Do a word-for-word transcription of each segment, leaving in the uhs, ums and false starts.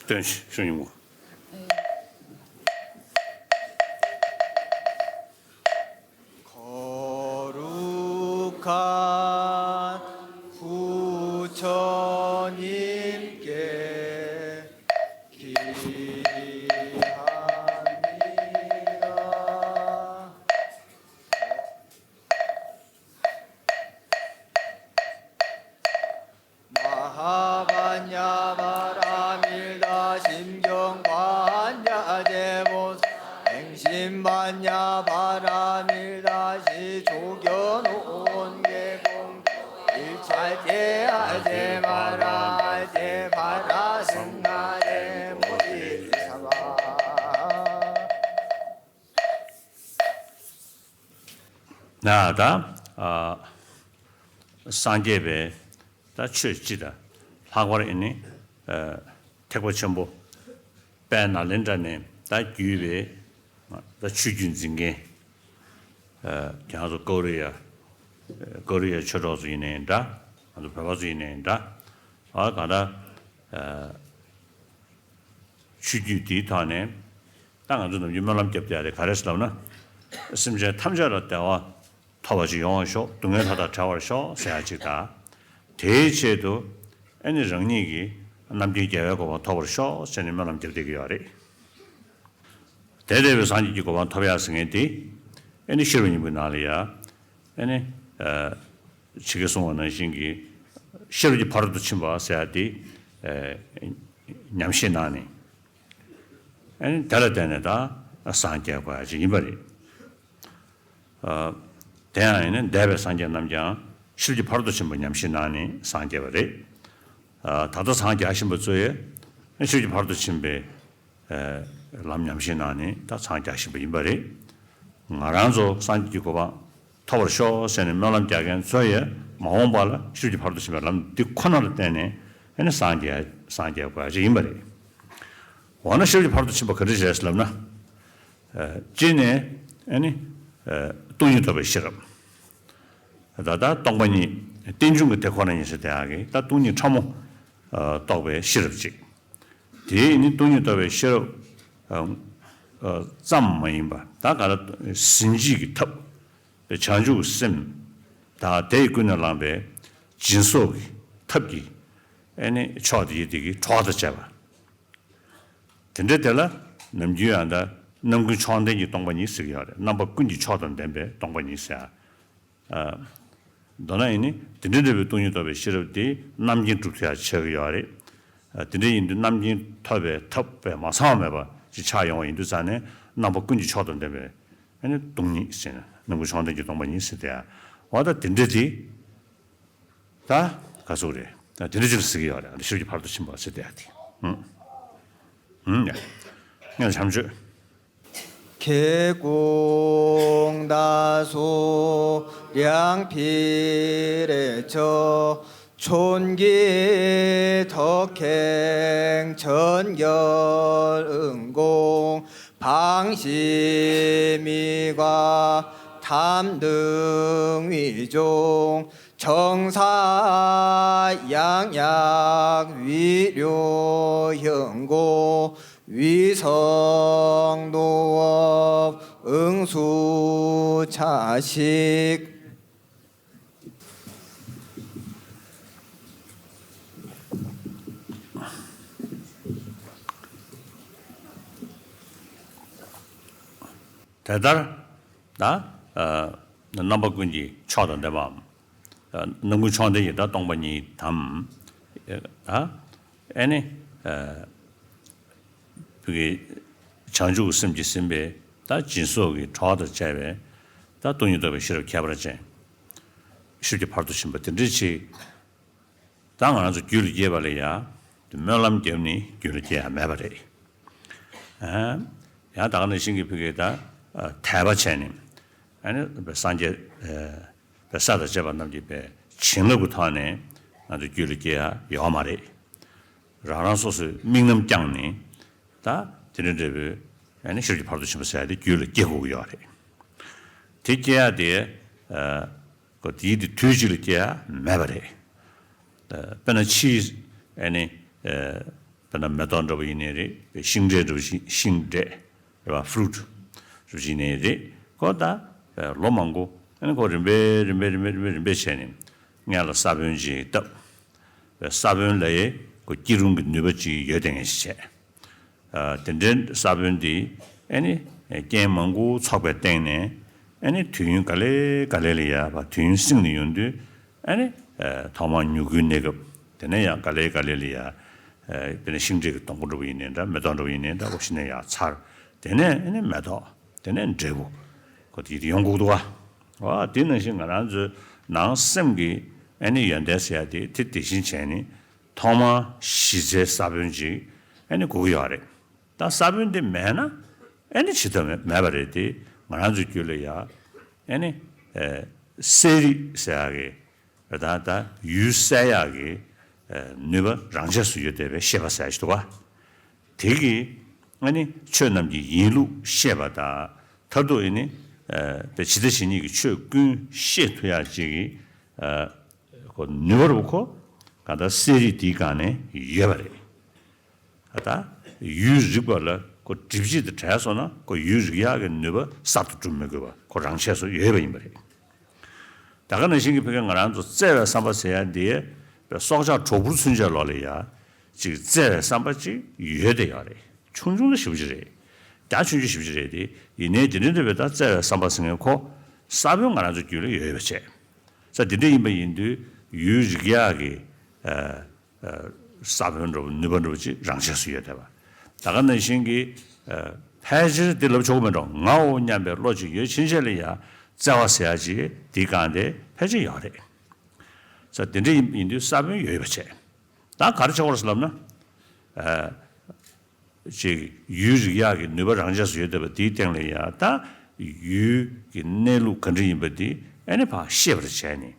སྟོན་ཞུ་ཉུང་ངུ། 거룩한 부처님께 기합니다. 마하ܒ냐 바라ܡܝܕ 심경ܒ냐 제ܒܘܣ ܚܫܡܒ냐 바라ܡܝܕ ܫ ܓܘ ܢܘܢ ܓܘ ܘܢ ܓܘ ܝܠ ܟܠ ܕܝ ܐ ܙܐ ܒܪܐ ܐ ܙܐ ܒܪܐ ܣܢܓ ܕܝ ܡܘܕܝ ܣܒܒ ན་ད་ཨ་སངས་རྒྱས་པའི་ད་ཆོས་སྤྱི་དང་ལྷག་པར་ཨེ་ནི་ཨ་ཐེག་པ་ཆེན་པོ་དཔལ་ནཱ་ལེནྡྲ་ནས་ད་བརྒྱུད་པའི་ད་ཆོས་བརྒྱུད་འཛིན་མཁན་ཨ་ཁྱེད་རང་ཚོ་ཀོ་རི་ཡ་ཀོ་རི་ཡ་ཆོས་གྲོགས་ཚོ་ཡིན་ནའི་འདྲ། ང་ཚོ་བོད་པ་ཚོ་ཡིན་ནའི་འདྲ། ཨ་གང་ལྟར་ཨ་ཆོས་བརྒྱུད་འདིའི་ཐོག་ནས། ད་ང་ཚོ་ནམ་རྒྱུན་སྨོན་ལམ་རྒྱབ་བསྡད་ཡ་དེ་ག་རེ་ཟེར་ལབ་ན། སེམས་ཅན་ཐམས་ཅད་ལ་བདེ་བ་ཐོབ་པ་ཅིག་ཡོང་བར་ཤོག་སྡུག་བསྔལ་མཐའ་དག་བྲལ་བར་ཤོག་ཟེར་ཡ་ཅིག་དང་། དེའི་ཆེད་དུ་ཨེ་ནི་རང་ཉིད་ཀྱིས་རྣམ་མཁྱེན་རྒྱལ་བའི་གོ་འཕང་ཐོབ་པར་ཤོག་ཟེར་ནས་སྨོན་ལམ་རྒྱབ་བསྡད་ཀྱི་ཡོད་རེད། དེ་འདྲ་བའི་སངས་རྒྱས་ཀྱི་གོ་འཕང་ཐོབ་ཡ་ཟེར་མཁན་དེ་ཨེ་ནི་ཤེས་རབ་སྙིང་པོའི་ནང་ལ་ཡ་ཨེ་ནི་ཨ་ཇི་སྐད་གསུངས་པ་ནང་བཞིན་གྱི་ཤེས་རབ་ཀྱི་ཕ་རོལ་ཏུ་ཕྱིན་པ་ཟེར་ཡ་དེ་ཨེ་ཉམས་བཞེས་གནང་ནས། ཨ་ནི་དེ་ལ་བརྟེན་ནས་ད་སངས་རྒྱས་དགོས་ཡ་ཅིག་ཡིན་པ་རེད། ཨ་དེ་ཡང་ཡིན་ན་འདས་པའི་སངས་རྒྱས་རྣམས་ཀྱང་ཤེས་རབ་ཀྱི་ཕ་རོལ་ཏུ་ཕྱིན་པ་ཉམས་བཞེས་གནང་ནས་སངས་རྒྱས་པ་རེད། ཨ་ད་ལྟ་སངས་རྒྱས་བཞིན་པ་ཚོ་ཡང་ཤེས་རབ་ཀྱི་ཕ་རོལ་ཏུ་ཕྱིན་པའི་ཨ་ལམ་ཉམས་བཞེས་གནང་ནས་ད་སངས་རྒྱས་བཞིན་པ་ཡིན་པ་རེད། ང་རང་ཚོ་སངས་རྒྱས་ཀྱི་གོ་འཕང་ཐོབ་པར་ཤོག་ཟེར་ནས་སྨོན་ལམ་རྒྱག་མཁན་ཚོ་ཡང་མ་འོངས་པ་ལ་ཤེས་རབ་ཀྱི་ཕ་རོལ་ཏུ་ཕྱིན་པའི་ལམ་འདི་ཁོ་ན་ལ་བརྟེན་ནས་ཨ་ནི་སངས་རྒྱས་སངས་རྒྱས་དགོས་ཡ་ཅིག་ཡིན་པ་རེད། འོ་ན་ཤེས་རབ་ཀྱི་ཕ་རོལ་ཏུ་ཕྱིན་པ་ག་འདྲ་ཞིག་རེད་ལབ་ན། ཨ་གཅིག་ནས་ཨ་ནི་ཨ་སྟོང་ཉིད་རྟོགས་པའི་ཤེས་རབ། ད་ལྟ་སྟོང་པ་ཉིད་རྟེན་འབྱུང་གི་དེ་ཁོ་ན་ཉིད་ཟེར་དེ་ཡག་གི་ད་སྟོང་ཉིད་ཕྲ་མོ་ཨ་རྟོགས་པའི་ཤེས་རབ་ཅིག་དེ་ནི་སྟོང་ཉིད་རྟོགས་པའི་ཤེས་རབ་ཨ་ཨ་ཙམ་མ་ཡིན་པ་ད་ག་ལ་ཟིན་བྲིས་ཀྱི་ཐབས། བྱང་ཆུབ་སེམས་དང་དེ་ཡི་ཀུན་ནས་བསླངས་པའི་སྦྱིན་སོགས་ཀྱི་ཐབས་ཀྱི་ཨ་ནི་མཆོག་དེ་ཡི་དེ་གི་གྲོགས་དང་བཅས་པ། དེ་འདྲ་དེ་ལ་ནམ་རྒྱུན་ཡང་ད་རྣམ་ཀུན་མཆོག་ལྡན་གྱི་སྟོང་པ་ཉིད་ཟེར་གྱི་ཡོད་རེད། རྣམ་པ་ཀུན་གྱི་མཆོག་དང་ལྡན་པའི་སྟོང་པ་ཉིད་ཟེར། ཨ་མདོར་ན་ཡིན་ནི་དེ་འདྲ་འདྲ་བའི་སྟོང་ཉིད་རྟོགས་པའི་ཤེས་རབ་དེ་རྣམ་མཁྱེན་གྲུབ་ཐུབ་ཡ་ཆགས་ཀྱི་ཡོད་རེད། ཨ་དེ་འདྲ་ཡིན་དུས་རྣམ་མཁྱེན་ཐོབ་པའི་ཐབས་པས་མ་ཚང་བ་མེད་པ་ཞིག་ཆགས་ཡོང་བ་ཡིན་དུས་ཙང་ནས་རྣམ་པ་ཀུན་གྱི་མཆོག་དང་ལྡན་པའི་ཨ་ནི་སྟོང་ཉིད་ཟེར་ན་རྣམ་ཀུན་མཆོག་ལྡན་གྱི་སྟོང་པ་ཉིད་ཟེར་དེ་ཡ། འོ་ད་དེ་འདྲ་དེ། ད་ག་ཚོད་རེད། ད་དེ་འདྲ་ཅིག་ཟེར་གྱི་ཡོད་རེད། ཨ་ནི་ཤེས་རབ་ཀྱི་ཕ་རོལ་ཏུ་ཕྱིན་པ་ཟེར་དེ་ཡ་དེ། ཧུམ། ཧུམ་ཡ། ངས་བྱམས་ཆོས། ཁྱེད་ཀུན་ད་སུ་ཡང་ཕི་རེ་ཆོ། ཆོན་གྱི་ཐོག་ཁེང་ཆོན་གྱོར་ཨུང་གོང་། ཕང་ཞི་མི་ག་ཐམ་དུང་བི་ཅོང་། ཆང་ས་ཡང་ཡག་བི་རུ་ཡང་གོ། བི་སང་དུ་ཨུང་སུ་ཆ་ཤིག་དེ་ལྟར་ན། རྣམ་པ་ཀུན་གྱི་མཆོག་དང་ལྡན་པའམ། རྣམ་ཀུན་མཆོག་ལྡན་གྱི་ད་སྟོང་པ་ཉིད་དམ། ཨ་ནི། བྱང་ཆུབ་སེམས་ཀྱིས་ཟིན་པའི་ད་སྦྱིན་སོགས་ཀྱི་གྲོགས་དང་བཅས་པའི་ད་སྟོང་ཉིད་རྟོགས་པའི་ཤེས་རབ་ཁྱད་པར་ཅན། ཤེས་རབ་ཀྱི་ཕ་རོལ་ཏུ་ཕྱིན་པ་དེ་འདྲ་ཅིག་ད་ང་རང་ཚོ་རྒྱུད་ལ་སྐྱེས་པ་ལ་ཡ། སྨོན་ལམ་བརྒྱབ་ནས་རྒྱུད་ལ་སྐྱེ་ཡ་མེད་པ་རེད། ཡང་ད་ག་ནང་བཞིན་གྱི་ཕ་གི་ད་དད་པ་བྱས་ནས་ཨ་ནི་སངས་རྒྱས་པའི་ས་དང་བཅས་པ་རྣམས་ཀྱི་པའི་བྱིན་རླབས་ཀྱི་ཐོག་ནས་ང་ཚོ་རྒྱུད་ལ་སྐྱེ་ཡ་ཡོད་མ་རེད། རང་རང་སོ་སོའི་དམིགས་རྣམ་བསྐྱངས་ནས་ད་དེ་འདྲ་འདྲ་བོའི་ཨ་ནི་ཤེས་རབ་ཀྱི་ཕ་རོལ་ཏུ་ཕྱིན་པ་ཟེར་ཡ་དེ་རྒྱུད་ལ་སྐྱེ་དགོས་ཀྱི་ཡོད་རེད། དེ་སྐྱེ་ཡ་དེ་ཨ་གོ་དེའི་དེ་དུས་གཅིག་ལ་སྐྱེ་ཡ་མེད་པ་རེད། དཔེར་ན་ཕྱིའི་ཨ་ནི་ཨ་ དཔེར་ན་མེ་ཏོག་འདྲ་པོ་ཡིན་ནའི་རེད། ཤིང་འབྲས་འདྲ་པོ་ཞིག་ཤིང་འབྲས་རེད་པ། ཕུ་རུ་ཊི་རེད་པ། ཡིན་ནའི་རེད། ཁོ་ད་ལོ་མང་པོ་ཨ་ནི་ཁོ་རིམ་པས་རིམ་པས་རིམ་པས་རིམ་པས་རིམ་པས་བྱས་ནས་སྔོན་ལ་ས་བོན་ཅིག་བཏབ། ས་བོན་ལ་ཡའི་ཁོ་སྐྱིད་རུང་གི་ནུས་པ་ཅིག་ཡོད་དེ་ངེས་ཤེས་བྱས། དེ་འདྲའི་ས་བོན་འདི་ཨ་ནི་རྐྱེན་མང་པོ་ཚོགས་པའི་སྟེང་ནས་ཨ་ནི་དུས་ཡུན་ག་ལེ་ག་ལེ་ལ་ཡ་བ་དུས་ཡུན་བསྲིངས་ནས་ཡོང་དུས་ཨ་ནི་ཐོག་མར་མྱུ་གུའི་གནས་སྐབས། དེ་ནས་ཡང་ག་ལེ་ག་ལེ་ལ་ཡ་དེ་ནས་ཤིང་འབྲས་ཀྱི་སྡོང་པོ་འདྲ་པོ་ཡིན་ནའི་འདྲ། མེ་ཏོག་འདྲ་པོ་ཡིན་ནའི་འདྲ། ཁོ་ཤིང་ནས་ཡ་ཚར། དེ་ནས་ཨ་ནི་མེ་ཏོག་དེ་ནས་འབྲས་བུ། ཁོ་དེ་ཡོང་དགོས་འདུག་བ། དེ་ནང་བཞིན་ང་རང་ཚོའི་ནང་སེམས་ཀྱི་ཨ་ནི་ཡོན་ཏན་ཟེར་ཡ་དེ་དེ་དེ་བཞིན་བྱས་ནས་ཐོག་མར་གཞི་རྩའི་ས་བོན་ཅིག་ཨ་ནི་དགོས་ཀྱི་ཡོད་རེད། ད་ས་བོན་དེ་མེད་ན་ཨ་ནི་བྱེད་ཐབས་མེད་མེད་པ་རེད་དེ། ང་རང་ཚོའི་རྒྱུད་ལ་ཡ་ཨ་ནི་ཨེ་གསལ་རིག་ཟེར་ཡག་གི་ད་ད་ཡུལ་གསལ་ཡག་གི་ཨེ་ནུས་པ་རང་ཆས་སུ་ཡོད་བསྡད་པའི་ཤེས་པ་ཟེར་ཡག་ཞིག་འདུག་བ། དེ་གིས་ཨ་ནི་ཆོས་རྣམས་ཀྱི་ཡིན་ལུགས་ཤེས་པ་དང་། མཐར་ཐུག་ཨ་ནི་ཨེ་ད་ཇི་ལྟ་ཇི་སྙེད་ཀྱི་ཆོས་ཀུན་ཤེས་ཐུབ་ཡག་ཅིག་གི་ཨེ་ཁོ་ནུས་པ་རུ་ཁོ་ག་ད་གསལ་རིག་དེའི་སྒང་ནས་ཡོད་པ་རེད། ད་ཡུལ་རིག་པ་ལ་ཁོ་སྒྲིབ་བྱེད་དེ་བྲལ་སོང་ན་ཁོ་ཡུལ་རིག་ཡག་གི་ནུས་པ་གསར་དུ་སྒྲུབ་མི་དགོས་པ་ཁོ་རང་ཆས་སུ་ཡོད་པ་ཡིན་པ་རེད། ད་ག་ནང་བཞིན་གྱི་ཕ་གི་ང་རང་ཚོ་བརྩེ་བའི་བསམ་པ་ཟེར་ཡ་འདི་སྲོག་ཆགས་གྲོག་སྦུར་ཚུན་ཆད་ལོག་ལ་ཡ་ཅིག་བརྩེ་བའི་བསམ་པ་ཅིག་ཡོད་དེ་ཡོད་རེད། ཆུང་ཆུང་ལ་ཞེ་པོ་ཅིག་རེད། རྒྱ་ཆུང་ཆུང་ཞེ་པོ་ཅིག་རེད་དེ། ཡིན་ནའི་དེ་འདྲའི་འདྲ་བའི་ད་བརྩེ་བའི་བསམ་པ་ཟེར་མཁན་ཁོ་ས་བོན་ང་རང་ཚོ་རྒྱུད་ལ་ཡོད་པ་བྱས། ས་དེ་འདྲ་ཡིན་པ་ཡིན་དུས་ཡུལ་རིག་ཡག་གི་ས་བོན་འདྲ་བོ་ནུས་པ་འདྲ་བོ་ཅིག་རང་ཆས་སུ་ཡོད་བསྡད་པ། ད་ག་ནང་བཞིན་གྱི་ཕལ་ཆེར་འདི་ལབ་ཆོག་གི་མེད་འགྲོ། ངའོ་སྙམ་པའི་བློ་ཅིག་ཡོད་ཕྱིན་ཆད་ལ་ཡ་བརྩེ་བ་ཟེར་ཡ་ཅིག་འདིའི་སྒང་དེ་ཕལ་ཆེར་ཡོད་རེད། ས་དེ་འདྲ་ཡིན་ཡིན་དུས་ས་བོན་ཡོད་པ་བྱས། ད་ག་རེ་ཆགས་པ་རེད་ཟེར་ལབ་ན། ཅིག་ཡུལ་རིག་ཡག་གི་ནུས་པ་རང་ཆས་སུ་ཡོད་བསྡད་པ་དེའི་སྟེང་ལ་ཡ་ད་ཡུལ་གྱི་གནས་ལུགས་ག་འདྲ་ཡིན་པ་དེ་ཨ་ནི་ཕར་ཤེས་པར་བྱས་ནས།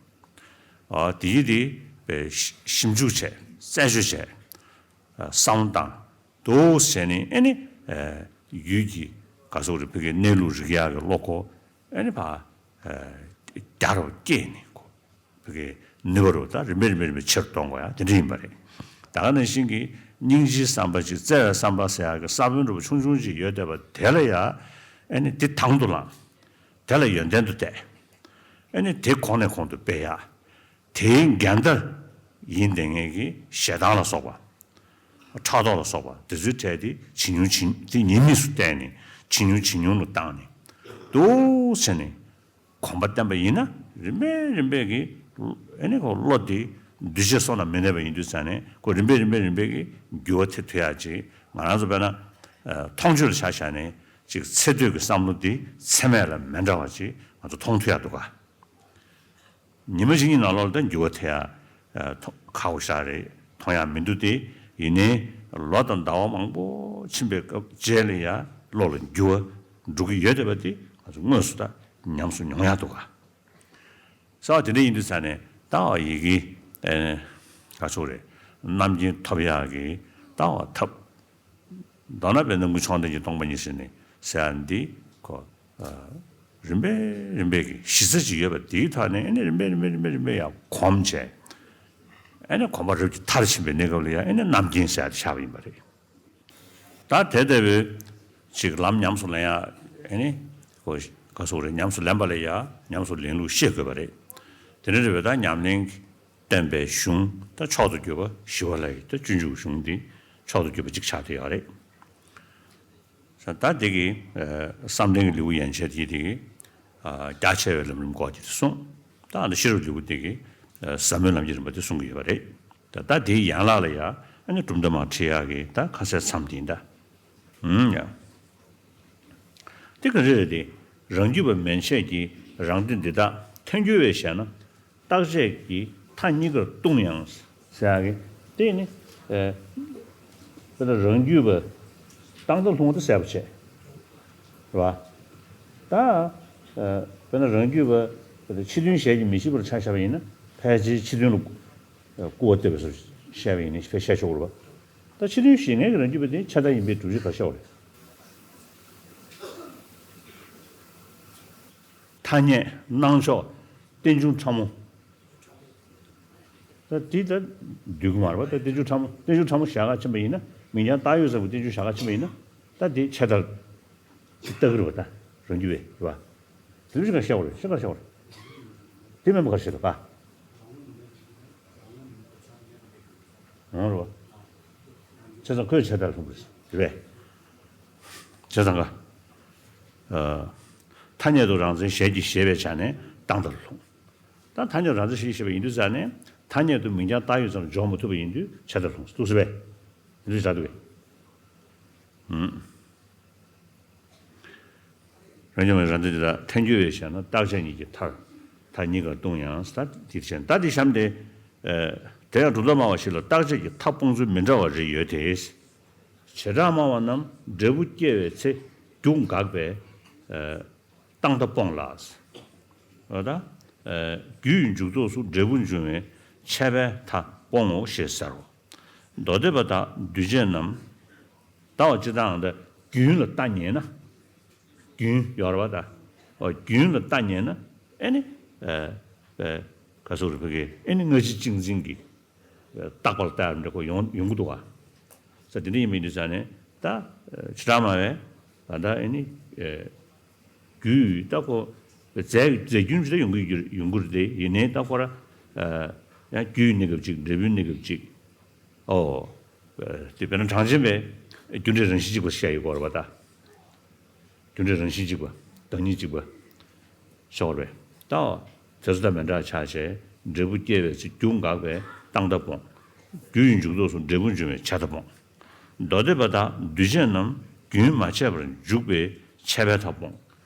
ཨ་དེ་ཡི་དེ་པའི་ཞིབ་འཇུག་བྱས། རྩད་གཅོད་བྱས། བསམ་བློ་བཏང་། འདུག་བྱས་ནས་ཨ་ནི་ཡུལ་གྱི་ག་སོག་རེ་ཕ་གི་གནས་ལུགས་རིག་ཡག་གི་བློ་ཁོ་ཨ་ནི་ཕར་རྒྱ་རུ་བསྐྱེད་ནས་ཁོ། བོད་ཀྱི་ནུས་པ་རུ་ད་རིམ་པས་རིམ་པས་རིམ་པས་ཆེར་གཏོང་དགོས་ཡ་དེ་འདྲ་ཡིན་པ་རེད། ད་ག་ནང་བཞིན་གྱི་སྙིང་རྗེའི་བསམ་པ་ཅིག་བརྩེ་བའི་བསམ་པ་ཟེར་ཡ་གི་ས་བོན་འདྲ་བོ་ཆུང་ཆུང་ཅིག་ཡོད་བསྡད་པ་དེ་ལ་ཡ་ཨ་ནི་དེ་དང་དུ་བླངས། དེ་ལ་ཡོན་ཏན་དུ་བལྟས། ཨ་ནི་དེ་གོང་ནས་གོང་དུ་སྤེལ་ཡ། དེའི་འགལ་ཟླ་ཡིན་བསྡད་མཁན་གྱི་ཞེ་སྡང་ལ་སོགས་པ། ཕྲག་དོག་ལ་སོགས་པ་དེ་ཚོའི་གྲས་དེ་ཇེ་ཉུང་ཇེ་དེ་ཉེས་དམིགས་སུ་བལྟས་ནས་ཇེ་ཉུང་ཇེ་ཉུང་དུ་བཏང་ནས་འདུག་བྱས་ནས། གོམས་པ་བསྟེན་པ་ཡིན་ན་རིམ་པས་རིམ་པས་ཀྱི་ཨེ་ནི་ཁོ་བློ་དེ་འདུས་བྱས་བསོད་ནམས་མི་གནས་པ་ཡིན་དུས་ཙང་ནས་ཁོ་རིམ་པས་རིམ་པས་རིམ་པས་ཀྱི་འགྱུར་བ་ཐེབས་ཐུབ་ཡག་ཅིག་ང་རང་ཚོ་དཔེར་ན་མཐོང་ཆོས་ལ་ཆ་བཞག་ནས་ཅིག་ཚེ་སྟོད་ཀྱི་བསམ་བློ་འདི་ཚེ་སྨད་ལ་མི་འདྲ་བ་ཅིག་ང་ཚོ་མཐོང་ཐུབ་ཡག་འདུག་ག། ཉི་མ་གཅིག་གཉིས་ནང་ལོགས་ལ་ད་འགྱུར་བ་ཐེབས་ཡག་ཁག་པོ་ཞེ་དྲག་རེད། མཐོང་ཡག་མི་འདུག་སྟེ། ཡིན་ནའི་ལོ་དང་ཟླ་བ་མང་པོ་ཕྱིན་པའི་སྐབས་རྗེས་ལ་ཡ་བློ་ལ་འགྱུར་བ་འགྲོ་གི་ཡོད་བསྡད་པ་དེ་ང་ཚོ་དངོས་སུ་ད་ཉམས་སུ་མྱོང་ཡག་འདུག་ག། ས་བ་དེ་འདྲ་ཡིན་དུས་ཙང་ནས་ད་བ་ཡི་གེ་ཨེ་ག་ཚོད་རེད། རྣམ་མཁྱེན་ཐོབ་ཡག་གི་ད་བ་ཐབས། མདོར་ན་དཔེར་ན་ཀུན་མཆོག་ལྡན་གྱི་སྟོང་པ་ཉིད་ཟེར་ནས་ཟེར་ཡག་འདི་ཁོ་རིམ་པས་རིམ་པས་ཀྱི་གཞི་རྩ་ཅིག་ཡོད་པ་དེའི་ཐོག་ནས་ཨེ་ནི་རིམ་པས་རིམ་པས་རིམ་པས་རིམ་པས་ཡར་གོམས་བྱས། ཨེ་ནི་གོམས་པ་རབ་ཀྱི་མཐར་ཕྱིན་པའི་གནས་སྐབས་ལ་ཡང་ཨེ་ནི་རྣམ་མཁྱེན་ཟེར་ཡག་དེ་ཆགས་པ་ཡིན་པ་རེད། ད་དེ་ལྟ་བུའི་ཅིག་ལམ་ཉམས་སུ་ལེན་ཡག་ཨེ་ནི་ཁོ་ག་ཟེར་རེད། ཉམས་སུ་ལེན་པ་ལ་ཡང་ཉམས་སུ་ལེན་ལུགས་ཤེས་དགོས་པ་རེད། དེ་འདྲ་རེད་པས། ད་ཉམས་ལེན་གྱི་བསྟན་པའི་གཞུང་ད་མཆོག་ཏུ་གྱུར་པ་ཞི་བ་ལྷ་ཡི་ད་སྤྱོད་འཇུག་གཞུང་འདི་མཆོག་ཏུ་གྱུར་པ་གཅིག་ཆགས་བསྡད་ཡོད་རེད། ད་འདི་གི་བསམ་གཏན་གྱི་ལེའུ་ཡན་ཆད་དེ་དེ་གི་རྒྱ་ཆེ་བའི་ལམ་རིམ་སྐོར་དེ་གསུངས། ད་ཨ་ནི་ཤེས་རབ་ལེའུ་དེ་གི་ཟབ་མོའི་ལམ་གྱི་རིམ་པ་དེ་གསུང་གི་ཡོད་པ་རེད། ད་ད་དེའི་ཡན་ལག་ལ་ཡང་ཨ་ནི་གྲུབ་མཐའ་མར་ཁྲིད་ཡག་གི་ད་ཁ་གསལ་མཚམས་དེ་ཡིན་ད། ཨུམ་ཡ། དེ་ག་རེ་རེད་དེ། རང་རྒྱུད་པ་མན་ཆད་ཀྱིས་རང་སྡེ་འདི་དག་ཐལ་འགྱུར་བས་ཞེ་ན། རྟག་ཆད་ཀྱི་མཐའ་གཉིས་ཀར་ལྟུང་ཡང་ཟེར་ཡག་གི་དེ་ནི། ཨེ། དཔེར་ན་རང་རྒྱུད་པ་རྟག་མཐའ་ལྷུང་བ་དེ་གསལ་པོ་བྱས། རེད་བ། ད། ཨེ། དཔེར་ན་རང་རྒྱུད་པ་ཕྱི་དོན་ཞལ་གྱིས་མི་ཤེས་པར་ཆ་བཞག་པ་ཡིན་ན་ཕལ་ཆེར་ཕྱི་དོན་ལ་སྐུར་བ་བཏབ་པའི་བཟོ་བཤད་པ་ཡིན་ན་ཕལ་བཤད་ཆོག་རེད་བ། ད་ཕྱི་དོན་ཞེས་ངེས་ཀྱི་རང་རྒྱུད་པ་དེ་ཆ་ད་ཡིན་པའི་སྒྲུབ་བྱེད་ག་ཤོག་རེད། ཐ་སྙད་སྣང་ཕྱོགས་རྟེན་འབྱུང་ཕྲ་མོ། ད་དེ་ད་འདུས་ཀྱི་མ་རེད་པ། ད་རྟེན་འབྱུང་ཕྲ་མོ་རྟེན་འབྱུང་ཕྲ་མོ་བཞག་ག་ཕྱིན་པ་ཡིན་ན་ མིང་རྐྱང་བཏགས་ཡོད་ཙམ་གྱི་བསྟན་བཅོས་བྱ་ག་ཕྱིན་པ་ཡིན་ན། ད་དེ་ཆད་ལྟར་ཅིག་བཏགས་ཀྱི་རེད་པ། ད་རང་རྒྱུད་པས་རེད་པ། དེ་ཚོ་ཞིག་ག་བཤད་པ་རེད། ཞིག་ག་བཤད་པ་རེད། དེ་མིན་པ་ག་རེ་བཤད་ད་ག་འོང་རེད་པ། བྱས་ཙང་ཁོས་ཆད་ལྟར་ལྷུང་བ་རེད་པས། བྱས་ཙང་ག་ཨ། ཐ་སྙད་དུ་རང་མཚན་ཞལ་གྱིས་བཞེས་པའི་ཆ་ནས་བཏང་ལྟར་ལྷུང་། ད་ཐ་སྙད་རང་མཚན་ཞལ་གྱིས་བཞེས་པ་ཡིན་དུས་ཙང་ནས་ཐ་སྙད་དུ་མིང་རྐྱང་བཏགས་ཡོད་ཙམ་འཇོག་མ་ཐུབ་པ་ཡིན་དུས་ཆད་ལྟར་ལྷུང་། འདུག་སེ་བས། ཡིན་དུས་ཆ་འདུག་གས། ཧུམ། རང་རྐྱང་མ་རང་མཚན་དེ་དག་ཐལ་འགྱུར་བས་བཞག་ན་བཏགས་བྱ་ཉིད་ཀྱི་མཐར་ཐ་སྙད་ཀར་ལྟུང་ཡང་། ད་དེ་བྱས་ན་ད་དེ་གཤམ་དེ། ཨ། དེ་ཡང་གྲུབ་མཐའ་སྨྲ་བ་བཞི་ལ་བཏགས་བྱ་གྱི་མཐའ་སྤོང་ཚུལ་མི་འདྲ་བ་རེ་ཡོད་དེ། བྱེ་བྲག་སྨྲ་བ་རྣམས་འབྲས་བུ་སྐྱེ་བའི་ཚེ་རྒྱུ་འགགས་པས། ཨ། བཏང་མཐའ་སྤོང་ལ། འོ་ད། ཨ། རྒྱུའི་མཇུག་ཐོགས་སུ་འབྲས་བུ་འབྱུང་བས་ཆད་པའི་མཐའ་སྤོང་ངོ་ཞེས་ཟེར་རོ། མདོ་སྡེ་པ་དག་འདུས་བྱས་རྣམས། ད་འོ་སྤྱིར་བཏང་ད་རྒྱུན་ལ་ལྟ་ཉན་ན། རྒྱུན་ཡོད་རེད་པ་ད། འོ་རྒྱུན་ལ་ལྟ་ཉན་ན་ཨེ་ནི། ཨ། ཨ། ག་ཟེར་རེད། ཕ་གི་ཨེ་ནི་སྔ་ཕྱི་གཅིག་འཛིན་གྱི་རྟག་པ་ལ་ལྟ་ཡག་འདྲ་ཁོ་ཡོང་ཡོང་གི་འདུག་ག། ས་དེ་འདྲ་ཡིན་པ་ཡིན་དུས་ཙང་ནས་ད་བྱེ་བྲག་སྨྲ་བས་ད་ལྟ་ཨེ་ནི། ཨ། རྒྱུ་ད་ཁོ་རྫས་རྫས་རྒྱུན་ཅིག་ད་ཡོང་གི་ཡོང་གི་རེད་དེ། ཡིན་ནའི་ད་ཁོ་ར། ཨ། ཡང་རྒྱུའི་གནས་སྐབས་གཅིག་འབྲས་བུའི་གནས་སྐབས་གཅིག་ཨོ། ཨ། དེ་དཔེར་ན་གྲངས་ཅན་པས་རྒྱུ་འབྲས་རང་བཞིན་གཅིག་པ་ཞེས་ཡོད་དགོས་རེད་པ་ད། རྒྱུ་འབྲས་རང་བཞིན་གཅིག་པ། བདག་ཉིད་གཅིག་པ། ཤོར་བས། ད་དེ་ཚོ་དང་མི་འདྲ་ཆགས་བྱས། འབྲས་བུ་སྐྱེ་བའི་ཚེ་རྒྱུ་འགགས་པས་བཏང་མཐའ་སྤོང་། རྒྱུ་ཡི་མཇུག་ཐོགས་སུ་འབྲས་བུ་འབྱུང་བས་ཆད་མཐའ་སྤོང་། མདོ་སྡེ་པ་དག་འདུས་བྱས་རྣམས་རྒྱུན་མ་ཆད་པར་འཇུག་པས་ཆད་པའི་མཐའ་སྤོང་།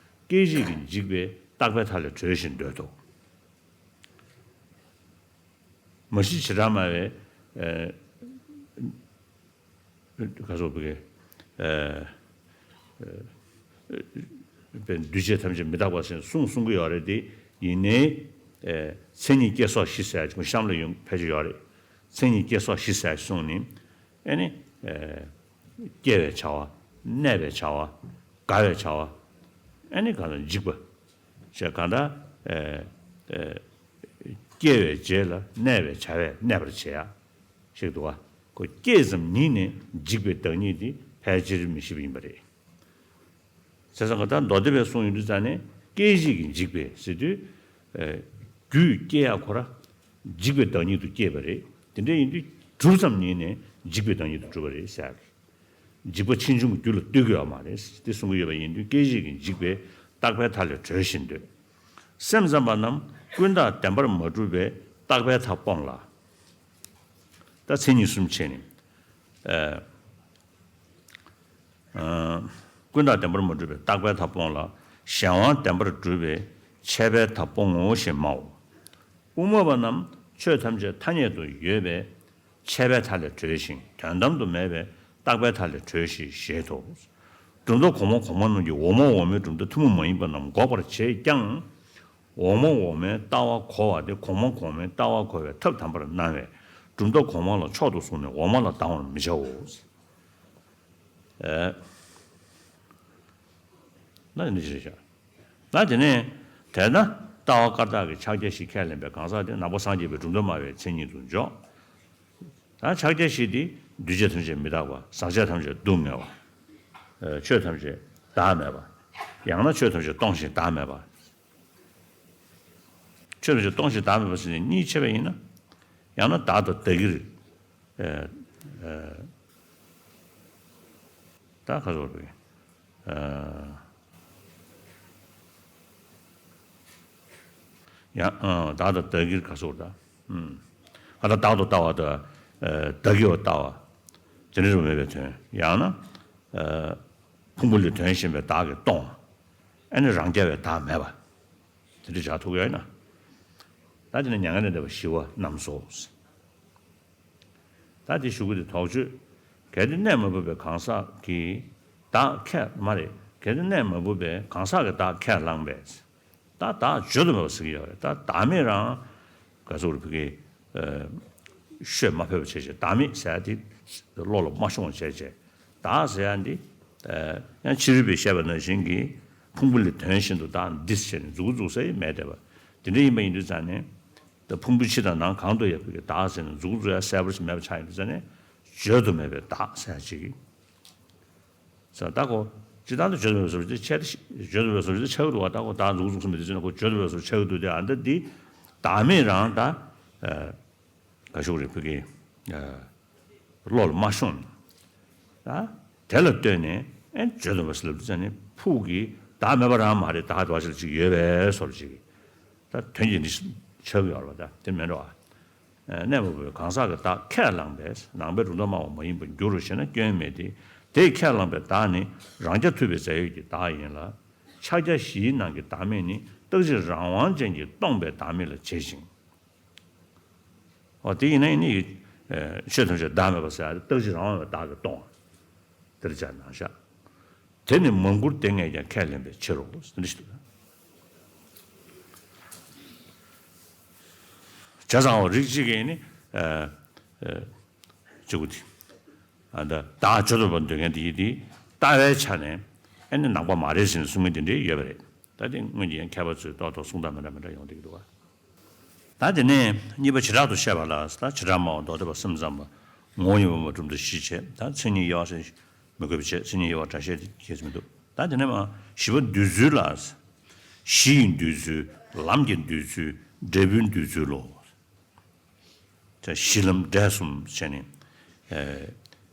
སྐད་ཅིག་གིས་འཇིག་པས་རྟག་པའི་མཐའ་ལས་གྲོལ་ཞིང་འདོད་དོ། མ་གཞི་བྱེ་བྲག་སྨྲ་བས། ཨ། ག་ཟེར་བ་གི། ཨ། ཨ། འདུས་བྱས་ཐམས་ཅད་མི་རྟག་པ་ཟེར་གསུངས་གསུང་གི་ཡོད་རེད་དེ། ཡིན་ནའི། ཨ། མཚན་ཉིད་སྐྱེ་སོགས་བཞི་ཟེར་ཡག་གི་གཤམ་ལ་ཡོང་ཕལ་ཆེར་ཡོད་རེད། མཚན་ཉིད་སྐྱེ་སོགས་བཞི་ཟེར་ཡག་གསུངས་ནས། ཨ་ནི། ཨ། སྐྱེ་བའི་བྱ་བ། གནས་པའི་བྱ་བ། འགག་པའི་བྱ་བ། ཨ་ནི་གང་ལྟར་འཇིག་པ། ཞེས་གང་ལྟར། ཨ། ཨ། སྐྱེ་བའི་རྗེས་ལ་གནས་པའི་བྱ་བས་གནས་པར་བྱེད་ཡག་ཞིག་འདུག་ག། ཁོ་སྐྱེས་ཙམ་ཉིད་ནས་འཇིག་པའི་བདག་ཉིད་དེ་ཕལ་ཆེར་མི་ཤེས་པ་ཡིན་པ་རེད། བྱས་ཙང་ག་ད་མདོ་སྡེ་པས་གསུངས་ཡོང་དུས་ཙང་ནས་སྐད་ཅིག་གིས་འཇིག་པས་ཟེར་དུས། ཨ། རྒྱུས་སྐྱེ་ཡག་ཁོ་ར་འཇིག་པའི་བདག་ཉིད་དུ་སྐྱེས་པ་རེད། དེ་འདྲ་ཡིན་དུས་གྲུབ་ཙམ་ཉིད་ནས་འཇིག་པའི་བདག་ཉིད་དུ་གྲུབ་པ་རེད་ཟེར་ཡག་གི། འཇིག་པ་ཕྱིས་འབྱུང་གི་རྒྱུ་ལ་ལྟོས་ཀྱི་ཡོད་མ་རེད་དེ་གསུང་གི་ཡོད་པ་ཡིན་དུས། སྐད་ཅིག་གིས་འཇིག་པས་རྟག་པའི་མཐའ་ལས་གྲོལ་ཞིང་འདོད། སེམས་ཙམ་པ་རྣམས་ཀུན་བརྟགས་བདེན་པར་མ་གྲུབ་པས་རྟག་པའི་མཐའ་སྤོང་ལ། ད་མཚན་ཉིད་གསུམ་བྱས་ནས། ཨ། ཨ། ཀུན་བརྟགས་བདེན་པར་མ་གྲུབ་པས་རྟག་པའི་མཐའ་སྤོང་ལ། གཞན་དབང་བདེན་པར་གྲུབ་པས་ཆད་པའི་མཐའ་སྤོང་ངོ་ཞེས་སྨྲའོ། དབུ་མ་པ་རྣམས་ཆོས་ཐམས་ཅད་ཐ་སྙད་དུ་ཡོད་པས་ཆད་པའི་མཐའ་ལས་གྲོལ་ཞིང་དོན་དམ་དུ་མེད་པས་རྟག་པའི་མཐའ་ལས་གྲོལ་ཞེས་བཞེད་དོ། གྲུབ་མཐའ་གོང་མ་གོང་མ་རྣམས་ཀྱིས་འོག་མ་འོག་མའི་གྲུབ་མཐའ་ཐུན་མོང་མ་ཡིན་པ་རྣམས་འགོག་པར་བྱེད་ཀྱང་། འོག་མ་འོག་མའི་ལྟ་བ་གོ་བ་དེ་གོང་མ་གོང་མའི་ལྟ་བ་གོ་བའི་ཐབས་དམ་པར་སྣང་བས་གྲུབ་མཐའ་གོང་མ་ལ་མཆོག་ཏུ་བཟུང་ནས་འོག་མ་ལ་སྡང་བར་མི་བྱའོ། ཨེ། ན་ནི་ཅི་རེད་བྱ། ན་དེ་ནས་དེས་ན་ལྟ་བ་བཀར་བཏགས་ཀྱི་ཕྱག་རྒྱ་བཞི་ཁས་ལེན་པའི་གང་ཟག་དེ་ནང་པ་སངས་རྒྱས་པའི་གྲུབ་མཐའ་སྨྲ་བའི་མཚན་ཉིད་དུ་འཇོག། ད་ཕྱག་རྒྱ་བཞི་དེ་འདུས་བྱས་ཐམས་ཅད་མི་རྟག་པ། ཟག་བཅས་ཐམས་ཅད་སྡུག་བསྔལ་བ། ཨེ། ཆོས་ཐམས་ཅད་བདག་མེད་པ། ཡང་ན་ཆོས་ཐམས་ཅད་སྟོང་ཞིང་བདག་མེད་པ། ཆོས་ཐམས་ཅད་སྟོང་ཞིང་བདག་མེད་པ་ཟེར་ནས་གཉིས་ཕྱེ་བ་ཡིན་ན། ཡང་ན་བདག་དང་བདག་གིར། ཨེ། ཨེ། ད་ག་ཟེར་བ་རེད། ཨེ། ཡང་། ཨ། བདག་དང་བདག་གིར་ག་ཟེར་བ་ད། ཨུམ། ག་ད་བདག་ཏུ་ལྟ་བ་དང་། ཨེ། བདག་གིར་བ་ལྟ་བ། དེ་འདྲ་རུ་མེད་པའི་དོན། ཡང་ན། ཨེ། ཕུང་པོ་ལས་དོན་གཞན་པའི་བདག་གིས་སྟོང་བ། ཨ་ནི་རང་རྐྱ་བའི་བདག་མེད་པ། དེ་འདྲ་བྱ་ཐུབ་ཡོད་ན། ད་དེ་ནི་མྱ་ངན་ལས་འདས་པ་ཞི་བ་རྣམས་སོ། ད་དེ་ཞུ་གི་དེ་དོགས་གཅོད། གལ་ཏེ་གནས་མ་བུ་པའི་གང་ཟག་གིས་བདག་ཁས་མ་རེད། གལ་ཏེ་གནས་མ་བུ་པའི་གང་ཟག་གིས་བདག་ཁས་བླངས་པས། ད་བདག་བརྗོད་དུ་མེད་པ་ཟེར་གྱི་ཡོད་རེད། ད་བདག་མེད་རང་། ག་ཟེར་བ་རེད། ཕ་གི། ཨ། ཤོད་མ་ཕོད་པ་བྱས་བྱས། བདག་མེད་ཟེར་ཡ་དེ་བློ་ལ་མ་ཤོང་བ་བྱས་བྱས། བདག་ཟེར་ཡ་འདི། ཨ། ཡང་ཕྱི་རོལ་པས་བཤད་པ་ནང་བཞིན་གྱི་ཕུང་པོ་ལས་དོན་བཞིན་དུ་བདག་འདི་ཟེར་ནས་མཛུབ་གུ་འཛུགས་ས་ཡང་མེད་བསྡད་པ། དེ་འདྲ་ཡིན་པ་ཡིན་དུས་ཙང་ནས། ད་ཕུང་པོའི་ཕྱི་དང་ནང་གང་དུ་ཡང་ཕ་གི་བདག་ཟེར་ནས་མཛུབ་གུ་འཛུགས་ཡ་གསལ་པོ་ཞིག་མེད་པ་ཆགས་ཡོང་དུས་ཙང་ནས། བརྗོད་དུ་མེད་པའི་བདག་ཟེར་ཅིག་ས་ད་གོ། ཇི་ལྟར་དུ་བརྗོད་དུ་མེད་པའི་བཟོ་འདྲ་ཆགས་ཏེ། བརྗོད་དུ་མེད་པའི་བཟོ་འདྲ་ཆགས་ཀྱི་འདུག་བ། ད་གོ་བདག་འཛུགས་འཛུགས་སུ་མི་དེ་ཚོ་ན་གོ་བརྗོད་དུ་མེད་པའི་བཟོ་འདྲ་ཆགས་ཀྱི་འདུག་སྟེ། ཨ་འདི་འདི་བདག་མེད་རང་ད། ག་ཞུ་རེད་ཕ་གི། བློ་ལ་མ་ཤོང་། ད་དེ་ལ་ལྟོས་ནས་ཨེ་བརྗོད་དུ་མེད་པའི་བཟོ་འདྲ་ཟེར་ནས་ཕུགས་ཀྱི་བདག་མེད་པ་རང་མ་རེད། བདག་འདྲ་བ་ཞིག་ཡོད་པའི་བཟོ་འདྲ་ཅིག་ད་དོན་གྱིས་འདི་ཆགས་ཀྱི་ཡོད་རེད་བ། ད་དེ་མེད་འགྲོ་བ། གནས་མ་བུ་གང་ཟག་གི་བདག་ཁས་བླངས་པས་ནང་པའི་རིགས་མཐོང་སྨྲ་བ་མ་ཡིན་པར་འགྱུར་རོ་ཞེ་ན་སྐྱོན་མེད་དེ། དེས་ཁས་བླངས་པའི་བདག་ནི་རང་རྐྱ་ཐུབ་པའི་རྫས་ཡོད་ཀྱི་བདག་ཡིན་ལ། ཕྱག་རྒྱ་བཞིའི་ནང་གི་བདག་མེད་ནི་རྟག་གཅིག་རང་དབང་ཅན་གྱིས་སྟོང་པའི་བདག་མེད་ལ་བྱེད་ཅིང་། འོ་དེ་ཡིན་ན་ཡིན་ནི་ཆོས་ཐམས་ཅད་བདག་མེད་པ་ཟེར་རྟག་གཅིག་རང་དབང་བའི་བདག་གིས་སྟོང་བ། དེར་བྱ་ན་ཤ། དེ་ནི་མར་ཁུར་དེ་ངས་ཀྱང་ཁས་ལེན་པའི་ཕྱིར་རོ། འདི་ཞིག་འདུག་བྱས་ཙང་འོ་རིགས་གཅིག་གིས་ནི། གཅིག་པུ་དེ། ཨ་ད་བདག་བརྗོད་དུ་མེད་པར་འདོད་མཁན་དེ་ཡིན་དེ། ལྟ་བའི་ཆ་ནས་ཨེ་ནི་ནང་པ་མ་རེད་ཟེར་ནས་གསུང་མཁན་དེ་འདྲའི་ཡོད་པ་རེད། ད་དེ་སྔོན་གྱི་ཡང་མཁས་པ་ཚོས་ཏོག་ཏོག་གསུང་སྟངས་མི་འདྲ་མི་འདྲ་ཡོང་བསྡད་ཀྱི་འདུག་བ། ད་དེ་ནས་གཉིས་པ་བྱེ་བྲག་ཏུ་བཤད་པ་ལ། ད་བྱེ་བྲག་སྨྲ་བ་མདོ་སྡེ་པ་སེམས་ཙམ་པ་ངོ་བོ་ཉིད་པ་སྒྲུབ་འདོད་བཞི་བྱས། ད་མཚན་ཉིད་དབྱེ་བ་ཟེར་མི་དགོས་པ་བྱས། མཚན་ཉིད་དབྱེ་བ་འདྲ་བཤད་དེ་ཁྱད་མི་འདུག་ད་དེ་ནས་མ་བཞི་པ་འདོད་ཚུལ་ལ། གཞི་ཡི་འདོད་ཚུལ། ལམ་གྱི་འདོད་ཚུལ། འབྲས་བུའི་འདོད་ཚུལ་ལོ། ད་གཞི་ལམ་འབྲས་གསུམ་བྱས་ནས་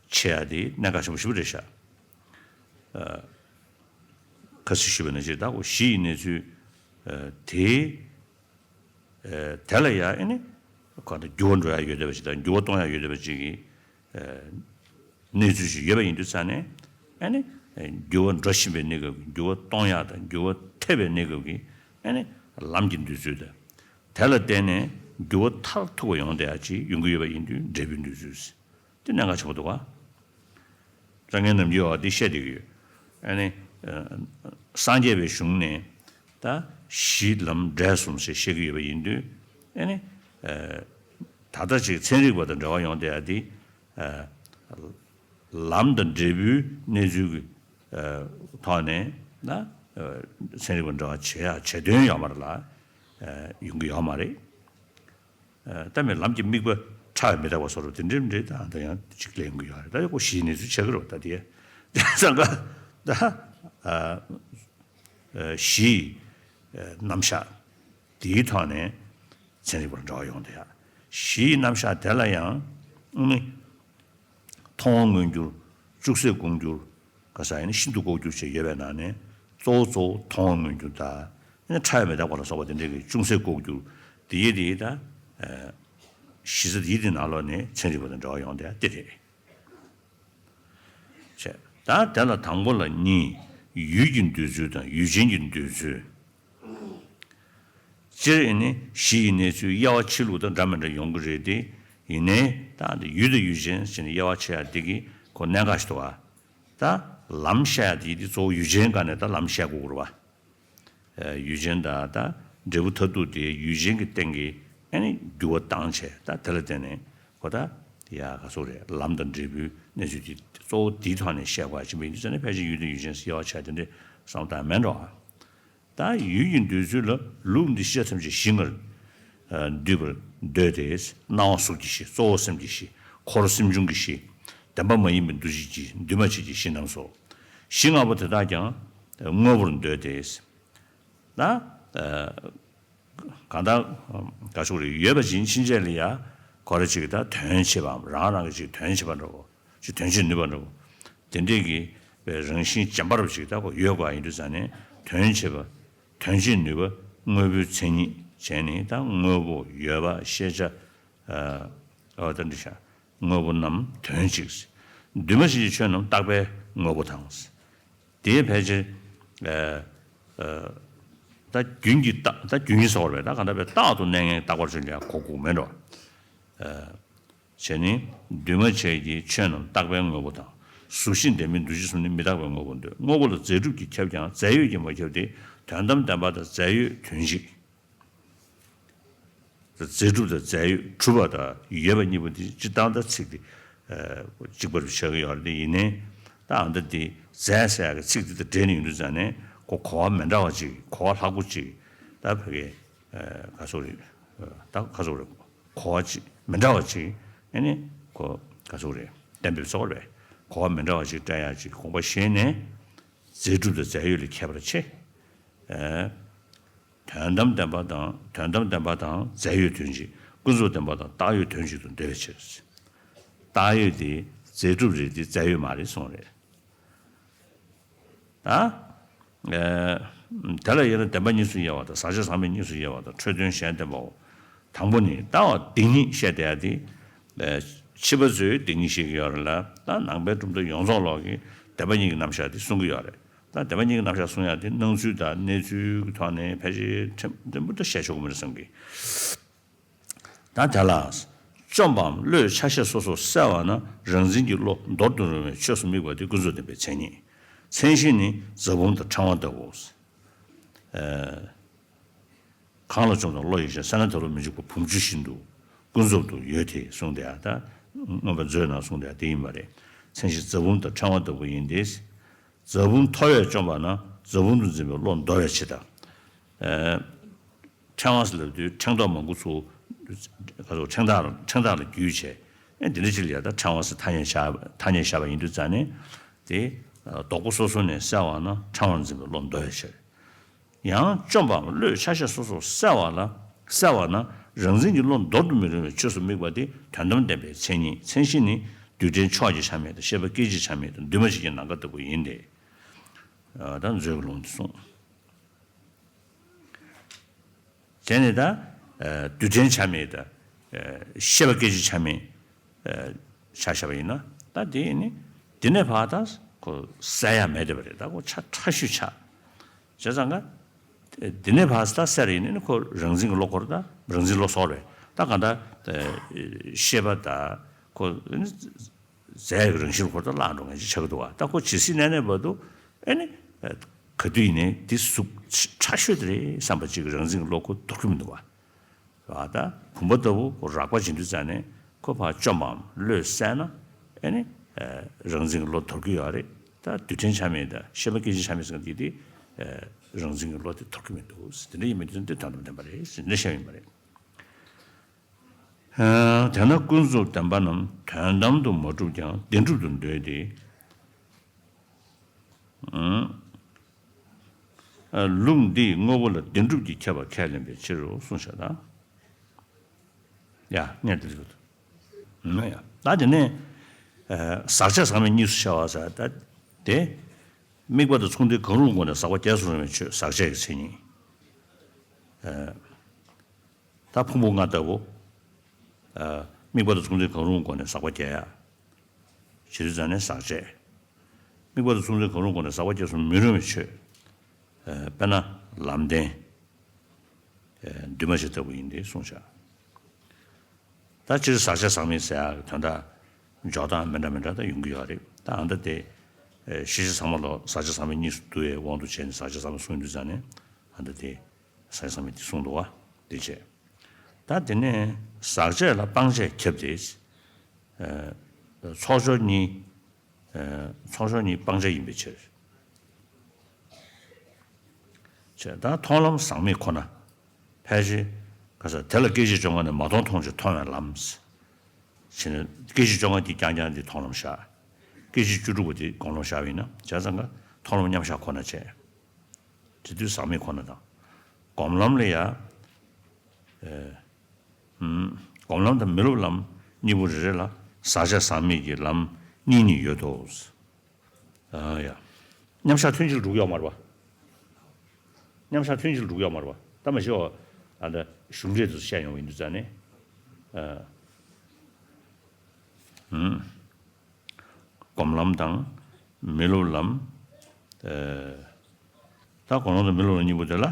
ཕྱེ་ཡ་དེ་གནད་འགག་ཆེན་པོ་ཞེ་པོ་རེད་ཤག་ཁ་སང་ཞུས་པ་ནང་བཞིན་ད་གོ་གཞི་ཡི་གནས་ཚུལ་དེ། དེ་ལ་ཡང་ཨེ་ནི་གང་ལྟར་འགྱུར་བ་འགྲོ་ཡ་ཡོད་བསྡད་པ་ཞིག་དང་འགྱུར་བ་གཏོང་ཡ་ཡོད་བསྡད་པ་ཅིག་གི་གནས་ཚུལ་ཞིག་ཡོད་པ་ཡིན་དུས་ཙང་ནས། ཨེ་ནི་འགྱུར་བ་འགྲོ་བཞིན་པའི་གནས་སྐབས་ཀྱི་འགྱུར་བ་གཏོང་ཡ་དང་འགྱུར་བ་ཐེབས་པའི་གནས་སྐབས་ཀྱི་ཨེ་ནི་ལམ་གྱི་འདོད་ཚུལ་དང་། དེ་ལ་བརྟེན་ནས་འགྱུར་བ་མཐར་ཐུག་པ་ཡོང་བསྡད་ཡ་ཅིག་ཡོང་གི་ཡོད་པ་ཡིན་དུས་འབྲས་བུའི་འདོད་ཚུལ། དེ་གནད་འགག་ཆེན་པོ་འདུག་ག་དྲང་ངེས་ནམ་རྒྱུན་བ་འདི་བཤད་བསྡད་ཀྱི་ཡོད། ཨ་ནི། སངས་རྒྱས་པའི་གཞུང་ནས་ད་གཞི་ལམ་འབྲས་གསུམ་ཞེས་བཤད་ཀྱི་ཡོད་པ་ཡིན་དུས། ཨ་ནི། ད་ལྟ་ཅིག་ཚན་རིག་པ་དང་འབྲེལ་བ་ཡོང་བསྡད་ཡ་འདི། ལམ་དང་འབྲས་བུའི་གནས་ཚུལ་གྱི་ཐོག་ནས་ན་ཚན་རིག་པ་འབྲེལ་བ་བྱེད་ཡ་བྱེད་དོན་ཡོད་མ་རེད་ལ། ཡོང་གི་ཡོད་མ་རེད། ད་མེད་ལམ་གྱི་དམིགས་པ་ཕྲ་བའི་མི་རྟག་པ་བཟོ་འདྲ་དེ་འདྲའི་འདྲའི་ད་ད་ཡང་གཅིག་ལེན་གྱི་ཡོད་རེད། ད་ཡག་པོ་གཞིའི་གནས་ཚུལ་ཆགས་ཀྱི་རེད་ད་དེ། དེ་ཙང་ཀ་ད་གཞིའི་རྣམ་གཞག་དེའི་ཐོག་ནས་ཚན་རིག་པར་འབྲེལ་བ་ཡོང་དེ་ཡ། གཞིའི་རྣམ་གཞག་དེ་ལ་ཡང་ཨ་ནི། མཐོང་བ་མངོན་གྱུར། ཅུང་ཟད་ལྐོག་གྱུར། ག་ས་ཡིན་ན་ཤིན་ཏུ་ལྐོག་གྱུར་བཅས་ཡོད་པའི་ནང་ནས་གཙོ་བོ་གཙོ་བོ་མཐོང་བ་མངོན་གྱུར་དང་། ཕྲ་བའི་མི་རྟག་པ་ལ་སོགས་པ་དེ་འདྲའི་གི་ཅུང་ཟད་ལྐོག་གྱུར། དེ་ཡི་དེ་ད་གཞི་རྩ་དེ་ཡི་དེ་ནང་ལོགས་ནས་ཚན་རིག་པ་དང་འབྲེལ་བ་ཡོང་དེ་དེ་རེད། བྱས། ད་དེ་ལ་དང་པོ་ལ་གཉིས། ཡུལ་གྱི་འདོད་ཚུལ་དང་ཡུལ་ཅན་གྱི་འདོད་ཚུལ། སྤྱིར་ཨེ་ནི་གཞི་ཡི་གནས་ཚུལ་དབྱེ་བ་ཕྱེ་ལུགས་དང་འདྲ་མི་འདྲ་ཡོང་གི་རེད་དེ། ཡིན་ནའི་ད་འདི་ཡུལ་དང་ཡུལ་ཅན་ཟེར་ནས་དབྱེ་བ་ཕྱེ་ཡ་འདི་གི་གོ་གནད་འགག་ཞིག་འདུག་ག་ད་ལམ་བཤད་ཡ་དེ་འདི་གཙོ་བོ་ཡུལ་ཅན་སྒང་ནས་ད་ལམ་བཤད་དགོས་ཀྱི་རེད་བ། ཡུལ་ཅན་ད་ད་འབྲས་བུ་མཐར་ཐུག་དེ་ཡུལ་ཅན་གྱི་སྟེང་གི་ཨེ་ནི་འགྱུར་བ་བཏང་བྱས་ད་དེ་ལ་བརྟེན་ནས་གོ་ད་ཡ་ག་ཚོད་རེད། ལམ་དང་འབྲས་བུའི་གནས་ཚུལ་དེ་གཙོ་བོ་དེའི་ཐོག་ནས་བཤད་དགོས་ཡ་ཅིག་མིན་འདུག་ཟེར་ནས་ཕལ་ཆེར་ཡུལ་དང་ཡུལ་ཅན་ཟེར་དབྱེ་བ་ཕྱེ་དེ་འདྲའི་བསམ་བློ་བཏང་མེད་འགྲོ། ད་ཡུལ་གྱི་འདོད་ཚུལ་ལ་ལུགས་འདི་ཤེས་བྱ་ཐམས་ཅད་གཞི་ལྔར་འདུས་པར་འདོད་དེ། སྣང་བ་གཟུགས་ཀྱི་གཞི། གཙོ་བོ་སེམས་ཀྱི་གཞི། འཁོར་སེམས་བྱུང་གི་གཞི། བདེན་པ་མ་ཡིན་པའི་འདུ་བྱེད་ཀྱི་འདུས་མ་བྱས་ཀྱི་གཞི་རྣམས་སོ། གཞི་ལྔ་པོ་དེ་དག་ཀྱང་དངོས་པོར་འདོད་དེ། ད་གང་ལྟར་ག་ཞུ་རེད། ཡོད་པ་ཅིག་ཕྱིན་ཆད་ལ་ཡ་ག་རེ་ཅིག་ད་དོན་བྱེད་པའམ་རང་རང་གི་ཅིག་དོན་བྱེད་པ་འདྲ་བོ། ཅིག་དོན་བྱེད་ནུས་པ་འདྲ་བོ། དེ་འདྲས་ཀྱི་རང་བཞིན་རྗེན་པ་རུ་ཞིག་ད་གོ་ཡོད་དགོས་ཡིན་དུས་ཙང་ནས་དོན་བྱེད་པ། དོན་བྱེད་ནུས་པ་དངོས་པོའི་མཚན་ཉིད་བྱས་ནས་ད་དངོས་པོ་ཡོད་པ་ཤེས་བྱ། ཨ་ད་འདི་བྱ། དངོས་པོ་རྣམས་དོན་གཅིག་འདུས་མ་བྱས་ཀྱི་ཆོས་རྣམས་རྟག་པའི་དངོས་པོ་དང་། དེའི་ཕལ་ཆེར། ཨ་ཨ་ད་རྒྱུན་གྱི་རྟག་ད་རྒྱུན་གྱི་ཟེར་བ་རེད། ད་གང་ལྟར་པའི་རྟག་ཏུ་གནས་ངན་རྟག་པར་བྱེད་ལ་གོ་དགོས་མེད་འགྲོ། བྱས་ནས་འདུས་མ་བྱས་ཀྱི་ཆོས་རྣམས་རྟག་པའི་དངོས་པོ་དང་། གཟུགས་ཤིང་ལྡན་མིན་འདུ་བྱེད་གསུམ་ནི་མི་རྟག་པའི་དངོས་པོར་འདོད། དངོས་པོ་ལ་རྫས་གྲུབ་ཀྱིས་ཁྱབ་ཀྱང་རྫས་ཡོད་ཀྱིས་མ་ཁྱབ་སྟེ། དོན་དམ་བདེན་པ་དང་རྫས་ཡོད་དོན་གཅིག་རྫས་གྲུབ་དང་རྫས་ཡོད་གྲུབ་པ་དང་ཡོད་པ་གཉིས་པོ་འདི་སྤྱིར་བཏང་ད་ཚིག་འདི་གཅིག་པར་ཆགས་ཀྱི་ཡོད་རེད། དེ་ཡིན་ནའི་ད་ཨ་མདའ་འདི་རྫས་ཟེར་ཡག་གི་ཚིག་འདི་དང་འབྲེལ་ནས་ཡོང་དུས་ཙང་ནས་གོ་གོ་བ་མི་འདྲ་བ་ཅིག་གོ་བ་ལྷག་པོ་ཅིག་ད་ཕ་གི་ག་ཚོད་རེད། ད་ག་ཚོད་རེད། གོ་བ་ཅིག་མི་འདྲ་བ་ཅིག་ཨ་ནི་གོ་ག་ཚོད་རེད། གཏན་འབེབས་ཚོགས་རེད། གོ་བ་མི་འདྲ་བ་ཅིག་སྤྲད་ཡག་ཅིག་དགོངས་པ་བཞེས་ནས། རྫས་གྲུབ་དང་རྫས་ཡོད་ལ་ཁྱད་པར་ཕྱེ། ཨེ། དོན་དམ་བདེན་པ་དང་དོན་དམ་བདེན་པ་དང་རྫས་ཡོད་དོན་གཅིག་ཀུན་རྫོབ་བདེན་པ་དང་བཏགས་ཡོད་དོན་གཅིག་ཏུ་འདོད་པའི་ཕྱིར། བཏགས་ཡོད་དེ་རྫས་གྲུབ་རེད་དེ་རྫས་ཡོད་མ་རེད་གསུངས་རེད། ད། ཨེ། དེ་ལ་དབྱེ་ན་བདེན་པ་གཉིས་སུ་དབྱེ་བ་དང་ཟག་བཅས་ཟག་མེད་གཉིས་སུ་དབྱེ་བ་དང་འཕྲོས་དོན་གཞན་བསྟན་པའོ། དང་པོ་ནི་ལྟ་བ་སྡིག་ཉེས་བཤད་བསྡད་ཡ་དེ། ཨེ། ཕྱི་པ་ཚོས་སྡིག་ཉེས་བཤད་ཀྱི་ཡོད་རེད་ལ། ད་ནང་པའི་གྲུབ་མཐའ་ཡོངས་རྫོགས་ལོག་གིས་བདེན་པ་གཉིས་ཀྱི་རྣམ་གཞག་དེ་གསུང་གི་ཡོད་རེད། ད་བདེན་པ་གཉིས་ཀྱི་རྣམ་གཞག་གསུང་ཡ་དེ་སྣང་ཚུལ་དང་གནས་ཚུལ་གྱི་ཐོག་ནས་ཕལ་ཆེར་ཕྲན་ཕྲན་བུ་འདྲ་བཤད་ཆོག་གི་མ་རེད་བསམ་གི། ད་དེ་ལ། བཅོམ་པའམ་བློས་ཆ་ཤས་སོ་སོར་བསལ་བ་ན་རང་འཛིན་གྱི་བློ་འདོར་དུ་རུང་བའི་ཆོས་སུ་དམིགས་པ་དེ་ཀུན་རྫོབ་བདེན་པའི་མཚན་ཉིད། མཚན་གཞི་ནི་རྫ་བུམ་དང་ཕྲེང་བ་ལྟ་བུའོ། ཨེ། གང་ལ་བཅོམ་དང་བློ་ཡིས་བྱས། བསལ་ན་དེ་བློ་མི་འཇིགས་པ་བུམ་ཆུ་བཞིན་དུ་ཀུན་རྫོབ་ཏུ་ཡོད་དེ་གསུངས་དེ། ད་མངོན་པ་མཛོད་ནང་གསུངས་དེ་དེ་ཡིན་པ་རེད། མཚན་གཞི་རྫ་བུམ་དང་ཕྲེང་བ་ལྟ་བུ་ཡིན་ཏེ། རྫ་བུམ་མཐོ་བས་བཅོམ་པ་ན་རྫ་བུམ་དུ་འཛིན་པའི་བློ་འདོར་བའི་ཕྱིར་དང་། ཨེ། ཕྲེང་བ་ཟེར་ལབ་དུས་ཕྲེང་རྡོག་མང་པོ་ཚུར་ག་ཚོད་ཕྲེང་ཐག་ལ་ཕྲེང་ཐག་ལ་བརྒྱུས་བྱས། ཨེ། འདི་འདྲ་ཅིག་ལ་ཡ་ད་ཕྲེང་བ་ཟེར་ཐ་སྙད་བཞག་ཐ་སྙད་བཞག་པ་ཡིན་དུས་ཙང་ནས། དེ་ལྡོག་པོ་སོ་སོ་ནས་བསལ་བ་ན་ཕྲེང་བར་འཛིན་པའི་བློ་འདོར་བའི་ཕྱིར། ཡང་བཅོམ་པའམ་བློས་ཆ་ཤས་སོ་སོར་བསལ་བ་ལ་བསལ་བ་ན་རང་འཛིན་གྱི་བློ་འདོར་དུ་མི་རུང་བའི་ཆོས་སུ་དམིགས་པ་དེ་དོན་དམ་བདེན་པའི་མཚན་ཉིད། མཚན་གཞི་ནི་རྡུལ་ཕྲན་མཆོག་གི་ཆ་མེད་དང་ཤེས་པ་སྐད་ཅིག་ཆ་མེད་དང་འདུས་མ་བྱས་ཀྱི་ནམ་མཁའ་ལྟ་བུ་ཡིན་ཏེ། ད་མཛོད་ཀྱི་ལུང་དེ་གསུངས། དེ་ནི་ད། རྡུལ་ཕྲན་ཆ་མེད་ད། ཤེས་པ་སྐད་ཅིག་ཆ་མེད། ཆ་བཞག་པ་ཡིན་ན་ད་དེ་ནི་འདི་ནས་ཕར་ད་ཁོ་བསལ་ཡ་མེད་བསྡད་པ་རེད། ད་ཁོ་ཆ་ཕྲ་ཤོས་ཆགས། བྱས་ཙང་ཀ་འདི་ནས་ཕར་ད་བསལ་ཡིན་ན་ཁོ་རང་འཛིན་གྱི་བློ་ཁོ་རང་ད་རང་འཛིན་བློ་སོགས་རེད། ད་གང་ལྟར་ཤེས་པ་ད་ཁོ། རྫས་ཀྱི་རང་བཞིན་ཁོ་ད་བརླག་འགྲོ་མཁན་ཅིག་ཆགས་ཀྱི་འདུག་བ། ད་ཁོ་ཇི་སྲིད་གནས་ནས་བར་དུ་ཨེ་ནི། ག་དུས་ཡིན་ནའི་འདི་གཟུགས་ཕྲ་ཤོས་དེ་རེད་བསམ་པ་ཅིག་རང་འཛིན་གྱི་བློ་ཁོ་འདོར་གྱི་མི་འདུག་བ། བ་ད་བུམ་པ་ལྟ་བུ་ཁོ་རགས་པ་བྱེད་དུས་ཙང་ནས་ཁོ་ཕར་བཅོམ་པའམ་བློས་བསལ་ན་ཨེ་ནི། རང་འཛིན་གྱི་བློ་འདོར་གྱི་ཡོད་རེད། ད་རྡུལ་ཕྲན་ཆ་མེད་ད་ཤེས་པ་སྐད་ཅིག་ཆ་མེད་ཟེར་མཁན་འདི་དེ། རང་འཛིན་གྱི་བློ་དེ་འདོར་གྱི་མི་འདུག་དེ་འདྲ་ཡིན་མི་འདུག་འདི་དོན་དམ་བདེན་པ་རེད་ཟེར་འདི་བཤད་ཡིན་པ་རེད། དེས་ན་ཀུན་རྫོབ་བདེན་པ་རྣམས་དོན་དམ་དུ་མ་གྲུབ་ཀྱང་བདེན་གྲུབ་ཏུ་འདོད་དེ། ལུགས་འདིས་དངོས་པོ་ལ་བདེན་གྲུབ་ཀྱི་ཁྱབ་པ་ཁས་ལེན་པའི་ཕྱིར་རོ་གསུངས་ཤག་ད། ཡ་ངས་འདི་ལ་ཡ་ད་དེ་ནས་ཟག་བཅས་ཟག་མེད་གཉིས་སུ་བྱ་བ་ཟེར་ད་དེ། དམིགས་པ་དང་མཚུངས་ལྡན་གང་རུང་སྒོ་ནས་ཟག་པ་རྒྱས་སུ་རུང་བའི་ཆོས་ཟག་བཅས་ཀྱི་མཚན་ཉིད། ད་ཕུང་པོ་ལྔ་ལྟ་བུ། དམིགས་པ་དང་མཚུངས་ལྡན་གང་རུང་སྒོ་ནས་ཟག་པ་རྒྱས་ཡ། བྱེད་དུས་ཙང་ནས་ཟག་བཅས། དམིགས་པ་དང་མཚུངས་ལྡན་གང་རུང་སྒོ་ནས་ཟག་པ་རྒྱས་སུ་མི་རུང་བའི་ཆོས། དཔེར་ན་ལམ་བདེན། འདུས་མ་བྱས་ལྟ་བུ་ཡིན་ཏེ་གསུངས་བཞག་ད་སྤྱིར་ཟག་བཅས་ཟག་མེད་ཟེར་ཡག་གི་དོན་དག་འཇོག་སྟངས་མི་འདྲ་མི་འདྲ་ད་ཡོང་གི་ཡོད་རེད། ད་ཨ་མདའ་དེ། ཤེས་བྱ་ཚང་མ་ལོ་ཟག་བཅས་ཟག་མེད་གཉིས་སུ་འདུ་བའི་དབང་དུ་བྱས་ནས་ཟག་བཅས་ཟག་མེད་གསུངས་ཡོང་དུས་ཙང་ནས་ཨ་མདའ་དེ། ཟག་བཅས་ཟག་མེད་དེ་གསུངས་འདུག་བ། དེ་བྱས། ད་དེ་ནས་ཟག་བཅས་ལ་སྤང་བྱས་ཁྱབ་སྟེ། ཚོགས་སྦྱོར་གཉིས། ཚོགས་སྦྱོར་གཉིས་སྤང་བྱ་ཡིན་པའི་ཕྱིར། བྱས་ད་མཐོང་ལམ་ཟག་མེད་ཁོ་ན། ཕལ་ཆེར། ག་ས་དེ་ལ་སྐད་ཅིག་བཅོ་ལྔ་ནས་མ་མཐོང་མཐོང་ཕྱིར་མཐོང་བའི་ལམ། བྱས་ན་སྐད་ཅིག་བཅོ་ལྔ་དེ་རྐྱང་རྐྱང་དེ་མཐོང་ལམ་བཞག་སྐད་ཅིག་བཅུ་དྲུག་པོ་དེ་སྒོམ་ལམ་བཞག་པ་ཡིན་ན་བྱས་ཙང་ཀ་མཐོང་ལམ་མཉམ་བཞག་ཁོ་ན་བྱས། དེ་དུས་ཟག་མེད་ཁོ་ན་དང་། སྒོམ་ལམ་ལ་ཡ། སྒོམ་ལམ་དང་མི་སློབ་ལམ་གཉིས་པོ་རེ་རེ་ལ་ཟག་བཅས་ཟག་མེད་ཀྱི་ལམ་གཉིས་གཉིས་ཡོད་དོ། ཨ་ཡ། མཉམ་བཞག་ཐུན་གཅིག་ལ་འགྲོ་གི་ཡོད་མ་རེད་པ། མཉམ་བཞག་ཐུན་གཅིག་ལ་འགྲོ་གི་ཡོད་མ་རེད་པ། ད་མ་གཞི་བ། ཨ་ད་གཞུང་འགྲེལ་དུ་བཤད་ཡོང་བ་ཡིན་དུས་ཙང་ནས། ཨ། ཧུམ། སྒོམ་ལམ་དང་མི་སློབ་ལམ། ཨ། ད་སྒོམ་ལམ་དང་མི་སློབ་ལམ་གཉིས་པོ་དེ་ལ་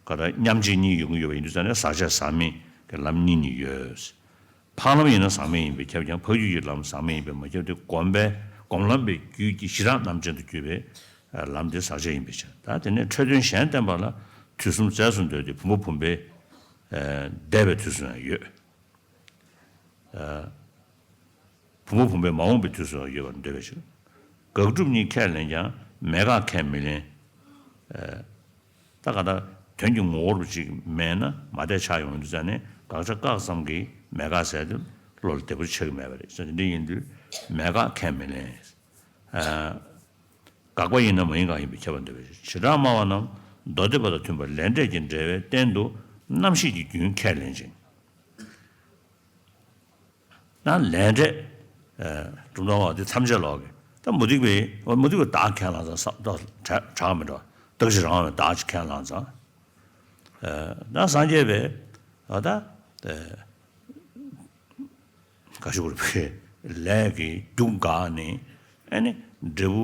ག་ད་མཉམ་རྗེས་གཉིས་ཡོང་གི་ཡོད་པ་ཡིན་དུས་ཙང་ནས་ཟག་བཅས་ཟག་མེད་ཀྱི་ལམ་གཉིས་གཉིས་ཡོད། འཕགས་ལམ་ཡིན་ན་ཟག་མེད་ཡིན་པས་ཁྱབ་ཀྱང་འཕགས་རྒྱུད་ཀྱི་ལམ་ཟག་མེད་ཡིན་པས་མ་ཁྱབ་སྟེ་སྒོམ་པས་སྒོམ་ལམ་པའི་རྒྱུད་ཀྱི་ཞི་རགས་རྣམ་ཅན་དུ་གྱུར་པའི་ལམ་དེ་ཟག་བཅས་ཡིན་པའི་ཕྱིར། ད་དེ་ནས་འཕྲོས་དོན་གཞན་བསྟན་པ་ལ་དུས་གསུམ་རྫས་སུ་འདོད་དེ་བུམ་པ་བུམ་པའི་འདས་པའི་དུས་སུ་ཡང་ཡོད། བུམ་པ་བུམ་པའི་མ་འོངས་པའི་དུས་སུ་ཡང་ཡོད་པར་འདོད་པའི་ཕྱིར། དགག་སྒྲུབ་གཉིས་ཁས་ལེན་ཀྱང་མེད་དགག་ཁས་མི་ལེན། ད་ག་ད་དོན་གྱི་ངོ་བོར་ཅིག་མེད་ན་མ་དད་ཆགས་ཡོང་དུས་ཙང་ནས་དགག་བྱ་བཀག་ཙམ་གྱིས་མེད་དགག་ཟེར་དུས་བློ་ལ་བདེ་པོ་ཆགས་ཀྱི་མེད་པ་རེད། དེ་འདྲ་ཡིན་དུས་ མེད་དགག་ཁས་མི་ལེན། དགག་པ་ཡིན་ན་མ་ཡིན་དགག་ཡིན་པའི་ཁྱད་པར་འདོད་པའི་ཕྱིར། བྱེ་བྲག་སྨྲ་བ་རྣམས་མདོ་སྡེ་པ་དང་མཐུན་པར་ལས་འབྲས་ཀྱི་འབྲེལ་བའི་རྟེན་དུ་རྣམ་ཤེས་ཀྱི་རྒྱུན་ཁས་ལེན་ཅིང་། ན་ལས་འབྲས། གྲུབ་མཐའ་བ་དེ་ཐམས་ཅད་ལོག་གི་ད་མུ་སྟེགས་པའི་མུ་སྟེགས་པའི་བདག་ཁས་བླངས་ཙང་བསམ་གཏོད་གྲགས་མི་འགྲོ། རྟག་གཅིག་རང་བའི་བདག་ཅིག་ཁས་བླངས་ཙང་། ད་སངས་རྒྱས་པའི་ད་ག་ཞུ་དགོས་རེད། ལས་ཀྱི་རྒྱུ་འགགས་ནས་ཨ་ནི་འབྲས་བུ་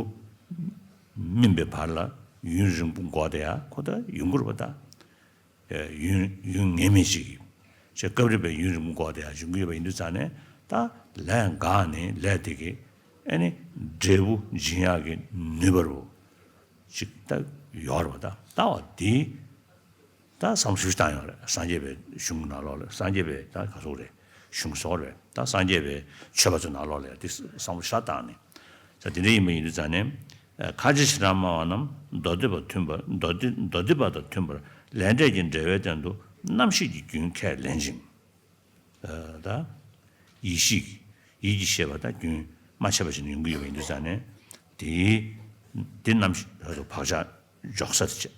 སྨིན་པའི་བར་ལ་ཡུན་རིང་པོ་འགོར་དེ་ཡ་ཁོ་ད་ཡོང་གི་རེད་པ་ད། ཡུན་ཡུན་ངེས་མེད་ཅིག་གི་ཅེས་སྐབས་རེ་བའི་ཡུན་རིང་པོ་འགོར་དེ་ཡང་འབྱུང་གི་ཡོད་པ་ཡིན་དུས་ཙང་ནས་ད་ལས་འགགས་ནས་ལས་དེ་གི་ཨ་ནི་འབྲས་བུ་འབྱིན་ཡག་གི་ནུས་པ་རུ་ཅིག་ད་ཡོད་རེད་པ། ད་ལྟ་བ་འདི་ད་བསམ་ཚུལ་བཏང་ཡོད་རེད། སངས་རྒྱས་པའི་གཞུང་གི་ནང་ལོགས་ལ་སངས་རྒྱས་པའི་ད་ག་ཚོད་རེད། གཞུང་སོགས་རེད། ད་སངས་རྒྱས་པའི་ཆོས་པ་ཚོའི་ནང་ལོགས་ལ་ཡང་འདི་བསམ་བློ་ཤ་བཏང་ནས་ད་དེ་འདྲ་ཡིན་པ་ཡིན་དུས་ཙང་ནས། ཁ་ཅིག་བྱེ་བྲག་སྨྲ་བ་རྣམས་མདོ་སྡེ་པ་མཐུན་པར་མདོ་སྡེ་མདོ་སྡེ་པ་དང་མཐུན་པར་ལས་འབྲས་ཀྱི་འབྲེལ་བའི་སྟེང་དུ་རྣམ་ཤེས་ཀྱི་རྒྱུན་ཁས་ལེན་ཅིང་། ད་ཡིད་ཤེས་ཀྱི་ཡིད་ཀྱི་ཤེས་པ་དང་རྒྱུན་མ་ཆད་པ་ཞིག་ཡོང་གི་ཡོད་པ་ཡིན་དུས་ཙང་ནས་དེའི་དེ་རྣམ་ཤེས་བག་ཆགས་འཇོག་ས་དེ་བྱས།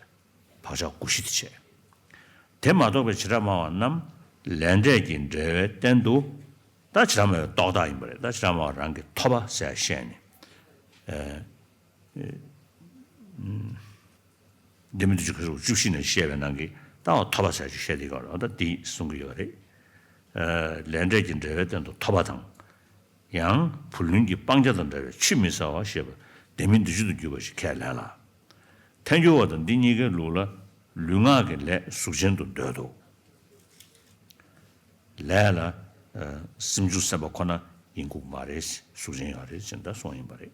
བག་ཆགས་གོ་གཞི་དེ་བྱས། དེ་མ་གཏོགས་པའི་བྱེ་བྲག་སྨྲ་བ་རྣམས་ལས་འབྲས་ཀྱི་འབྲེལ་བའི་སྟེང་དུ་ད་བྱེ་བྲག་སྨྲ་བའི་རྟོག་བཏགས་ཡིན་པ་རེད། ད་བྱེ་བྲག་སྨྲ་བ་རང་གི་ཐོབ་པ་ཟེར་བཤད་ནས། ལྡན་མིན་འདུ་བྱེད་ཁ་ཕྱོགས་བཅུ་བཞི་ནས་བཤད་པའི་ནང་གི་ལྟ་བ་ཐོབ་པ་ཟེར་ཅིག་བཤད་དེ་ག་རེད། ད་འདི་གསུང་གི་ཡོད་རེད། ལས་འབྲས་ཀྱི་འབྲེལ་བའི་སྟེང་དུ་ཐོབ་པ་དང་། ཡང་བུ་ལོན་གྱི་སྤང་བྱ་དང་འདྲ་བའི་ཆུད་མི་ཟ་བ་ཞེས་པ་ལྡན་མིན་འདུ་བྱེད་དུ་གྱུར་པ་ཞིག་ཁས་ལེན་ལ། ཐལ་འགྱུར་བ་དང་འདི་གཉིས་ཀའི་ལུགས་ལ་ལུས་ངག་གི་ལས་གཟུགས་ཅན་དུ་འདོད་དོ། ལས་ལ་སེམས་བྱུང་སེམས་པ་ཁོ་ན་ཡིན་དགོས་མ་རེད། གཟུགས་ཅན་ཡང་རེད་ཅེས་ད་གསུངས་ཡིན་པ་རེད།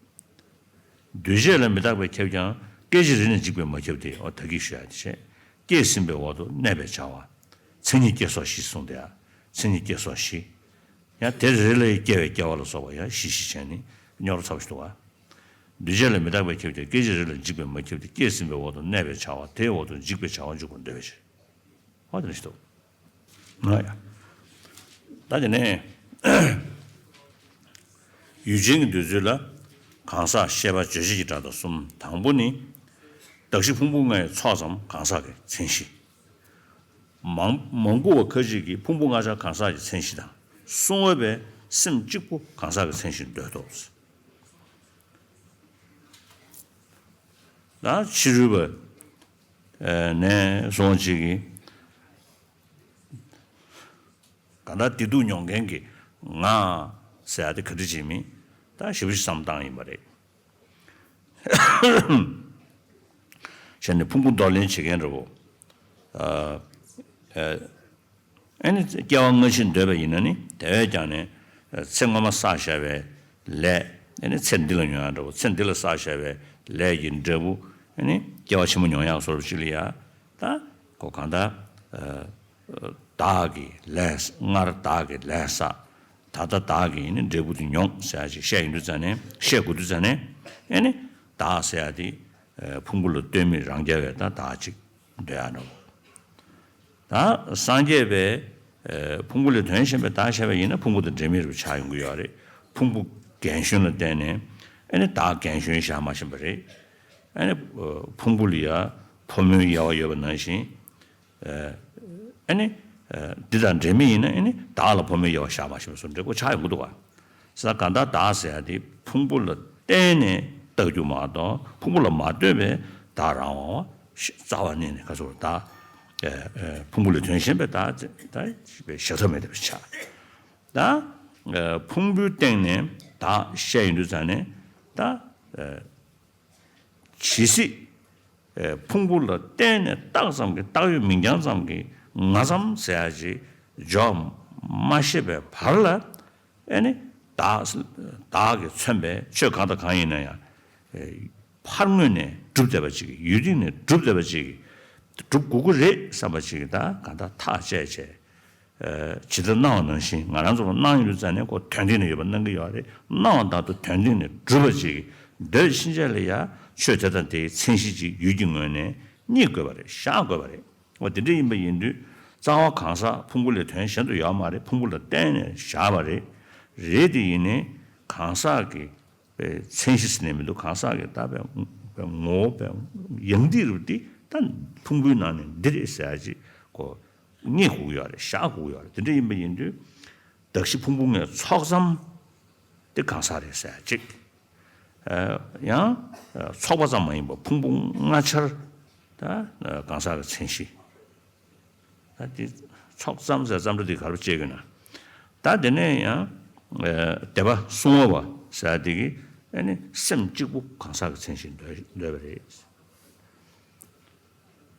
འདུས་བྱས་ལ་མི་རྟག་པས་ཁྱབ་ཀྱང་སྐད་ཅིག་རེ་ནས་འཇིག་པས་མ་ཁྱབ་སྟེ། འོ་ད་གིན་ཞུ་ཡ་དེ་བྱས། སྐྱེས་ཟིན་པའི་འོག་ཏུ་གནས་པའི་བྱ་བ། མཚན་ཉིད་སྐྱེ་སོགས་བཞི་གསུངས་ཏེ། མཚན་ཉིད་སྐྱེ་སོགས་བཞི། ཡང་དེ་རེ་ལ་སྐྱེ་བའི་སྐྱེ་བ་ལ་སོགས་པ་ཡང་བཞི་བཞི་བྱས་ནས་རྙོག་དྲ་ཚ་པོ་ཞིག་འདུག་ག་འདུས་བྱས་ལ་མི་རྟག་པས་ཁྱབ་ཀྱང་སྐད་ཅིག་རེ་ལ་འཇིག་པས་མ་ཁྱབ་སྟེ། སྐྱེས་ཟིན་པའི་འོག་ཏུ་གནས་པའི་བྱ་བ་དེའི་འོག་ཏུ་འཇིག་པའི་བྱ་བ་འཇུག་པར་འདོད་པའི་ཕྱིར། ཧོ་དེ་ནི་ཞིག་ཏུ། ང་ཡ། ད་དེ་ནས་ཡུལ་ཅན་གྱི་འདོད་ཚུལ་ལ་གང་ཟག་ཤེས་པ་རྗོད་བྱེད་ཀྱི་སྒྲ་དང་གསུམ། དང་པོ་ནི། གདགས་གཞི་ཕུང་པོ་ལྔའི་ཚོགས་ཙམ་གང་ཟག་གི་མཚན་གཞི། མང་མང་པོ་བ་ཁ་ཅིག་གིས་ཕུང་པོ་ལྔ་ཆ་གང་ཟག་གི་མཚན་གཞི་དང་། གསུང་འོས་པའི་སེམས་གཅིག་པུ་གང་ཟག་གི་མཚན་གཞིར་འདོད་དོ། ད་ཕྱི་རོལ་པ་ནས་སོང་ཅིག་གིས་གང་ལྟར་བདེ་སྡུག་མྱོང་མཁན་གྱི་ང་ཟེར་ཡ་དེ་ག་འདྲ་ཅིག་མིན་ད་ཞིབ་ཞིབ་བསམ་བཏང་ཡིན་པ་རེད། བྱས་ནས་ཕུང་པོ་འདོར་ལེན་བྱེད་མཁན་འདྲ་བོ། ཨ་ནི་སྐྱེ་བ་སྔ་ཕྱི་འདོད་པ་ཡིན་ན་ནི་དེ་བས་ཀྱང་ནི་ཚེ་སྔོན་མ་བསགས་བཞག་པའི་ལས་ཨ་ནི་ཚེ་འདི་ལ་མྱོང་ཡ་འདྲ་བོ། ཚེ་འདི་ལ་བསགས་བཞག་པའི་ལས་ཀྱི་འབྲས་བུ་ཨ་ནི་སྐྱེ་བ་ཕྱི་མ་མྱོང་ཡག་བཟོ་འདྲ་ཅིག་ལ་ཡ། ད་ཁོ་གང་ལྟར་བདག་གིས་ལས་སྔར་བདག་གིས་ལས་བསགས། ད་ལྟ་བདག་གིས་ནི་འབྲས་བུ་དེ་མྱོང་ཟེར་ཡ་ཅིག་བཤད་ཡོང་དུས་ཙང་ནས་བཤད་དགོས་དུས་ཙང་ནས་ཨ་ནི་བདག་ཟེར་ཡ་དེ་ཕུང་པོ་ལ་ལྟོས་མེད་རང་རྐྱ་བའི་ད་བདག་ཅིག་འདོད་ཡ་འདྲ་བོ། ད་སངས་རྒྱས་པས་ཕུང་པོ་ལས་དོན་གཞན་པའི་བདག་བཤད་པ་ཡིན་ན་ཕུང་པོ་དང་འབྲེལ་མེད་རུ་ཆགས་ཡོང་གི་ཡོད་རེད། ཕུང་པོ་རྒན་གཞོན་ལ་བརྟེན་ནས་ཨ་ནི་བདག་རྒན་གཞོན་བཞག་མ་ཤེས་པ་རེད། ཨ་ནི་ཕུང་པོ་ལ་ཡ་ཕོ་མོའི་དབྱེ་བ་ཡོད་པ་ནང་བཞིན། ཨ་ནི། འདི་དང་འབྲེལ་མེད་ཡིན་ན་ཨ་ནི་བདག་ལ་ཕོ་མོའི་དབྱེ་བ་བཞག་མ་ཤེས་པ་བཟོ་འདྲ་པོ་ཆགས་ཡོང་གི་འདུག་ག་ས་གང་ལྟར་བདག་ཟེར་ཡ་དེ་ཕུང་པོ་ལ་བརྟེན་ནས་བཏགས་རྒྱུ་མ་གཏོགས་ཕུང་པོ་ལ་མ་ལྟོས་པའི་བདག་རང་དབང་བ་རྩ་བ་ཉིད་ནས་ག་ཚོད་བདག་ཕུང་པོ་ལས་དོན་གཞན་པའི་བདག་ཅེས་པའི་བཞག་ཐབས་མེད་པ་ཆགས། ད་ཕུང་པོའི་སྟེང་ནས་བདག་བཤད་ཡོང་དུས་ཙང་ནས་ད། ཇི་སྲིད་ཕུང་པོ་ལ་བརྟེན་ནས་བཏགས་ཙམ་གྱི་བཏགས་ཡོད་མིང་རྐྱང་ཙམ་གྱི་ང་ཙམ་ཟེར་ཡ་ཅིག་འཇོག་མ་ཤེས་པའི་བར་ལ་ཨ་ནི་བདག་བདག་གིས་མཚོན་པའི་ཆོས་གང་དང་གང་ཡིན་ན་ཡང་ཕར་ངོས་ནས་གྲུབ་བསྡད་པ་ཅིག་ཡུལ་སྟེང་ནས་གྲུབ་བསྡད་པ་ཅིག་གྲུབ་དགོས་ཀྱི་རེད་བསམ་པ་ཅིག་ད་གང་ལྟར་ཐག་བཅད་བྱས། ཇི་ལྟར་སྣང་བ་ནང་བཞིན་ང་རང་ཚོ་ལ་སྣང་ཡོང་དུས་ཙང་ནས་ཁོ་དོན་སྟེང་ན་ཡོད་པ་སྣང་གི་ཡོད་རེད། སྣང་བ་ལྟར་དུ་དོན་སྟེང་ནས་གྲུབ་པ་ཅིག་འདོད་ཕྱིན་ཆད་ལ་ཡང་ཆོས་དེ་དང་དེའི་མཚན་གཞི་ཅིག་ཡུལ་གྱི་ངོས་ནས་རྙེད་དགོས་པ་རེད། བཞག་དགོས་པ་རེད། འོ་དེ་འདྲ་ཡིན་པ་ཡིན་དུས་རྩ་བ་གང་ཟག་ཕུང་པོ་ལས་དོན་གཞན་དུ་ཡོད་མ་རེད། ཕུང་པོ་ལ་བརྟེན་ནས་བཞག་པ་རེད། རེད་དེ་ཡིན་ནའི་ གང་ཟག་གི་པའི་མཚན་གཞི་ཟེར་ནས་མི་འདུག་གང་ཟག་གི་ད་པའི་པའི་ངོ་བོ་པའི་ཡང་ཏིག་རེད་པ། འདི་ད་ཕུང་པོའི་ནང་ནས་འདི་རེད་ཟེར་ཡ་ཅིག་གོ་རྙེད་དགོས་ཀྱི་ཡོད་རེད། བཞག་དགོས་ཀྱི་ཡོད་རེད། དེ་འདྲ་ཡིན་པ་ཡིན་དུས་གདགས་གཞི་ཕུང་པོ་ལྔའི་ཚོགས་ཙམ་དེ་གང་ཟག་རེད་ཟེར་ཡ་ཅིག་ཡང་ཚོགས་པ་ཙམ་མ་ཡིན་པ་ཕུང་པོ་ལྔ་ཆར་ད་གང་ཟག་གི་མཚན་གཞི། ད་དེ་ཚོགས་ཙམ་ཟེར་ཙམ་སྒྲ་དེ་ག་རེ་བྱེད་དགོས་ན། ད་དེ་ནས་ཡང་སྡེ་པ་གསུམ་པ་ཟེར་དེ་གི་ཨ་ནི་སེམས་གཅིག་པུ་གང་ཟག་གི་མཚན་གཞི་འདོད་འདོད་པ་རེད།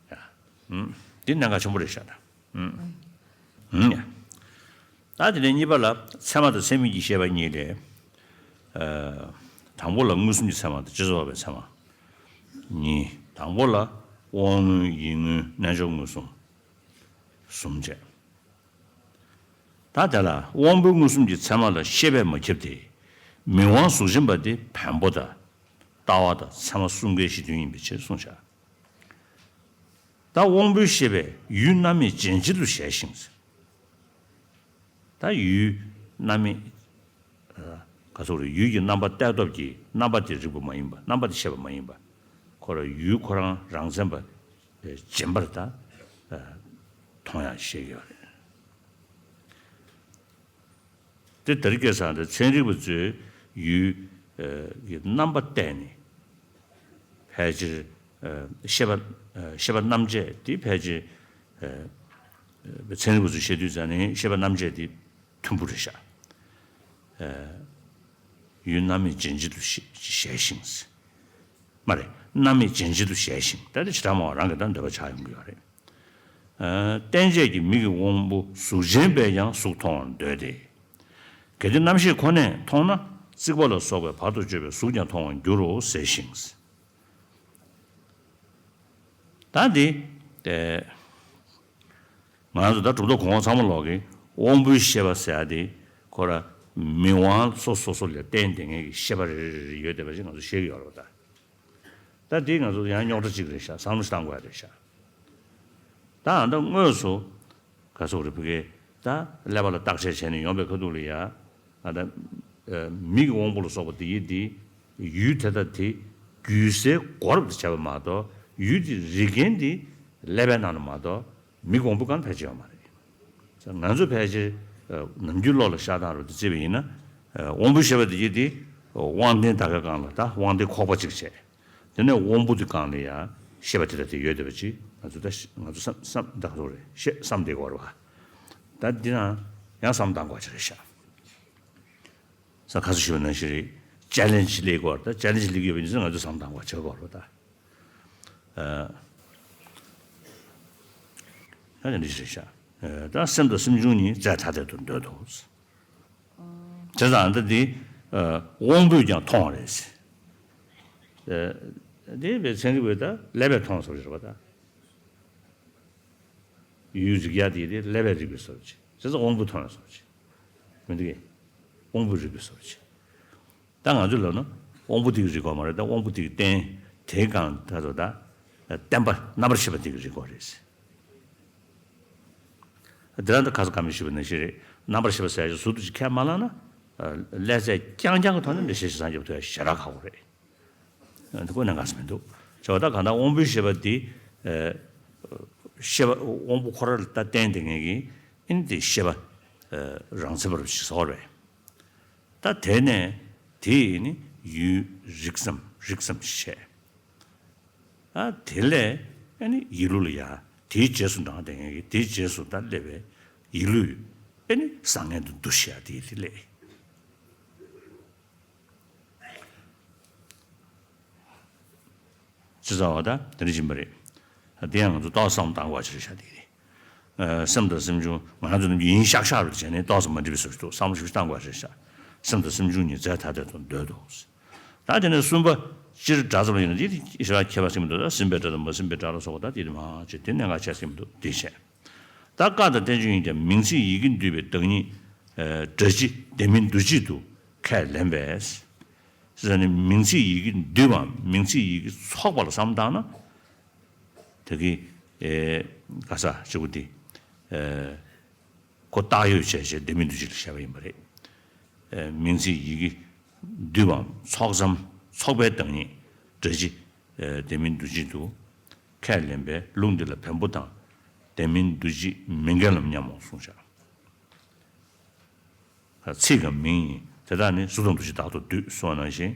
ཡ། ཨུམ། འདི་གནད་འགག་ཆེན་པོ་རེད་ཤག་ད། ཨུམ། ཨུམ་ཡ། ད་དེ་ནས་གཉིས་པ་ལ་ཚད་མ་དང་ཚད་མིན་གྱི་ཤེས་པ་གཉིས་ཏེ། ཨ། དང་པོ་ལ་མངོན་སུམ་གྱི་ཚད་མ་དང་སྤྱི་ཚོགས་པའི་ཚད་མ། གཉིས། དང་པོ་ལ་དབང་མངོན་ཡིད་མངོན་རྣལ་འབྱོར་མངོན་སུམ། གསུམ་བྱས། ད་དེ་ལ་དབང་པོའི་མངོན་སུམ་གྱི་ཚད་མ་ལ་ཤེས་པས་མ་ཁྱབ་སྟེ། མིག་དབང་གཟུགས་ཅན་པ་དེ་བེམ་པོ་དང་ལྟ་བ་དང་ཚད་མ་གསུམ་ཀའི་གཞི་མཐུན་ཡིན་པའི་ཕྱིར་གསུངས་བཞག་ད་དབང་པོའི་ཤེས་པས་ཡུལ་རྣམ་མེད་རྗེན་གཅིག་ཏུ་བཞེད་ཅིང་། ད་ཡུལ་རྣམ་མེད། ག་ཚོད་རེད། ཡུལ་གྱི་རྣམ་པ་གཏད་སྟོབས་ཀྱིས་རྣམ་པ་དེ་རིག་པ་མ་ཡིན་པ། རྣམ་པ་དེ་ཤེས་པ་མ་ཡིན་པ། ཁོ་རང་ཡུལ་ཁོ་རང་རང་མཚན་པ་རྗེན་པར་ད་མཐོང་ཡང་ཤེས་ཀྱི་ཡོད་རེད། དེ་ལྟར་སྐད་ཚང་དེ་ཚན་རིག་པ་ཚོས་ཡུལ་གྱི་རྣམ་པ་བལྟས་ནས་ཕལ་ཆེར་ཤེས་པ་ཤེས་པ་རྣམ་འབྱེད་དེ་ཕལ་ཆེར་ཚན་རིག་པ་ཚོས་བཤད་དུས་ཙང་ནས་ཤེས་པ་རྣམ་འབྱེད་དེ་མཐུན་པོ་རེད་ཤག་ཡུལ་རྣམ་མེད་རྗེན་གཅིག་ཏུ་བཞེད་ཅིང་། མ་རེད། རྣམ་མེད་རྗེན་གཅིག་ཏུ་བཞེད་ཅིང་། ད་དེ་བྱེ་བྲག་སྨྲ་བ་རང་གི་ད་འདོད་པ་ཆགས་ཡོང་གི་ཡོད་རེད། རྟེན་བཅས་ཀྱི་མིག་གི་དབང་པོ་གཟུགས་ཅན་པས་ཀྱང་གཟུགས་མཐོང་བར་འདོད་དེ། གལ་ཏེ་རྣམ་ཤེས་ཁོ་ནས་མཐོང་ན་རྩིག་པ་ལ་སོགས་པའི་བར་དུ་གཅོད་པའི་གཟུགས་ཀྱང་མཐོང་བར་འགྱུར་རོ་ཟེར་ཞིང་། ད་འདི་ང་ཚོ་ད་གྲུབ་མཐའ་གོང་འོག་ཚང་མ་ལོག་གི་དབང་པོའི་ཤེས་པ་ཟེར་ཡ་དེ་ཁོ་ར་མིག་དབང་སོ་སོ་སོ་ལ་བརྟེན་བསྡད་མཁན་གྱི་ཤེས་པ་རེ་རེ་རེ་ཡོད་བསྡད་པ་ཞིག་ང་ཚོ་ཤེས་ཀྱི་ཡོད་རེད་པ། ད་ད་འདི་ང་ཚོ་ཡང་རྙོག་དྲ་གཅིག་རེད་ཤག་བསམ་བློ་ཞིག་བཏང་དགོས་ཡ་རེད་ཤག་ད་ཨ་ད་དངོས་སུ་ག་སོག་རེ་ཕ་གི་ད་ཀླད་པ་ལ་བརྟག་དཔྱད་བྱས་ནས་ཡོང་པའི་ཁ་ཐུག་ལ་ཡ་ཨ་ད་མིག་གི་དབང་པོ་ལ་སོགས་པ་དེ་ཡི་དེ་ཡུལ་དེ་དག་དེ་རྒྱུ་སའི་སྒོ་རབ་ཏུ་བྱས་པ་མ་གཏོགས་ཡུལ་དེ་རིག་མཁན་དེ་ཀླད་པའི་ནང་ལ་མ་གཏོགས་མིག་གི་དབང་པོ་གང་ཕལ་ཆེར་ཡོད་མ་རེད། ང་ཚོ་ཕལ་ཆེར་ནམ་རྒྱུན་བློ་ལ་ཤར་སྟངས་རུ་དེ་བརྩིས་པ་ཡིན་ན་དབང་པོའི་ཤེས་པ་དེ་ཡི་དེ་དབང་ལྡན་ད་གའི་སྒང་ལ་ད་དབང་ལྡན་ཁོག་པ་གཅིག་བྱས། དེ་ནས་དབང་པོ་དེ་སྒང་ལ་ཡང་ཤེས་པ་དེ་ལྟ་དེ་ཡོད་བསྡད་པ་ཅིག་ང་ཚོ་ད་ཤ་ང་ཚོ་བསམ་བསམ་ད་ག་རེ་རེད་ཤེས་བསམ་བསྡད་དགོས་རེད་བ། ད་འདི་ན་ཡང་བསམ་བཏང་དགོས་ཅིག་རེད་ཤག་ས་ཁ་སུ་ཞུ་བ་ནང་བཞིན་རེད། ཅེ་ལེན་ཇི་སླེབས་དགོས་རེད། ད་ཅེ་ལེན་ཇི་སླེབས་ཀྱི་ཡོད་པ་ཡིན་ཙང་ང་ཚོ་བསམ་བཏང་དགོས་ཅིག་དགོས་རེད་ད། ད་དེ་འདྲ་ཞིག་རེད་ཤག་ད་སེམས་དང་སེམས་བྱུང་གཉིས་རྫས་ཐ་དད་དུ་འདོད་དོ། བྱས་ཙང་ད་འདི་དབང་པོས་ཀྱང་མཐོང་བ་རེད། འདི་བས་ཚན་རིག་པས་ད་ཀླད་པས་མཐོང་བཟོ་རེད་པ་ད། ཡུལ་རིག་ཡ་དེ་དེ་ཀླད་པས་རིག་པའི་བཟོ་ཅིག་བྱས་ཙང་དབང་པོས་མཐོང་བ་བཟོ་ཅིག་མི་འདུག་གས། དབང་པོས་རིག་པའི་བཟོ་ཅིག་ད་ང་ཚོས་ལབ་ན་དབང་པོ་དེ་གིས་རིག་གོ་མ་རེད། ད་དབང་པོ་དེ་གི་རྟེན་དེའི་སྒང་ད་ཚོ་ད་བརྟེན་པ་རྣམ་པར་ཤེས་པ་དེ་གིས་རིག་གོ་རེད། དེ་རང་ད་ཁ་སང་ཀ་མི་ཞུས་པ་ནང་བཞིན་རེད། རྣམ་པར་ཤེས་པ་ཟེར་ཡ་ཞིག་ཟུར་དུ་ཅིག་ཁས་མ་བླངས་ན། ཀླད་རྩལ་རྐྱང་རྐྱང་གི་ཐོག་ནས་འགྲེལ་བཤད་ཞིག་བཟང་རྒྱབ་ཐུབ་ཡ་ཞེ་དྲག་ཁག་པོ་རེད། འདི་ཁོ་ནས་འགག་སེ་མི་འདུག་བྱས་པ་ད་གང་ལྟར་དབང་པོའི་ཤེས་པ་འདི། ཤེས་པ་དབང་པོ་ཁོ་རང་ལ་ད་བརྟེན་བསྡད་མཁན་གྱི་ཨིན་དེ་ཤེས་པ་རང་མཚན་པ་རུ་ཞིག་བཟོ་བ་རེད། ད་དེ་ནས་དེ་ནི་ཡུལ་རིག་ཙམ་རིག་ཙམ་བྱས། ཨ་དེ་ལས་ཨ་ནི་ཡིད་ལུགས་ལ་ཡ་དེའི་རྗེས་སུ་འབྲང་བསྡད་མཁན་གྱི་དེའི་རྗེས་སུ་ད་སླེབས་པའི་ཡིད་ལུགས་ཨ་ནི་བཟང་ངན་དུ་འདུ་ཤེས་ཡ་དེ་དེ་ལས། ཅི་ཙམ་བ་ད་དེ་འདྲ་ཡིན་པ་རེད། དེ་ཡང་ང་ཚོ་ཏོག་ཙམ་བཏང་དགོས་ཅིག་རེད་ཤག་དེ་རེད། སེམས་དང་སེམས་བྱུང་ང་ཚོ་རྣམས་ཀྱི་ཡིན་ཤག་ཤག་རུ་བྱས་ནས་ཏོག་ཙམ་མ་འགྲིག་པའི་བཟོ་ཞིག་འདུག་བསམ་བློ་ཞིག་བཏང་དགོས་ཅིག་རེད་ཤག་སེམས་དང་སེམས་བྱུང་གཉིས་རྫས་ཐ་དད་དུ་འདོད་དོ། ད་དེ་ནས་གསུམ་པ་སྤྱིར་སྒྲ་ཙམ་ཡིན་ན་དེ་ཞེ་དྲག་ཁྱད་པར་ཟིན་མི་འདུག་ད་ཟིན་པའི་སྒྲ་དང་མ་ཟིན་པའི་སྒྲ་ལ་སོགས་པ་ད་དེ་དེ་མང་ཆེ་དེ་གནད་འགག་ཆེ་ཟིན་མི་འདུག་དེ་བྱས། ད་བཀའ་དང་བསྟན་བཅོས་གཉིས་ཀྱང་མིང་ཚིག་ཡི་གེ་འདུས་པའི་བདག་ཉིད། སྒྲ་སྤྱི་ལྡན་མིན་འདུ་བྱེད་དུ་ཁས་ལེན་པས། ཟེར་ནས་མིང་ཚིག་ཡི་གེ་འདུས་པའམ་མིང་ཚིག་ཡི་གེ་ཚོགས་པ་ལ་བསམ་བཏང་ན། དེ་གི་ག་ས་གཅིག་པུ་དེ་ཁོ་བཏགས་ཡོད་བྱས་བྱས་ལྡན་མིན་འདུ་བྱེད་ལ་བཤད་པ་ཡིན་པ་རེད། མིང་ཚིག་ཡི་གེ་ འདུས་པའམ་ཚོགས་ཙམ་ཚོགས་པའི་བདག་ཉིད་སྒྲ་སྤྱི་ལྡན་མིན་འདུ་བྱེད་དུ་ཁས་ལེན་པས་ལུང་འདི་ལ་བེམ་པོ་དང་ལྡན་མིན་འདུ་བྱེད་མི་འགལ་ལམ་སྙམ་མོ་གསུངས་བཞག་ཚིག་གམ་མིང་ཡིན། དེ་དག་ནི་གཟུགས་དང་འདུ་བྱེད་བདག་ཏུ་འདུས་སོགས་ནང་བཞིན།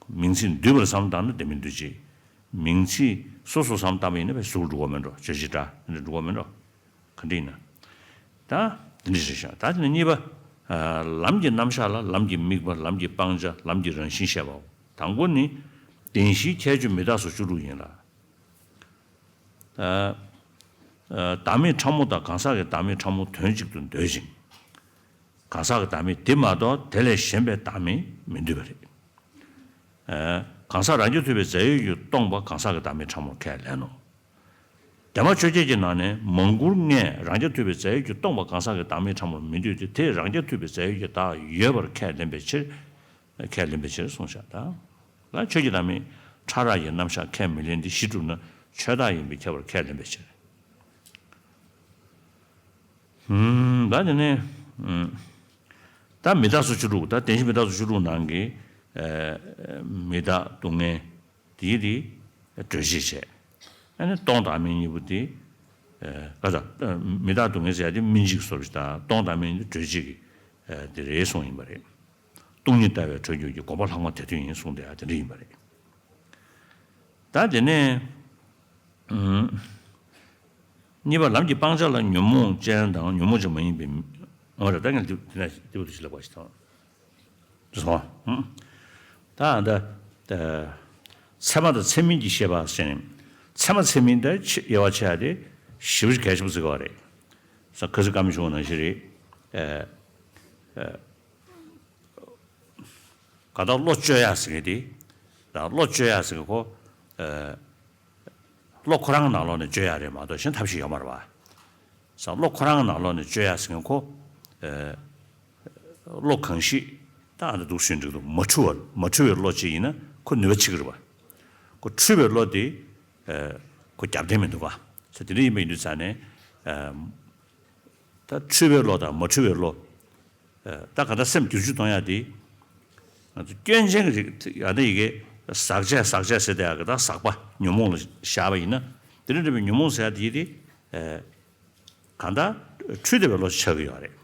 མིང་ཚིག་འདུས་པར་བསམ་བཏང་ན་ལྡན་མིན་འདུ་བྱེད། མིང་ཚིག་སོ་སོར་བསམ་བཏང་བ་ཡིན་ན་བས་གཟུགས་འགྲོ་གི་མེད་འགྲོ། བརྗོད་བྱེད་སྒྲ་འདི་འགྲོ་གི་མེད་འགྲོ། ག་འདྲ་ཡིན་ན། ད་འདི་འདྲ་ཞིག་བཞག་ད་དེ་ནས་གཉིས་པ། ལམ་གྱི་རྣམ་གཞག་ལ་ལམ་གྱི་དམིགས་པ། ལམ་གྱི་སྤང་བྱ། ལམ་གྱི་རང་བཞིན་བཤད་པའོ། དང་པོ་ནི་བདེན་བཞིའི་ཁྱད་ཆོས་མི་རྟག་སོགས་བཅུ་དྲུག་ཡིན་ལ། བདག་མེད་ཕྲ་མོ་དང་གང་ཟག་གི་བདག་མེད་ཕྲ་མོ་དོན་གཅིག་ཏུ་འདོད་ཅིང་། གང་ཟག་གི་བདག་མེད་དེ་མ་གཏོགས་དེ་ལས་གཞན་པའི་བདག་མེད་མི་འདུས་པ་རེད། གང་ཟག་རང་རྐྱ་ཐུབ་པའི་རྫས་ཡོད་ཀྱིས་སྟོང་པ་གང་ཟག་གི་བདག་མེད་ཕྲ་མོར་ཁས་ལེན་ནོ། བདེན་པ་ཆོས་བརྒྱད་ཀྱི་ནང་ནས་མང་བཀུར་ལྔས་རང་རྐྱ་ཐུབ་པའི་རྫས་ཡོད་ཀྱིས་སྟོང་པ་གང་ཟག་གི་བདག་མེད་ཕྲ་མོར་མི་འདོད་དེ། དེས་རང་རྐྱ་ཐུབ་པའི་རྫས་ཡོད་ཀྱི་བདག་ཡོད་པར་ཁས་ལེན་པའི་ཕྱིར། ཁས་ལེན་པའི་ཕྱིར་གསུངས་བཞག་ད་ལ་ཆོས་ཀྱི་བདག་མེད་ཕྲ་རགས་ཀྱི་རྣམ་གཞག་ཁས་མི་ལེན་ཏེ་གཞི་གྲུབ་ན་ཆོས་བདག་ཡིན་པས་ཁྱབ་པར་ཁས་ལེན་པའི་ཕྱིར། ད་དེ་ནས་ད་མི་རྟག་སོགས་བཅུ་དྲུག་ད་བདེན་བཞི་མི་རྟག་སོགས་བཅུ་དྲུག་ནང་གི་མི་རྟག་སྡུག་བསྔལ་དེའི་དེ་གྲོལ་བྱེད་བྱས། ཨ་ནི་སྟོང་བདག་མེད་གཉིས་པོ་དེ་ག་ད་མི་རྟག་སྡུག་བསྔལ་ཟེར་ཡ་དེ་སྨིན་བྱེད་ཀྱི་བཟོ་འདྲ་ཞིག་དང་སྟོང་བདག་མེད་གཉིས་དེ་གྲོལ་བྱེད་ཀྱི་དེ་རེད་གསུངས་ཡིན་པ་རེད། སྟོང་ཉིད་ལྟ་བའི་འཕྲོ་འགྱུར་གྱི་དགོངས་པ་ལྷག་མ་དེ་དོན་ཡིན་གསུངས་དེ་ཡ་དེ་འདྲ་ཡིན་པ་རེད། ད་དེ་ནས་གཉིས་པ་ལམ་གྱི་སྤང་བྱ་ལ་ཉོན་མོངས་ཅན་དང་ཉོན་མོངས་ཅན་མ་ཡིན་པའི་འོ་རེད། ད་ངས་འདི་འདི་ན་འདི་བ་འདི་ཞིག་ལབ་པ་ཞིག་དང་། སོང་། ད་ཨ་ད་ཚད་མ་དང་ཚད་མིན་གྱི་ཤེས་པ་ཟེར་ནས་ཚད་མ་ཚད་མིན་ད་དབྱེ་བ་ཕྱེ་ཡ་དེ་ཞེ་པོ་ཞིག་གལ་ཆེན་པོ་ཟེར་གྱི་ཡོད་རེད། ས་ཁ་སི་ཀ་མི་ཆུང་བ་ནང་བཞིན་རེད། ག་ད་བློ་བཅོས་ཡག་ཟེར་མཁན་དེ། ད་བློ་བཅོས་ཡག་ཟེར་མཁན་ཁོ། བློ་ཁོ་རང་ནང་ལོགས་ནས་བཅོས་ཡག་རེད་མ་གཏོགས་གཞན་ཐབས་ཤིག་ཡོད་མ་རེད་བ། ས་བློ་ཁོ་རང་ནང་ལོགས་ནས་བཅོས་ཡག་ཟེར་མཁན་ཁོ། བློ་གང་ཞིག་ད་ཨ་ད་འདུག་ཟེར་འགྲིག་འདུག་མ་འཁྲུལ་བ་མ་འཁྲུལ་བའི་བློ་ཅིག་ཡིན་ན་ཁོ་ནུས་པ་ཆེ་གི་རེད་བ། ཁོ་འཁྲུལ་བའི་བློ་དེ། ཁོ་རྒྱབ་རྟེན་མི་འདུག་བ། ས་དེ་འདྲ་ཡིན་པ་ཡིན་དུས་ཙང་ནས། ད་འཁྲུལ་བའི་བློ་དང་མ་འཁྲུལ་བའི་བློ། ད་ག་ད་སེམས་བསྒྱུར་བཅོས་གཏོང་ཡག་དེ། ང་ཚོ་སྐྱོན་ཅན་གྱི་རིགས་ཡང་ན་ཡི་གེ་ཟག་བཅས་ཟག་བཅས་ཟེར་བསྡད་ཡག་གི་ད་ཟག་པ་ཉོན་མོངས་ལ་བཞག་པ་ཡིན་ན། དེ་འདྲ་འདྲ་བའི་ཉོན་མོངས་ཟེར་ཡག་དེ་དེ། གང་ལྟར་འཁྲུལ་བསྡད་པའི་བློ་ཆགས་ཀྱི་ཡོད་རེད།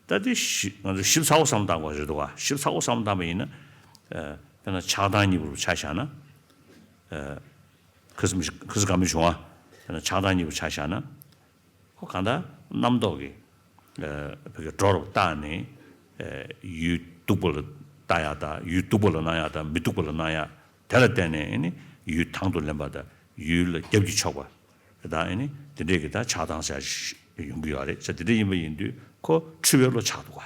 ད་དེ་ཞིབ་ང་ཚོ་ཞིབ་ཚགས་པོ་བསམ་བློ་བཏང་དགོས་རེད་འདུག་ག་ཞིབ་ཚགས་པོ་བསམ་བློ་བཏང་པ་ཡིན་ན། དཔེར་ན་ཆགས་སྡང་གཉིས་པོ་ཆ་བཞག་ན། ཁ་སི་ཁ་སི་ཀ་མི་བྱུང་བ། དཔེར་ན་ཆགས་སྡང་གཉིས་པོ་ཆ་བཞག་ན། ཁོ་གང་ལྟར་རྣམ་རྟོག་གི་བོད་ཀྱི་འགྲོ་རུ་བཏགས་ནས་ཡུལ་སྡུག་པ་ལ་བལྟ་ཡག་དང་ཡུལ་སྡུག་པ་ལ་སྣང་ཡག་དང་མི་སྡུག་པ་ལ་སྣང་ཡག་དེ་ལ་བརྟེན་ནས་ཨེ་ནི་ཡུལ་དང་དུ་ལེན་པ་དང་ཡུལ་ལ་རྒྱབ་ཀྱིས་ཕྱོགས་པ་དང་ཨེ་ནི་དེ་འདྲས་ཀྱི་ད་ཆགས་སྡང་ཟེར་ཡག་ཡོང་གི་ཡོད་རེད་ཟེར། དེ་འདྲ་ཡིན་པ་ཡིན་དུས་ཁོ་འཁྲུལ་བའི་བློ་ཆགས་འདུག་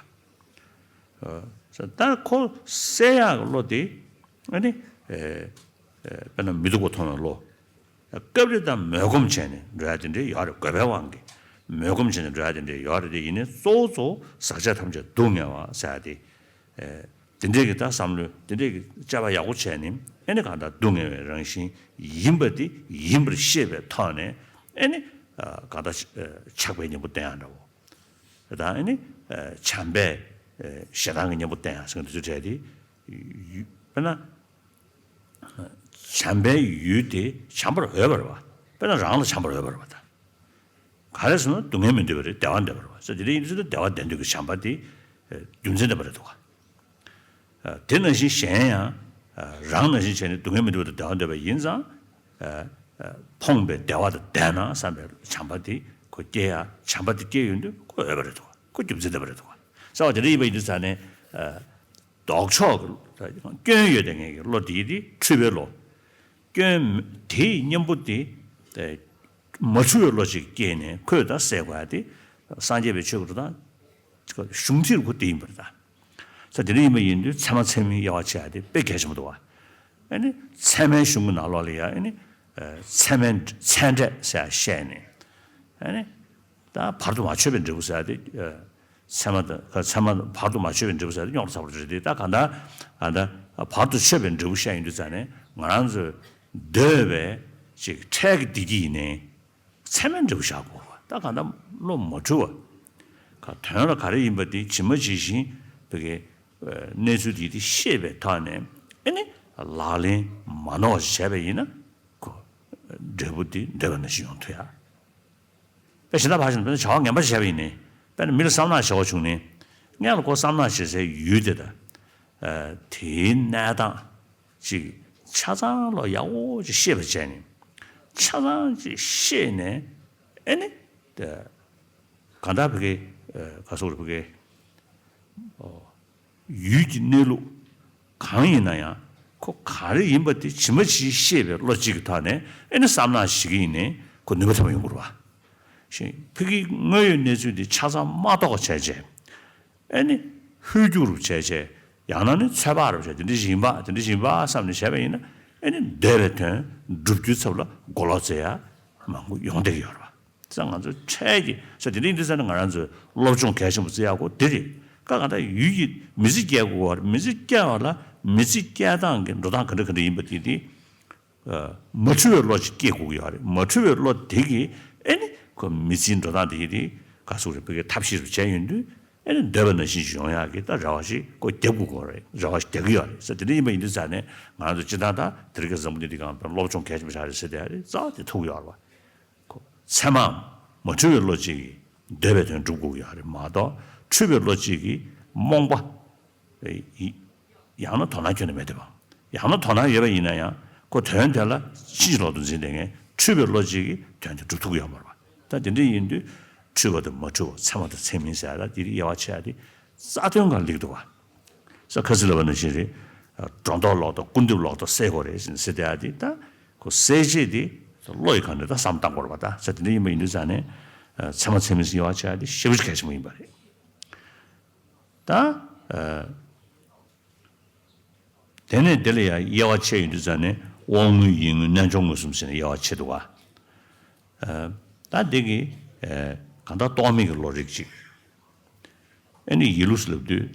ག་ད་ཁོ་སེལ་ཡག་གི་བློ་དེ་ཨེ་ནི། དཔེར་ན་མི་སྡུག་པ་མཐོང་བའི་བློ། སྐབས་རེ་ད་མོས་གོམས་བྱས་ནས་འགྲོ་ཡ་དེ་འདྲའི་ཡོད་རེད། དགོས་པའི་དབང་གིས་མོས་གོམས་བྱས་ནས་འགྲོ་ཡ་དེ་འདྲའི་ཡོད་རེད། དེ་ཡིན་ནའི་གཙོ་བོ་གཙོ་བོ་ཟག་བཅས་ཐམས་ཅད་སྡུག་བསྔལ་བ་ཟེར་ཡ་དེ། དེ་འདྲའི་གི་ད་བསམ་བློ་དེ་འདྲའི་གི་དཔྱད་པ་ཡག་པོ་བྱས་ནས་ཨེ་ནི་གང་ལྟར་སྡུག་བསྔལ་བའི་རང་བཞིན་ཡིན་པ་དེ་ཡིན་པར་ཤེས་པའི་ཐོག་ནས་ཨེ་ནི་གང་ལྟར་ཆགས་པའི་གཉེན་པོ་བསྟེན་ཡ་འདྲ་བོ། ད་ཨེ་ནི་བྱམས་པས་ཞེ་སྡང་གི་གཉེན་པོ་བསྟེན་ཡ་ཟེར་མཁན་དེ་ཚོའི་གྲས་དེ། དཔེར་ན། བྱམས་པའི་ཡུལ་དེ་བྱམས་པར་འོས་པ་རེད་བ། དཔེར་ན་རང་ལ་བྱམས་པར་འོས་པ་རེད་བ་ད། ག་རེ་ཟེར་ན་སྡུག་བསྔལ་མི་འདོད་པ་རེད། བདེ་བ་འདོད་པ་རེད་བ། ཟེར་དེ་འདྲ་ཡིན་དུས་ད་བདེ་བ་ལྡན་འདོད་ཀྱི་བྱམས་པ་དེ་རྒྱུ་མཚན་ལྡན་པ་རེད་འདུག་ག་དེ་ནང་བཞིན་གཞན་ཡང་རང་ནང་བཞིན་བྱས་ནས་སྡུག་བསྔལ་མི་འདོད་པ་དང་བདེ་བ་འདོད་པ་ཡིན་ཙང་། ཕོངས་པའི་བདེ་བ་དང་ལྡན་ན་བསམ་པའི་བྱམས་པ་དེ་ཁོ་སྐྱེ་ཡ། བྱམས་པ་དེ་སྐྱེ་ཡོང་དུས་ཁོ་འོས་པ་རེད་འདུག་ག་ཁོ་རྒྱུ་མཚན་ལྡན་པ་རེད་འདུག་ག་ཟེར་བ་དེ་འདྲ་ཡིན་པ་ཡིན་དུས་ཙང་ནས། ལྡོག་ཕྱོགས་ཀྱི་སྐྱོན་ཡོད་བསྡད་མཁན་གྱི་བློ་དེ་དེ་འཁྲུལ་པའི་བློ། སྐྱོན་དེའི་གཉེན་པོ་དེ་མ་འཁྲུལ་བའི་བློ་ཅིག་སྐྱེས་ནས་ཁོས་ད་སེལ་དགོས་ཡ་དེ་སངས་རྒྱས་པའི་ཆོས་ཀྱི་འགྲོ་སྟངས་གཞུང་ཚིག་ཁོ་དེ་ཡིན་པ་རེད་ད། ས་དེ་འདྲ་ཡིན་པ་ཡིན་དུས་ཚད་མ་ཚད་མིན་དབྱེ་བ་ཕྱེ་ཡ་དེ་དཔེ་གལ་ཆེན་པོ་འདུག་བ། ཨ་ནི་ཚད་མའི་གཞུང་གི་ནང་ལོགས་ལ་ཡ་ཨ་ནི་ཚད་མའི་ཚད་འབྲས་ཟེར་ཡ་བཤད་ནས་ཨ་ནི། ད་བར་དུ་མ་ཆོད་པའི་འབྲས་བུ་ཟེར་ཡ་དེ། ཚད་མ་དང་ཚད་མ་བར་དུ་མ་ཆོད་པའི་འབྲས་བུ་ཟེར་ཡ་དེ་རྙོག་དྲ་ཚ་པོ་རེད་དེ། ད་གང་ལྟར་གང་ལྟར་བར་དུ་ཆོད་པའི་འབྲས་བུ་བཤད་ཡོང་དུས་ཙང་ནས་ང་རང་ཚོས་འདོད་པའི་ཅིག་འཕྲལ་གྱི་བདེ་སྐྱིད་ཡིན་ནའི་ཚད་མའི་འབྲས་བུ་བཞག་དགོས་པ། ད་གང་ལྟར་བློ་མ་འཁྲུལ་བ། དོན་ལ་ག་རེ་ཡིན་པ་དེ་ཇི་མ་ཇི་བཞིན་བོད་ཀྱི་གནས་ཚུལ་དེ་དེ་ཤེས་པའི་ཐོག་ནས་ཨེ་ནི་ལག་ལེན་མ་ནོར་བ་ཞིག་བྱས་པ་ཡིན་ན་ཁོ་འབྲས་བུ་དེ་འདོད་པ་ནང་བཞིན་ཡོང་ཐུབ་ཡ། དཔེ་གཞན་དག་ཕར་ཕྱིན་དཔེར་ན་བྱ་བ་ངན་པ་བྱས་པ་ཡིན་ནའི་དཔེར་ན་མི་ལ་བསམ་ནག་བྱ་བ་བྱུང་ནས་སྔོན་ལ་ཁོ་བསམ་ནག་བྱེད་སའི་ཡུལ་དེ་དང་དེའི་གནས་སྟངས་ཅིག་ཆ་ཚང་ལོ་ཡག་པོ་ཅིག་ཤེས་པ་བྱས་ནས་ཆ་ཚང་ཅིག་ཤེས་ནས་ཨེ་ནི་གང་ལྟར་བོད་ཀྱི་ག་སོག་རེད་བོད་ཀྱི་ཡུལ་གྱི་གནས་ལུགས་གང་ཡིན་ན་ཡང་ཁོ་ག་རེ་ཡིན་པ་དེ་ཇི་མ་ཇི་ཤེས་པའི་བློ་གཅིག་གི་ཐོག་ནས་ཨེ་ནི་བསམ་ནག་ཞིག་ཡིན་ནས་ཁོ་ནུས་པ་ཐོན་པ་ཡོང་དགོས་རེད་བ། ཞེས་བོད་ཀྱི་དངོས་ཡོད་གནས་ཚུལ་འདི་ཆ་ཚང་མ་རྟོགས་པ་བྱས་བྱས། ཨེ་ནི་ཧོལ་རྒྱུག་རུ་བྱས་བྱས། ཡང་ན་ནི་ཚོད་དཔག་རུ་བྱས་དེ་འདྲ་ཞིག་ཡིན་པ་དེ་འདྲ་ཞིག་ཡིན་པ་བསམ་ནས་བྱས་པ་ཡིན་ན་ཨེ་ནི་འདོད་པའི་དོན་འགྲུབ་རྒྱུའི་ཚབ་ལ་གོ་ལོག་བཙལ་ཡ་མང་པོ་ཡོང་བསྡད་ཀྱི་ཡོད་རེད་བ། ས་ང་ཚོ་འཕྲལ་གྱི་ས་དེ་འདྲ་ཡིན་དུས་ས་ནི་ང་རང་ཚོས་སློབ་སྦྱོང་གལ་ཆེན་པོ་བརྩི་ཡག་གོ་དེ་རེད། ཀ་ག་ད་ཡུལ་གྱི་མི་ཚེ་སྐྱེལ་དགོས་པ་རེད། མི་ཚེ་སྐྱེལ་བ་ལ་མི་ཚེ་སྐྱེལ་སྟངས་ཀྱི་འགྲོ་སྟངས་ག་འདྲ་ག་འདྲ་ཡིན་པ་དེ་དེ། མ་འཁྲུལ་བའི་བློ་ཅིག་སྐྱེ་དགོས་ཀྱི་ཡོད་རེད། མ་འཁྲུལ་བའི་བློ་དེ་གིས་ཨེ་ནི་ཁོ་མི་ཚེའི་འགྲོ་སྟངས་དེ་ཡིན་དུས་ག་ཟེར་རེད་བོད་ཀྱི་ཐབས་ཤེས་རུ་བྱས་ཡོང་དུས་ཨེ་ནི་འདོད་པ་ནང་བཞིན་ཞིག་ཡོང་ཡག་གི་ད་རེ་བ་ཞིག་ཁོ་རྒྱབ་དགོས་ཀྱི་ཡོད་རེད། རེ་བ་ཞིག་རྒྱག་གི་ཡོད་རེད་ས། དེ་འདྲ་ཡིན་པ་ཡིན་དུས་ཙང་ནས་ང་རང་ཚོ་སྤྱིར་བཏང་ད་དེ་རིང་ཁ་སང་བུ་འདི་འདི་གང་སློབ་སྦྱོང་གལ་ཆེན་པོ་ཆགས་རེད་ཟེར་དེ་རེད་རྩ་བ་དེ་ཐུག་ཡོད་རེད་བ། ཁོ་ཚད་མའམ་མ་འཁྲུལ་བའི་བློ་གཅིག་གིས་འདོད་པའི་དོན་སྒྲུབ་དགོས་ཀྱི་ཡོད་རེད་མ་གཏོགས་འཁྲུལ་བའི་བློ་གཅིག་གིས་རྨོངས་པ། ཡང་ན་དོ་སྣང་ཁྱོན་ནས་མེད་བསྡད་པ། ཡང་ན་དོ་སྣང་ཡོད་པ་ཡིན་ན་ཡང་ཁོ་དོན་དེ་ལ་ཕྱིན་ཅི་ལོག་ཏུ་འཛིན་བསྡད་མཁན་འཁྲུལ་པའི་བློ་གཅིག་གིས་དོན་དེ་སྒྲུབ་ཐུབ་ཀྱི་ཡོད་མ་རེད་པ། ད་དེ་འདྲ་ཡིན་དུས་འཁྲུལ་པ་དང་མ་འཁྲུལ་བ་ཚད་མ་དང་ཚད་མིན་ཟེར་ཡ་ད་དེ་དབྱེ་བ་ཕྱེ་ཡ་དེ་རྩ་དོན་གང་ལེགས་འདུག་བ། ས་ཁ་སི་ལབ་པ་ནང་བཞིན་རེད། སྒྲོ་འདོགས་ལོག་དང་སྐུར་འདེབས་ལོག་དང་སེལ་དགོས་རེད་ཟེར་ཟེར་བསྡད་ཡ་དེ་ད་ཁོ་སེལ་བྱེད་དེ་བློ་ཡི་སྒང་ནས་ད་བསམ་བཏང་དགོས་རེད་པ། ད་ས་དེ་འདྲ་ཡིན་པ་ཡིན་དུས་ཙང་ནས་ཚད་མ་ཚད་མིན་ཟེར་དབྱེ་བ་ཕྱེ་ཡ་དེ་ཞེ་པོ་ཅིག་གལ་ཆེན་པོ་ཡིན་པ་རེད། ད། ཨ། དེ་ནས་དེ་ལ་ཡང་དབྱེ་བ་ཕྱེ་ཡོང་དུས་ཙང་ནས་དབང་མངོན་ཡིད་མངོན་རྣལ་འབྱོར་མངོན་སུམ་ཟེར་ནས་དབྱེ་བ་ཕྱེ་འདུག་ག་ཨ། ད་འདི་གི་ཨ། གང་ལྟར་རྟོག་མེད་ཀྱི་བློ་རིག་ཅིག་ཨ་ནི་ཡིད་བློ་ཟེར་ལབ་དུས་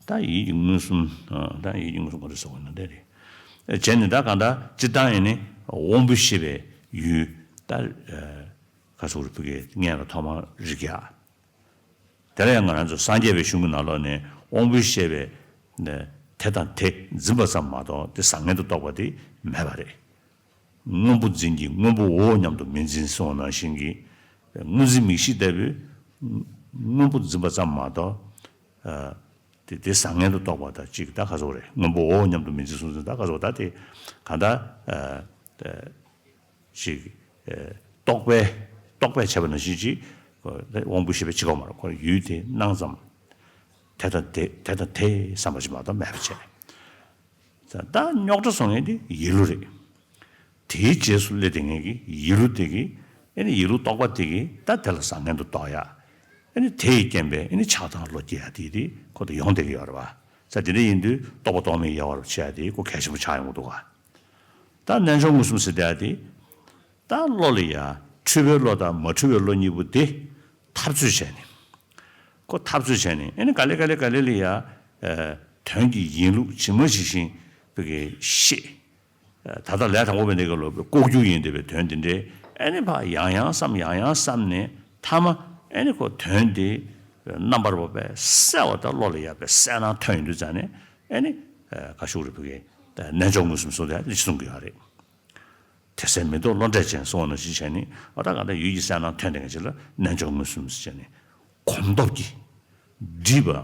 ད་ཡིད་ཀྱི་མངོན་སུམ་ཨ། ད་ཡིད་ཀྱི་མངོན་སུམ་ག་རེ་ཟེར་དགོས་ན་འདི་རེད། བྱས་ནས་ད་གང་ལྟར་སྤྱིར་བཏང་ཡིན་ནི་དབང་པོའི་ཤེས་པའི་ཡུལ་ད་ཨ། ག་ཟེར་དགོས་རེད་བོད་སྐད་སྔོན་ལ་ཐོག་མར་རིག་ཡ། དེ་ལ་ཡང་ང་རང་ཚོ་སངས་རྒྱས་པའི་གཞུང་གི་ནང་ལོགས་ནས་དབང་པོའི་ཤེས་པས་ནས་དེ་དང་དེ་འཛིན་པ་ཙམ་མ་གཏོགས་དེ་བཟང་ངན་དུ་རྟོག་པ་དེ་མེད་པ་རེད། སྔོན་པོ་འཛིན་གྱི་སྔོན་པོའོ་སྙམ་དུ་མི་འཛིན་གསུངས་པ་ནང་བཞིན་གྱི་སྔོ་འཛིན་མིག་ཤེས་ལྟ་བུའི་སྔོན་པོ་འཛིན་པ་ཙམ་མ་གཏོགས་དེ་དེ་བཟང་ངན་དུ་རྟོག་པ་དང་གཅིག་ད་ག་ཟེར་རེད། སྔོན་པོའོ་སྙམ་དུ་མི་འཛིན་གསུངས་ད་ག་ཟེར་ད་དེ་གང་ལྟར། ཞིག་རྟོག་པས་རྟོག་པས་བྱས་པ་ནང་བཞིན་ཅིག་དབང་པོའི་ཤེས་པས་བྱེད་ཀྱི་ཡོད་མ་རེད། ཁོ་ཡུལ་དེ་སྣང་ཙམ་དེ་དང་དེ་དེ་དང་དེ་བསམ་པ་ཅིག་མ་གཏོགས་མེད་པ་བྱས། ད་རྙོག་དྲ་བཟོ་མཁན་དེ་ཡིད་བློ་རེད། དེའི་རྗེས་སུ་སླེབས་བསྡད་མཁན་གྱི་ཡིད་བློ་དེ་གིས་ཨེ་ནི་ཡིད་བློ་རྟོག་པ་དེ་གིས་ད་དེ་ལ་བཟང་ངན་དུ་རྟོག་ཡ། ཨེ་ནི་དེ་ཡི་རྐྱེན་པས་ཨེ་ནི་ཆགས་སྡང་བློ་སྐྱེ་ཡ་དེ་དེ་ཁོ་དང་ཡོང་བསྡད་ཀྱི་ཡོད་རེད་བ། ས་དེ་འདྲ་ཡིན་དུས་རྟོག་པ་རྟོག་མེད་དབྱེ་བ་རུ་ཕྱེ་ཡ་དེ་ཁོ་གལ་ཆེན་པོ་ཆགས་ཡོང་གི་འདུག་ག་ད་རྣལ་འབྱོར་མངོན་སུམ་ཟེར་བསྡད་དེ། ད་བློ་ལ་ཡ་འཁྲུལ་པའི་བློ་དང་མ་འཁྲུལ་བའི་བློ་གཉིས་པོ་དེ་འཐབ་རྩོད་བྱས་ནས། ཁོ་འཐབ་རྩོད་བྱས་ནས་ཨེ་ནི་ག་ལེ་ག་ལེ་ག་ལེ་ལ་ཡ། དོན་གྱི་ཡིན་ལུགས་ཇི་མ་ཇི་བཞིན་བོད་ཀྱི་ཤེས། ད་ལྟ་ལས་དང་པོ་བའི་འདི་ག་ལོ་ལྐོག་གྱུར་ཡིན་བསྡད་པའི་དོན་འདི་འདྲའི་ཨེ་ནི་ཕར་ཡང་ཡང་བསམ་ཡང་ཡང་བསམ་ནས་མཐའ་མ་ཨེ་ནི་ཁོ་དོན་འདི་རྣམ་པར་བབས་པས་གསལ་བ་དང་བློ་ལ་ཡ་བས་གསལ་སྣང་ཐོན་ཡོང་དུས་ཙང་ནས་ཨེ་ནི་ག་ཤུག་རེ་བོད་ཀྱི་རྣལ་འབྱོར་མངོན་སུམ་གསུངས་ཏེ་ཨ་ནི་གསུང་གི་ཡོད་རེད། དེ་སེམས་མི་རྟོག་བློ་འབྲས་ཅན་གསུང་བ་ནང་བཞིན་བྱས་ནས་ཨ་ད་ག་ད་ཡུལ་གྱི་གསལ་སྣང་ཐོན་ཏེ་ངེས་ཅིག་ལ་རྣལ་འབྱོར་མངོན་སུམ་ཟེར་བྱས་ནས་གོམས་སྟོབས་ཀྱིས་སྒྲིབ་པ་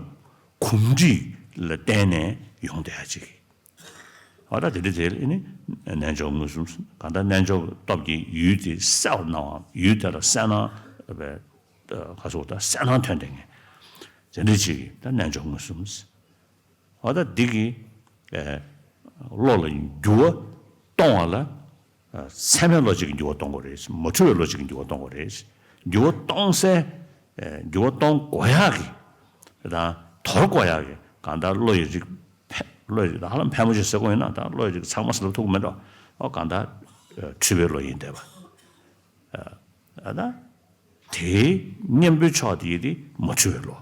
གོམས་འདྲིས་ལ་བརྟེན་ནས་ཡོང་བསྡད་ཡ་ཅིག་ཨ་ད་དེ་འདྲ་དེ་ནི་རྣལ་འབྱོར་མངོན་སུམ་གང་ལྟར་རྣལ་འབྱོར་སྟོབས་ཀྱིས་ཡུལ་དེ་གསལ་བར་སྣང་བ་ཡུལ་དེ་ལ་གསལ་སྣང་བའི་ཁ་སོགས་དང་གསལ་སྣང་ཐོན་ཏེ་ངེས་དེ་འདྲ་ཅིག་ད་རྣལ་འབྱོར་མངོན་སུམ། འོ་ད་འདི་གི་བློ་ལ་འགྱུར་བ་གཏོང་བ་ལ་ཚད་མའི་བློ་གཅིག་གིས་འགྱུར་བ་གཏོང་དགོས་རེད། མ་འཁྲུལ་བའི་བློ་གཅིག་གིས་འགྱུར་བ་གཏོང་དགོས་རེད། འགྱུར་བ་གཏོང་སའི་འགྱུར་བ་གཏོང་དགོས་ཡག་གི་དང་དོར་དགོས་ཡག་གི་གང་ལྟར་བློ་ཡི་རིགས་ཕལ་བློ་ཡི་རིགས་ཧ་ལམ་ཕལ་མོ་ཆེ་ཟེར་དགོས་ཡིན་ན་ད་བློ་ཡི་རིགས་ཚང་མ་ཟེར་ལབ་ཐུབ་ཀྱི་མེད་འགྲོ། འོ་གང་ལྟར་འཁྲུལ་པའི་བློ་ཡིན་བསྡད་པ། ཨ་ད། དེའི་གཉེན་པོའི་ཕྱོགས་དེ་ཡི་དེ་མ་འཁྲུལ་བའི་བློ།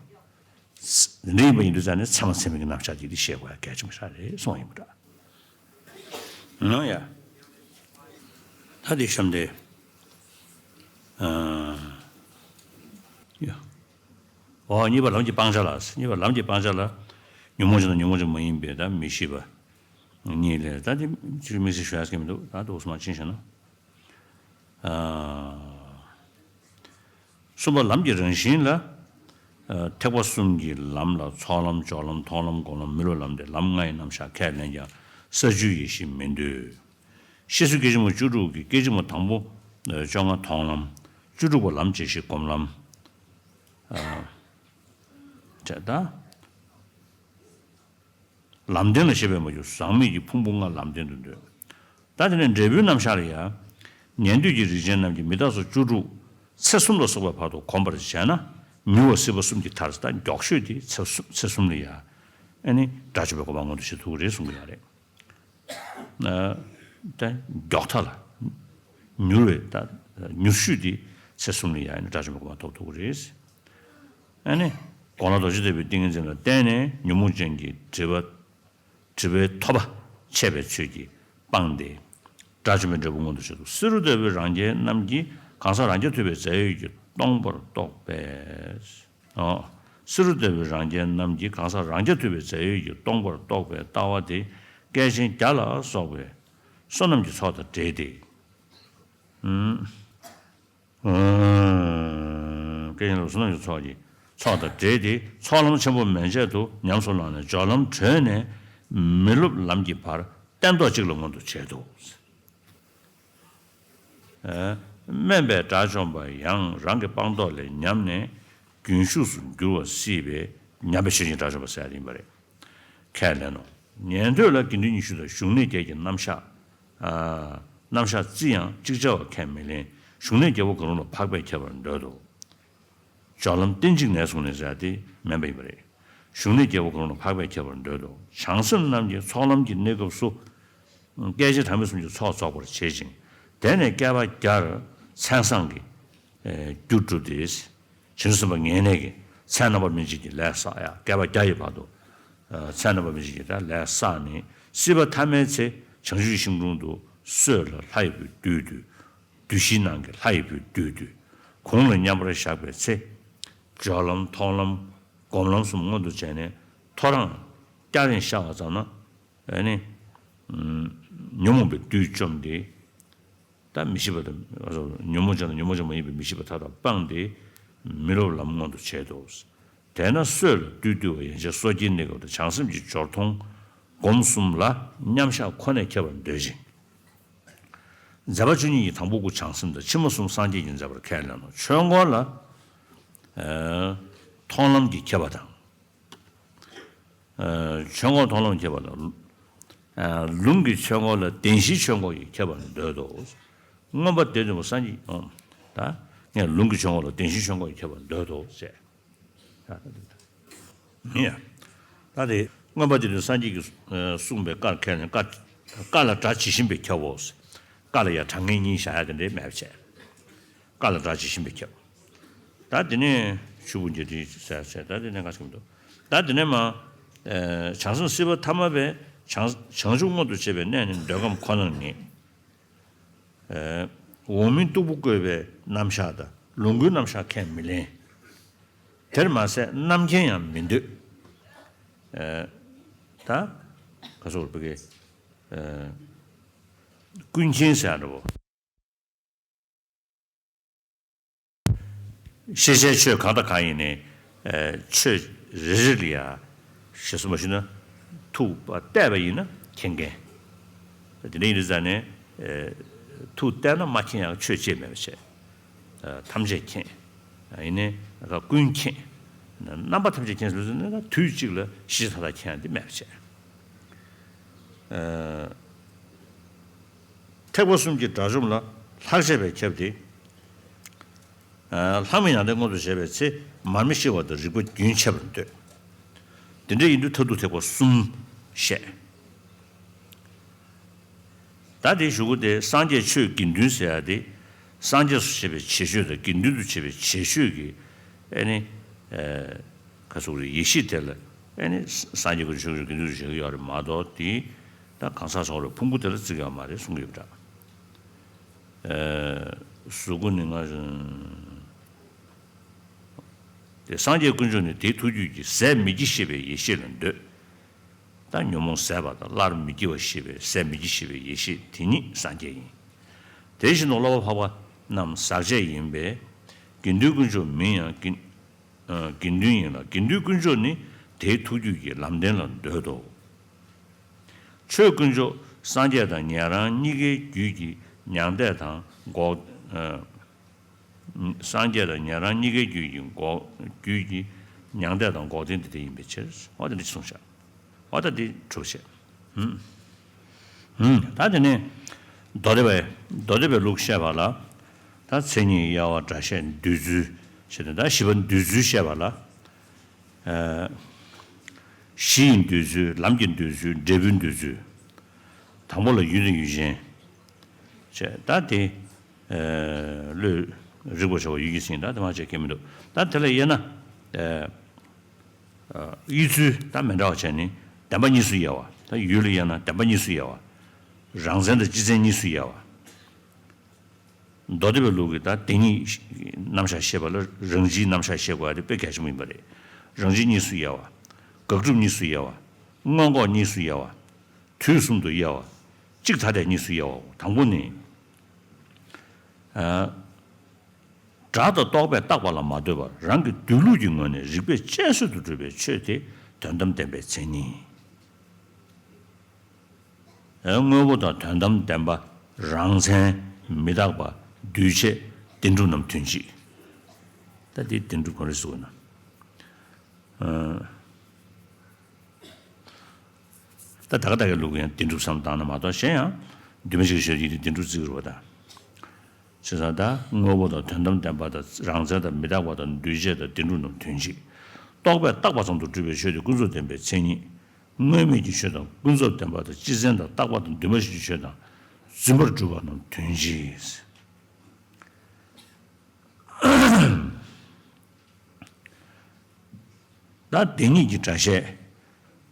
འདི་འདྲ་ཡིན་པ་ཡིན་དུས་ཙང་ནས་ཚད་མ་ཚད་མིན་གྱི་རྣམ་གཞག་དེ་དེ་ཤེས་དགོས་ཡ་གལ་ཆེན་པོ་ཞིག་རེད་གསུངས་ཡིན་པ་འདྲ། ནོ་ཡ། ད་དེ་གཤམ་དེ། ཨ། ཡ། འོ་གཉིས་པ་ལམ་གྱི་སྤང་བྱ་ལ། གཉིས་པ་ལམ་གྱི་སྤང་བྱ་ལ། ཉོན་མོངས་ཅན་དང་ཉོན་མོངས་ཅན་མ་ཡིན་པའི་ད་མི་ཤེས་པ་གཉིས་ལས། ད་དེ་ཅིག་དམིགས་བསལ་ཞུ་ཡག་གི་མི་འདུག་ད་འདུག་སེ་མར་ཕྱིན་བཞག་ན། ཨ། གསུམ་པ་ལམ་གྱི་རང་བཞིན་ལ། ཨ། ཐེག་པ་གསུམ་གྱི་ལམ་ལ་ཚོགས་ལམ་སྦྱོར་ལམ་མཐོང་ལམ་སྒོམ་ལམ་མི་སློབ་ལམ་སྟེ་ལམ་ལྔ་ཡི་རྣམ་གཞག་ཁས་ལེན་ཀྱང་ས་བཅུའི་ཡེ་ཤེས་མི་འདོད། ཤེས་བཟོད་སྐད་ཅིག་མ་བཅུ་དྲུག་གི་སྐད་ཅིག་མ་དང་པོ་བཅོ་ལྔ་མཐོང་ལམ། བཅུ་དྲུག་པ་ལམ་བྱེད་ཤེས་སྒོམ་ལམ། ཨ། བྱས་ད། ལམ་བདེན་ལ་ཤེས་པས་མ་གྱུར། ཟག་མེད་ཀྱི་ཕུང་པོ་ལྔ་ལམ་བདེན་དུ་འདོད། ད་དེ་ནས་འབྲས་བུའི་རྣམ་གཞག་ལ་ཡང་། ཉན་ཐོས་ཀྱི་རིགས་ཅན་རྣམས་ཀྱིས་མི་རྟག་སོགས་བཅུ་དྲུག་ཚེ་གསུམ་ལ་སོགས་པའི་བར་དུ་གོམས་པར་བྱས་ན། མྱུར་བ་སྲིད་པ་གསུམ་གྱི་མཐར། ད་མགྱོགས་ཤོས་དེ་ཚེ་གསུམ་ཚེ་གསུམ་ལ་ཡང་། ཨ་ནི་དགྲ་བཅོམ་པའི་གོ་འཕང་མངོན་དུ་བྱེད་ཐུབ་ཀྱི་རེད་གསུང་གི་ཡོད་རེད། ཨ། ད་མགྱོགས་མཐའ་ལ། མྱུར་བའི་ད་མྱུར་ཤོས་དེ་ཚེ་གསུམ་ལ་ཡང་ཨ་ནི་དགྲ་བཅོམ་པའི་གོ་འཕང་ཐོབ་ཐུབ་ཀྱི་རེད། ཨ་ནི། དགོངས་ལ་རྡོ་རྗེ་ཐེག་པའི་ཏིང་ངེ་འཛིན་ལ་བརྟེན་ནས་ཉོན་མོངས་ཅན་གྱི་སྒྲིབ་པ། སྒྲིབ་པའི་ཐོབ་པ་ཆད་པའི་ཚུལ་གྱིས་སྤངས་ཏེ། དགྲ་བཅོམ་པའི་འབྲས་བུ་མངོན་དུ་བྱེད་དོ། བསེ་རུ་ལྟ་བུའི་རང་རྒྱལ་རྣམས་ཀྱིས་གང་ཟག་རང་རྐྱ་ཐུབ་པའི་རྫས་ཡོད་ཀྱིས་སྟོང་པར་རྟོགས་པས། ཨོ། བསེ་རུ་ལྟ་བུའི་རང་རྒྱལ་རྣམས་ཀྱིས་གང་ཟག་རང་རྐྱ་ཐུབ་པའི་རྫས་ཡོད་ཀྱིས་སྟོང་པར་རྟོགས་པའི་ལྟ་བ་དེ་སྐལ་ཆེན་བརྒྱ་ལ་སོགས་པའི་བསོད་ནམས་ཀྱི་ཚོགས་དང་འབྲེལ་ཏེ། ཨུམ། སྐལ་ཆེན་ལ་བསོད་ནམས་ཀྱི་ཚོགས་ཀྱི་ཚོགས་དང་འབྲེལ་ཏེ་ཚོགས་ལམ་ཆེན་པོ་མན་ཆད་དུ་ཉམས་སུ་བླངས་ནས་སྦྱོར་ལམ་གྲོལ་ནས་མི་སློབ་ལམ་གྱི་བར་སྟན་ཐོག་གཅིག་ལ་མངོན་དུ་བྱེད་དོ། ཨ། དམན་པའི་དགྲ་བཅོམ་པ་ཡང་རང་གི་སྤངས་རྟོགས་ལས་ཉམས་ནས་རྒྱུན་ཞུགས་སུ་འགྱུར་བ་སྲིད་པས་ཉམས་པའི་ཆོས་ཅན་དགྲ་བཅོམ་པ་ཟེར་ཡ་ཡིན་པ་རེད། ཁས་ལེན་ནོ། ཉན་ཐོས་ལ་དགེ་འདུན་ཉི་ཤུ་དང་བཞུགས་གནས་བརྒྱད་ཀྱི་རྣམ་གཞག་ཨ། རྣམ་གཞག་རྩི་ཡང་ཅིག་ཅར་བ་ཁས་མི་ལེན། བཞུགས་གནས་བརྒྱད་པོ་གང་རུང་ལ་འཕགས་པས་ཁྱབ་པར་འདོད་དོ། སྦྱོར་ལམ་གཏན་གཅིག་ནས་བཟུང་ནས་ཟེར་ཡ་དེ་དམན་པ་ཡིན་པ་རེད། བཞུགས་གནས་བརྒྱད་པོ་གང་རུང་ལ་འཕགས་པས་ཁྱབ་པར་འདོད་དོ། བྱང་སེམས་རྣམས་ཀྱིས་ཚོགས་ལམ་གྱི་གནས་སྐབས་སུ། སྐད་ཅིག་གྲངས་མེད་གསུམ་གྱི་ཚོགས་རྫོགས་པར་བྱེད་ཅིང་། དེ་ནས་བསྐལ་པ་བརྒྱར་མཚན་བཟང་གི་རྒྱུ་བསྒྲུབས་ཏེ། བྱང་ཆུབ་སེམས་དཔའ་ངེས་གནས་ཀྱི་མཚན་རྣམ་པ་སྨིན་བྱེད་ཀྱི་ལས་བསགས་ཡ། བསྐལ་པ་བརྒྱ་ཡི་བར་དུ་མཚན་རྣམ་པ་སྨིན་བྱེད་ཀྱི་ད་ལས་བསགས་ནས། སྲིད་པ་ཐ་མའི་ཚེ་བྱང་ཆུབ་ཤིང་དྲུང་དུ་སྲོད་ལ་ལྷ་ཡི་བུས་བཏུད་དུས། བདུད་བཞིའི་ནང་གི་ལྷ་ཡི་བུས་བཏུད་དུས། གུང་ལ་མཉམ་པར་བཞག་པའི་ཚེ། སྦྱོར་ལམ་མཐོང་ལམ་སྒོམ་ལམ་གསུམ་མངོན་དུ་བྱས་ནས་ཐོ་རངས་སྐྱ་རེངས་ཤར་བ་ཙམ་ན། ཨ་ནི། ཉོན་མོངས་པའི་བདུད་བཅོམ་སྟེ། ད་མི་ཤེས་པ་དང་ཉོན་མོངས་ཅན་དང་ཉོན་མོངས་ཅན་མ་ཡིན་པའི་མི་ཤེས་པ་མཐའ་དག་སྤངས་ཏེ་མི་སློབ་ལམ་མངོན་དུ་བྱེད་དོ། དེས་ན་སྲོད་ལ་བདུད་བཏུལ་བ་ཡན་ཆད་སོ་སྐྱེའི་གནས་སྐབས་དང་བྱང་སེམས་ཀྱི་སྦྱོར་མཐོང་སྒོམ་གསུམ་ལ་མཉམ་བཞག་ཁོ་ནས་ཁྱབ་པར་འདོད་ཅིང་། མཛད་པ་བཅུ་གཉིས་ཀྱི་དང་པོ་དགུ་བྱང་སེམས་དང་ཕྱི་མ་གསུམ་སངས་རྒྱས་ཀྱི་མཛད་པར་ཁས་ལེན་ནོ། ཆོས་འཁོར་ལ། ཨ། མཐོང་ལམ་གྱི་ཁྱབ་པ་དང་། ཨ། ཆོས་འཁོར་མཐོང་ལམ་ཁྱབ་པ་དང་། ཨ། ལུང་གི་ཆོས་འཁོར་ལ་བདེན་བཞིའི་ཆོས་འཁོར་གྱི་ཁྱབ་པར་འདོད་དོ། མངོན་པ་སྡེ་བདུན་པ་སངས་རྒྱས་ཀྱིས། ད་ངས་ལུང་གི་ཆོས་འཁོར་ལ་བདེན་བཞིའི་ཆོས་འཁོར་གྱི་ཁྱབ་པར་འདོད་དོ་ཟེར། ཡ། ད་དེ་མངོན་པ་སྡེ་བདུན་སངས་རྒྱས་ཀྱིས་གསུངས་པའི་བཀར་ཁས་ལེན། བཀར་བཀར་ལ་སྒྲ་ཇི་བཞིན་པས་ཁྱབ་བོ། བཀར་ལ་ཡང་གྲངས་ངེས་གཉིས་བཞག་ཡ་དེ་འདྲའི་མེད་པ་བྱས། བཀར་ལ་སྒྲ་ཇི་བཞིན་པས་ཁྱབ། ད་དེ་ནས་ཆུ་བོ་འཇའ་སྤྲིན་ཟེར་ཟེར། ད་དེ་ནས་ག་ཟེར་གྱི་འདུག་ད་དེ་ནས་མ། ཨ། བྱང་སེམས་སྲིད་པ་ཐ་མ་པས་བྱང་བྱང་ཆུབ་མངོན་དུ་བྱེད་པའི་གནས་ནི་འདོད་ཁམས་ཁོ་ནར་ངེས། ཨ། འོག་མིན་སྟུག་པོ་བཀོད་པའི་རྣམ་གཞག་དང་ལོངས་སྐུའི་རྣམ་གཞག་ཁས་མི་ལེན། དེར་མ་ཟད་རྣམ་མཁྱེན་ཡང་མི་འདོད། ཨ། ད་ག་སོགས་པའི་གི། ཨ། ཀུན་མཁྱེན་ཟེར་ཡ་འདྲ་བོ། ཤེས་བྱའི་ཆོས་གང་དང་གང་ཡིན་ནའི། ཨ། ཆོས་རེ་རེ་ལ་ཡ། ཞེས་སོགས་མ་ཞུས་ན། ཐུག་པ་བལྟས་པ་ཡིན་ན་མཁྱེན་མཁན། དེ་འདྲ་ཡིན་དུས་ཙང་ནས། ཨ། ཐུག་བལྟས་ན་མ་མཁྱེན་ཡག་ཆོས་ཅིག་མེད་པ་བྱས། ཨ། ཐམས་ཅད་མཁྱེན། ཨ། ཡིན་ནའི་ཀུན་མཁྱེན། རྣམ་པ་ཐམས་ཅད་མཁྱེན་ཟེར་ན་དུས་གཅིག་ལ་ཤེས་བྱ་མཐའ་དག་མཁྱེན་ཡག་འདི་མེད་པ་བྱས། ཨ། ཐེག་པ་གསུམ་གྱི་དགྲ་བཅོམ་ལ་ལྷག་བཅས་པས་ཁྱབ་སྟེ། ཨ། ལྷག་མེད་ཡོན་ཏན་མངོན་དུ་བྱས་པའི་ཚེ་མར་མེ་ཤི་བ་དང་རིག་པ་རྒྱུན་ཆད་པར་འདོད། དེ་འདྲ་ཡིན་དུས་མཐར་ཐུག་ཐེག་པ་གསུམ་བཤད། ད་དེ་གཞུག་གུ་དེ་སངས་རྒྱས་ཆོས་དགེ་འདུན་ཟེར་ཡ་དེ། སངས་རྒྱས་སུ་བྱེད་པའི་བྱེད་ཆོས་དང་དགེ་འདུན་དུ་བྱེད་པའི་བྱེད་ཆོས་ཀྱི། ཨ་ནི། ཨ། ག་སོགས་རེད། ཡེ་ཤེས་དེ་ལ། ཨ་ནི་སངས་རྒྱས་ཀྱི་ཆོས་ཀྱི་དགེ་འདུན་དུ་བྱེད་ཀྱི་ཡོད་རེད་མ་གཏོགས་དེ། ད་གང་ཟག་སོགས་རེད་ཕུང་པོ་དེ་ལ་བརྩི་གི་ཡོད་མ་རེད་གསུང་གི་ཡོད་པ་འདྲ། ཨ། གཟུགས་སྐུ་ནི་ང་། དེ་སངས་རྒྱས་དཀོན་མཆོག་ནི་དེའི་ཐུགས་རྒྱུད་ཀྱི་ཟད་མི་སྐྱེ་ཤེས་པའི་ཡེ་ཤེས་ལ་འདོད། ད་ཉོན་མོངས་ཟད་པ་དང་སླར་མི་སྐྱེ་བ་ཤེས་པའི་ཟད་མི་སྐྱེ་ཤེས་པའི་ཡེ་ཤེས་དེ་ཉིད་སངས་རྒྱས་ཡིན། དེ་བཞིན་དུ་སློབ་པ་འཕགས་པ་རྣམས་ཟག་བཅས་ཡིན་པས། དགེ་འདུན་དཀོན་མཆོག་མིང་ཡང་དགེ་ཨ་དགེ་འདུན་ཡིན་ལ། དགེ་འདུན་དཀོན་མཆོག་ནི་དེའི་ཐུགས་རྒྱུད་ཀྱི་ལམ་བདེན་ལ་འདོད་དོ། ཆོས་དཀོན་མཆོག་སངས་རྒྱས་དང་ཉན་རང་གཉིས་ཀའི་རྒྱུད་ཀྱི་མྱང་འདས་དང་འགོག་ཨ་སངས་རྒྱས་དང་ཉན་རང་གཉིས་ཀའི་རྒྱུད་ཀྱི་འགོག་རྒྱུད་ཀྱི་མྱང་འདས་དང་འགོག་བདེན་དེ་དེ་ཡིན་པའི་ཕྱིར། འོ་དེ་འདྲ་གསུངས་བཞག་འོ་ད་འདི་གྲུབ་བྱས། ཧུམ། ཧུམ། ད་དེ་ནས་མདོ་སྡེ་པའི་མདོ་སྡེ་པའི་ལུགས་བཤད་པ་ལ། ད་མཚན་ཉིད་དབྱེ་བ་སྒྲ་བཤད་འདོད་ཚུལ་བྱས་ཏེ། ད་བཞི་པ་འདོད་ཚུལ་བཤད་པ་ལ། ཨ་གཞི་ཡི་འདོད་ཚུལ། ལམ་གྱི་འདོད་ཚུལ། འབྲས་བུའི་འདོད་ཚུལ། དང་པོ་ལ་ཡུལ་དང་ཡུལ་ཅན་བྱས། ད་དེ་ཨ་བློས་རིག་པར་བྱ་བ་ཡུལ་གྱི་མཚན་ཉིད། ད་དེ་མ་བྱས་ཁྱད་མི་འདུག་ད་དེ་ལ་དབྱེ་ན། ཨ་ཨ་དབྱེ་ཚུལ་ད་མི་འདྲ་བ་བྱས་ནས་བདེན་པ་གཉིས་སུ་དབྱེ་བ། ད་ཡུལ་ལ་དབྱེ་ན་བདེན་པ་གཉིས་སུ་དབྱེ་བ། རང་མཚན་དང་སྤྱི་མཚན་གཉིས་སུ་དབྱེ་བ། མདོ་སྡེ་པའི་ལུགས་ཀྱི་ད་དེ་ཉིད་རྣམ་གཞག་བཤད་པ་ལ་རང་སྤྱིའི་རྣམ་གཞག་བཤད་དགོས་པ་དེ་དཔེ་གལ་ཆེན་པོ་ཡིན་པ་རེད། རང་སྤྱི་གཉིས་སུ་དབྱེ་བ། དགག་སྒྲུབ་གཉིས་སུ་དབྱེ་བ། མངོན་ལྐོག་གཉིས་སུ་དབྱེ་བ། དུས་གསུམ་དུ་དབྱེ་བ། གཅིག་ཐ་དད་གཉིས་སུ་དབྱེ་བའོ། དང་པོ་ནི། ཨ་སྒྲ་དང་རྟོག་པས་བཏགས་པ་ལ་མ་ལྟོས་པར་རང་གི་སྡོད་ལུགས་ཀྱི་ངོས་ནས་རིགས་པས་དཔྱད་བཟོད་དུ་གྲུབ་པའི་ཆོས་དེ་དོན་དམ་བདེན་པའི་མཚན་ཉིད། དངོས་པོ་དང་དོན་དམ་བདེན་པ་རང་མཚན་མི་རྟག་པ་འདུས་བྱས་བདེན་གྲུབ་རྣམས་དོན་གཅིག་ད་འདི་བདེན་གྲུབ་གང་རེད་ཟེར་ན། ད་ད་ག་ད་གའི་ལུགས་ཡང་བདེན་གྲུབ་བསམ་བཏང་ན་མ་གཏོགས་གཞན་ཡང་འདུས་མ་བྱས་ཀྱི་ཆོས་ཅིག་དེ་བདེན་གྲུབ་བརྩི་གི་རེད་པ་ད། བྱས་ཙང་ད་དངོས་པོ་དང་དོན་དམ་བདེན་པ་དང་རང་མཚན་དང་མི་རྟག་པ་དང་འདུས་བྱས་དང་བདེན་གྲུབ་རྣམས་དོན་གཅིག་རྟོག་པས་བཏགས་པ་ཙམ་དུ་གྲུབ་པའི་ཆོས་དེ་ཀུན་རྫོབ་བདེན་པའི་མཚན་ཉིད། དངོས་མེད་ཀྱི་ཆོས་དང་ཀུན་རྫོབ་བདེན་པ་དང་སྤྱི་མཚན་དང་རྟག་པ་དང་འདུས་མ་བྱས་ཀྱི་ཆོས་དང་རྫུན་པར་གྲུབ་པ་རྣམས་དོན་གཅིག་ད་དེ་ཉིད་ཀྱི་སྒྲ་བཤད།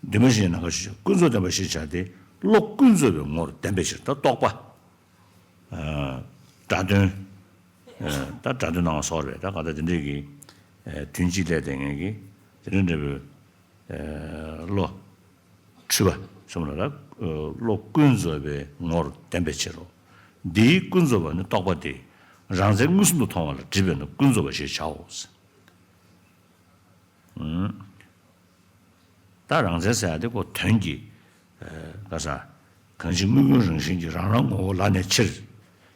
འདུས་མ་བྱས་ནམ་མཁའ་ཞེས་བྱ། ཀུན་རྫོབ་བདེན་པ་ཞེས་བྱ་སྟེ། བློ་ཀུན་རྫོབ་པའི་ངོར་བདེན་པའི་ཕྱིར། ད་རྟོག་པ། ཨ་སྒྲ་དོན། ཨ་ད་སྒྲ་དོན་སྣང་བ་སོགས་རེད། ད་གང་ལྟར་དེ་འདྲའི་གི་ཨ་དོན་གཅིག་ལས་དེ་ངེས་ཀྱི་དེ་འདྲ་འདྲ་བའི་ཨ་བློ། འཁྲུལ་པ་གསུམ་ལ་ད་བློ་ཀུན་རྫོབ་པའི་ངོར་བདེན་པའི་ཕྱིར་རོ། འདིའི་ཀུན་རྫོབ་པ་ནི་རྟོག་པ་སྟེ། རང་མཚན་མངོན་སུམ་དུ་མཐོང་བ་ལ་སྒྲིབ་པས་ན་ཀུན་རྫོབ་པ་ཞེས་བྱའོ། ད་རང་མཚན་ཟེར་ཡ་དེ་ཁོ་དོན་གྱི། ཨ་ག་ས། གང་ཞིག་དངོས་ཀུན་རང་བཞིན་གྱིས། རང་རང་ངོ་བོ་ལ་གནས་ཕྱིར།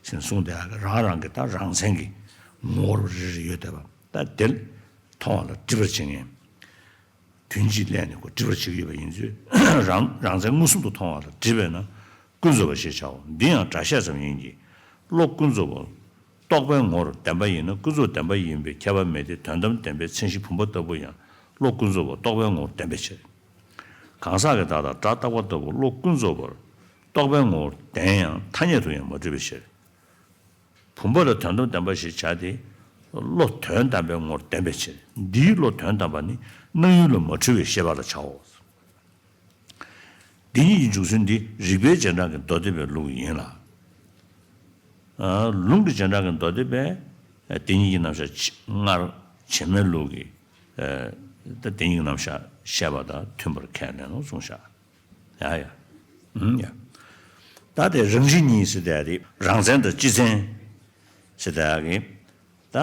ཟེར་གསུངས་དེ་ཡ་གི་རང་རང་གི་ད་རང་མཚན་གྱི་ངོ་བོར་རེ་རེ་ཡོད་བསྡད་པ། ད་དེ་མཐོང་བ་ལ་སྒྲིབ་པར་བྱེད་མཁན། དོན་གཅིག་ལས་ནི་ཁོ་སྒྲིབ་པར་བྱེད་ཀྱི་ཡོད་པ་ཡིན་ཚུལ། རང་རང་མཚན་མངོན་སུམ་དུ་མཐོང་བ་ལ་སྒྲིབ་པས་ན་ཀུན་རྫོབ་པ་ཞེས་བྱའོ། འདི་ཡང་སྒྲ་བཤད་ཙམ་ཡིན་གྱི། བློ་ཀུན་རྫོབ་པ། རྟོག་པའི་ངོར་བདེན་པ་ཡིན་ན་ཀུན་རྫོབ་བདེན་པ་ཡིན་པའི་ཁྱད་པར་མེད་དེ། དོན་དམ་བདེན་པའི་མཚན་གཞི་བུམ་པ་ལྟ་བུ་ཡང་བློ་ཀུན་རྫོབ་པ་རྟོག་པའི་ངོར་བདེན་པའི་ཕྱིར། གང་ཟག་གི་བདག་དང་སྒྲ་རྟག་པ་ལྟ་བུ་བློ་ཀུན་རྫོབ་པར་རྟོག་པའི་ངོར་བདེན་ཡང་ཐ་སྙད་དུ་ཡང་མ་གྲུབ་པའི་ཕྱིར། བུམ་པ་ལ་དོན་དམ་བདེན་པ་ཞེས་བྱ་སྟེ། བློ་དོན་དམ་པའི་ངོར་བདེན་པའི་ཕྱིར། འདིའི་བློ་དོན་དམ་པ་ནི་སྣང་ཡུལ་ལ་མ་འཁྲུལ་བའི་ཤེས་པ་ལ་བྱའོ། འདི་ཉིད་ཀྱི་འཇུག་ཚུལ་འདི་རིགས་པའི་རྗེས་འབྲང་གི་མདོ་སྡེ་པའི་ལུགས་ཡིན་ལ། ཨ་ལུང་གི་རྗེས་འབྲང་གི་མདོ་སྡེ་པས་དེ་ཉིད་ཀྱི་རྣམ་གཞག་སྔར་བྱེ་སྨྲའི་ལུགས་ཀྱི་ཨ་ད་དེ་ཉིད་ཀྱི་རྣམ་གཞག་བཤད་པ་དང་མཐུན་པར་ཁས་ལེན་ནོ་གསུངས་བཞག་ཡ་ཡ། ཨུམ་ཡ། ད་དེ་རང་བཞིན་གཉིས་ཟེར་དེ་རེད། རང་མཚན་དང་སྤྱི་མཚན་ཟེར་དེ་གི། ད་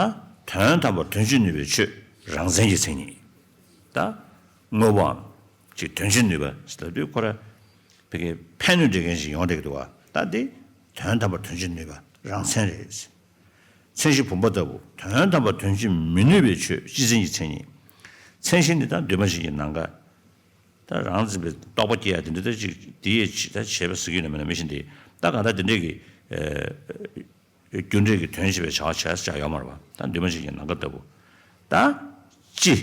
དོན་དམ་པར་དོན་བྱེད་ནུས་པའི་ཆོས་རང་མཚན་གྱི་མཚན་ཉིད། ད་དངོས་པོའམ་ཅིག་དོན་བྱེད་ནུས་པ་ཟེར་དུས་ཁོ་ར་ཕ་གི་ཕན་གནོད་སྒྲིག་མཁན་ཞིག་ཡོང་བསྡད་ཀྱི་འདུག་བ། ད་དེ་དོན་དམ་པར་དོན་བྱེད་ནུས་པ་རང་མཚན་རེད། མཚན་གཞི་བུམ་པ་ལྟ་བུ་དོན་དམ་པར་དོན་བྱེད་མི་ནུས་པའི་ཆོས་སྤྱི་མཚན་གྱི་མཚན་ཉིད། མཚན་གཞི་ནི་ད་འདུས་མ་བྱས་ཀྱི་ནམ་མཁའ། ད་རང་འཛིན་པའི་རྟོག་པ་སྐྱེ་ཡ་དེ་འདྲ་ད་ཅིག་དེ་ཡས་ད་བྱས་པ་ཟེར་གྱི་ཡོད་ན་མིན་ན་མི་ཤེས་ཏེ། ད་གང་ལྟར་དེ་འདྲས་ཀྱི་རྒྱུ་འབྲས་ཀྱི་དོན་བྱེད་པའི་བྱ་བ་བྱས་བྱ་ཡོད་མ་རེད་པ། ད་འདུས་མ་བྱས་ཀྱི་ནམ་མཁའ་ལྟ་བུ། ད་སྤྱི་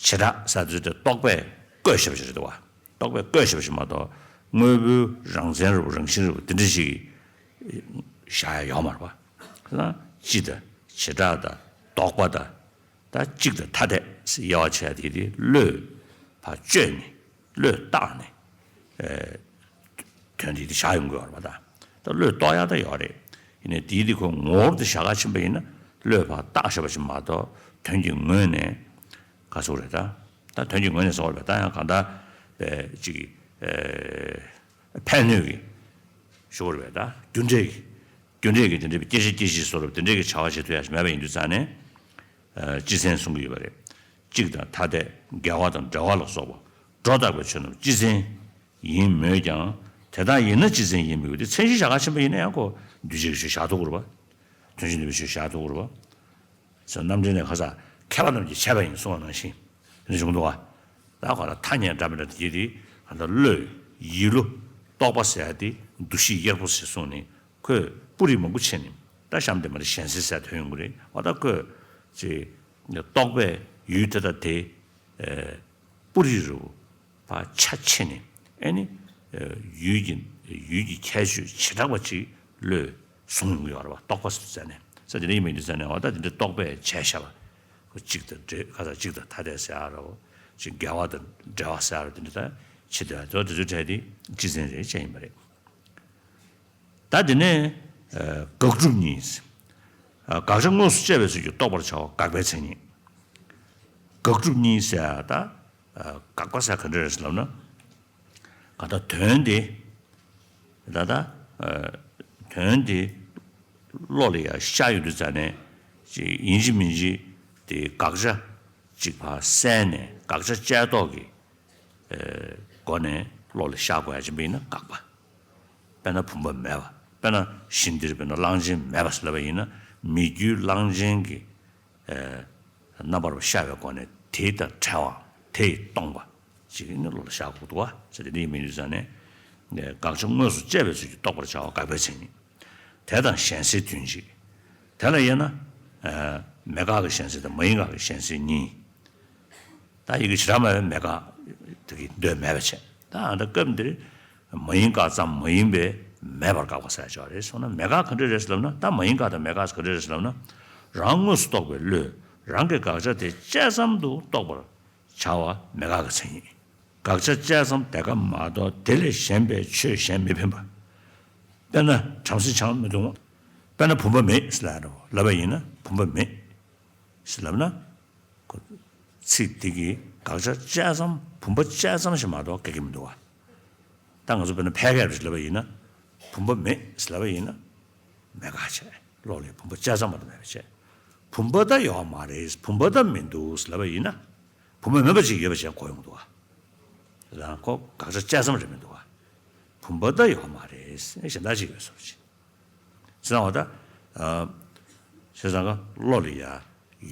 བྱེ་བྲག་ཟེར་དུས་དེ་རྟོག་པས་བཀོད་བཞག་པ་ཞིག་རེད་འདུག་བ། རྟོག་པས་བཀོད་བཞག་པ་ཞིག་མ་གཏོགས་དངོས་པོའི་རང་མཚན་རེད་པ་རང་བཞིན་རེད་པ་དེ་འདྲ་ཞིག་བཞག་ཡ་ཡོད་མ་རེད་པ། ད་སྤྱི་དང་བྱེ་བྲག་དང་རྟོག་པ་དང་། ད་གཅིག་དང་ཐ་དད་ཟེར་དབྱེ་བ་ཕྱེ་ཡ་དེ་དེ་བློས་ཕར་བཅོས་ནས་བློས་བཏགས་ནས་ཨེ་དོན་དེ་དེ་བཞག་ཡོང་གི་ཡོད་རེད་པ། ད་ད་བློས་རྟོགས་ཡ་ད་ཡོད་རེད། ཡིན་ནའི་དེའི་དེ་ཁོ་ངོ་བོར་དེ་བཞག་ག་ཕྱིན་པ་ཡིན་ན་བློས་ཕར་བཏགས་བཞག་པ་ཞིག་མ་གཏོགས་དོན་གྱི་ངོས་ནས་ ག་ཟེར་རེད་ད། ད་དོན་གྱི་ངོས་ནས་ཟེར་བ་རེད་ད། ཡང་གང་ལྟར་པའི་ཅིག་ཨེ་ཕན་གནོད་ཀྱི་ཞུ་བ་རེད་ད། རྒྱུ་འབྲས་ཀྱི་རྒྱུ་འབྲས་ཀྱི་དེ་འདྲའི་སྐྱེ་ཤི་སྐྱེ་ཤི་བཟོ་འདྲ་དེ་འདྲའི་གི་བྱ་བ་བྱེད་ཐུབ་ཡ་ཞིག་མེད་པ་ཡིན་དུས་ཙང་ནས། ཨ་སྤྱི་མཚན་གསུང་གི་ཡོད་པ་རེད། གཅིག་དང་ཐ་དད། འགལ་བ་དང་འབྲེལ་བ་ལ་སོགས་པ་སྒྲོ་བཏགས་པའི་ཆོས་རྣམས་སྤྱི་མཚན་ཡིན་མོད་ཀྱང་། དེ་ལྟར་ཡིན་ན་སྤྱི་མཚན་ཡིན་མི་དགོས་ཏེ། མཚན་གཞི་བཞག་ག་ཕྱིན་པ་ཡིན་ན་ཡང་ཁོ་འདུས་བྱས་ཀྱི་ཆོས་བཞག་ཐུབ་ཀྱི་རེད་པ། དོན་གཞི་འདུས་པའི་ཆོས་བཞག་ཐུབ་ཀྱི་རེད་པ། སོ་རྣམ་འགྲེལ་ནས་ཁ་སང་མཁས་པ་རྣམས་ཀྱིས་བྱས་པ་ཡིན་གསུངས་པ་ནང་བཞིན་རེ་བྱུང་འདུག་བ། ད་ག་ལ་ཐ་སྙད་འདྲ་མི་འདྲ་དེ་དེ་ག་ད་བློས་ཡིད་བློ་རྟོག་པ་ཟེར་ཡ་དེ་འདུ་ཤེས་གཡེར་པོ་ཟེར་གསུངས་ནས། ཁོས་པོ་རིགས་མང་པོ་ཕྱེ་ནས། ད་གཤམ་དེ་མ་རེད། གཞན་སེལ་ཟེར་དོན་ཡོང་གི་རེད། འོ་ད་ཁོས་ཅེ་རྟོག་པས་ཡུལ་དེ་དང་དེ་ཨེ་པོ་རིགས་རུ་བ་ཆ་ཕྱེ་ནས། ཨེ་ནི་ཨེ་ཡུལ་གྱི་ཡུལ་གྱི་ཁྱད་ཆོས་བྱེ་བྲག་པ་ཅིག་བློས་བཟུང་ཡོང་གི་ཡོད་རེད་བ། རྟོག་པ་ཟེར་ནས། ས་དེ་འདྲ་ཡིན་མིན་དུས་ཙང་ནས། འོ་ད་དེ་འདྲ་རྟོག་པས་བྱས་བཞག་པ། ཁོ་གཅིག་དང་འབྲེལ་ཁ་ས་གཅིག་དང་ཐ་དད་ཟེར་ཡ་རོ། ཅིག་འགལ་བ་དང་འབྲེལ་བ་ཟེར་ཡ་རོ། དེ་འདྲ་ད་ཕྱི་དོན་དོ་དེ་ཚོའི་གྲས་དེ་སྤྱི་མཚན་རེད་བྱས་ཡིན་པ་རེད། ད་དེ་ནས་ཨ་དགག་སྒྲུབ་གཉིས། ཨ་དགག་བྱ་དངོས་སུ་དཔྱད་པའི་ཚུལ་གྱིས་རྟོགས་པར་བྱ་བ་དགག་པའི་མཚན་ཉིད། དགག་སྒྲུབ་གཉིས་ཟེར་ཡ་ད། ཨ་དགག་པ་ཟེར་ག་འདྲ་རེད་ཟེར་ལབ་ན། ག་ད་དོན་དེ། ད་ལྟ་ཨ་དོན་དེ་བློ་ལ་ཡར་ཤར་ཡོང་དུས་ཙང་ནས། ཅིག་ཡིན་གཅིག་མིན་གཅིག་དེ་དགག་བྱ་ཅིག་ཕར་བསལ་ནས། དགག་བྱ་དཔྱད་རྟོག་གི་ཨེ་སྒོ་ནས་བློ་ལ་ཤར་དགོས་ཡ་ཅིག་ཡིན་ན་དགག་པ། དཔེར་ན་བུམ་པ་མེད་པ། དཔེར་ན་གཞི་འདིར་དཔེར་ན་གླང་ཆེན་མེད་པ་ཟེར་ལབ་པ་ཡིན་ན། མི་རྒྱུའི་གླང་ཆེན་གྱི་ཨེ་རྣམ་པར་ཤར་བའི་སྒོ་ནས་དེ་དང་བྲལ་བའམ་དེ་ཡིས་སྟོང་པ་ཅིག་ནི་བློ་ལ་ཤར་དགོས་འདུག་བ། ཟེར་ཏེ་འདི་ཡིན་མིན་དུས་ཙང་ནས། དགག་བྱ་དངོས་སུ་དཔྱད་པའི་ཚུལ་གྱིས་རྟོགས་པར་བྱ་བ་དགག་པའི་མཚན་ཉིད། དེ་དང་གཞན་སེལ་དོན་གཅིག། དེ་ལ་དབྱེ་ན། ཨ་མེད་དགག་གི་གཞན་སེལ་དང་མ་ཡིན་དགག་གི་གཞན་སེལ་གཉིས། ད་ཡི་གེ་བྱེ་བྲག་སྨྲ་བས་མེད་དགག་དེ་གི་འདོད་མེད་པ་བྱས། ད་ཨ་ད་སྐབས་འདིར་མ་ཡིན་དགག་ཙམ་མ་ཡིན་པའི་མེད་པར་དགག་པ་ཟེར་ཡ་ཅིག་ཡོད་རེད། སོང་ན་མེད་དགག་ག་འདྲ་རེད་ཟེར་ལབ་ན། ད་མ་ཡིན་དགག་དང་མེད་དགག་ག་འདྲ་རེད་ཟེར་ལབ་ན། རང་དངོས་སུ་རྟོགས་པའི་བློས་རང་གི་དགག་བྱ་དེ་དཔྱད་ཙམ་དུ་རྟོགས་པར་བྱ་བ་མེད་དགག་གི་མཚན་ཉིད། དགག་བྱ་དཔྱད་ཙམ་དེ་ཀ་མ་གཏོགས་དེ་ལས་གཞན་པའི་ཆོས་གཞན་མི་འཕེན་པ། དཔེར་ན་བྲམ་ཟེ་ཆང་མི་འཐུང་བ། དཔེར་ན་བུམ་པ་མེད་ཟེར་ལབ་རོ་ལབ་པ་ཡིན་ན། བུམ་པ་མེད་ཟེར་ལབ་ན། ཁོ་ཚིག་འདི་གི་དགག་བྱ་དཔྱད་ཙམ། བུམ་པ་དཔྱད་ཙམ་ཞིག་མ་གཏོགས་འགལ་གྱི་མི་འདུག་བ། ད་ང་ཚོ་དཔེར་ན་ཕལ་སྐད་རེད་ལབ་པ་ཡིན་ན། བུམ་པ་མེད་ཟེར་ལབ་པ་ཡིན་ན། མེད་དགག་བྱས། བློ་ལས་བུམ་པ་དཔྱད་ཙམ་མ་གཏོགས་མེད་པ་བྱས། བུམ་པ་ད་ཡོད་མ་རེད། བུམ་པ་ད་མི་འདུག་ཟེར་ལབ་པ་ཡིན་ན། བུམ་པ་མེད་པ་ཅིག་ཡོད་པ་ཅིག་གོ་ཡོང་འདུག་བ། རང་ཁོ་དགག་བྱ་དཔྱད་ཙམ་རེད་མི་འདུག་བ། བུམ་པ་ད་ཡོད་མ་རེད། གཞན་དག་ཅིག་ཡོད་བཟོ་ཅིག་ཟེར་བ་ད། ཨ་བྱས་ཙང་ཀ་བློ་ལ་ཡ་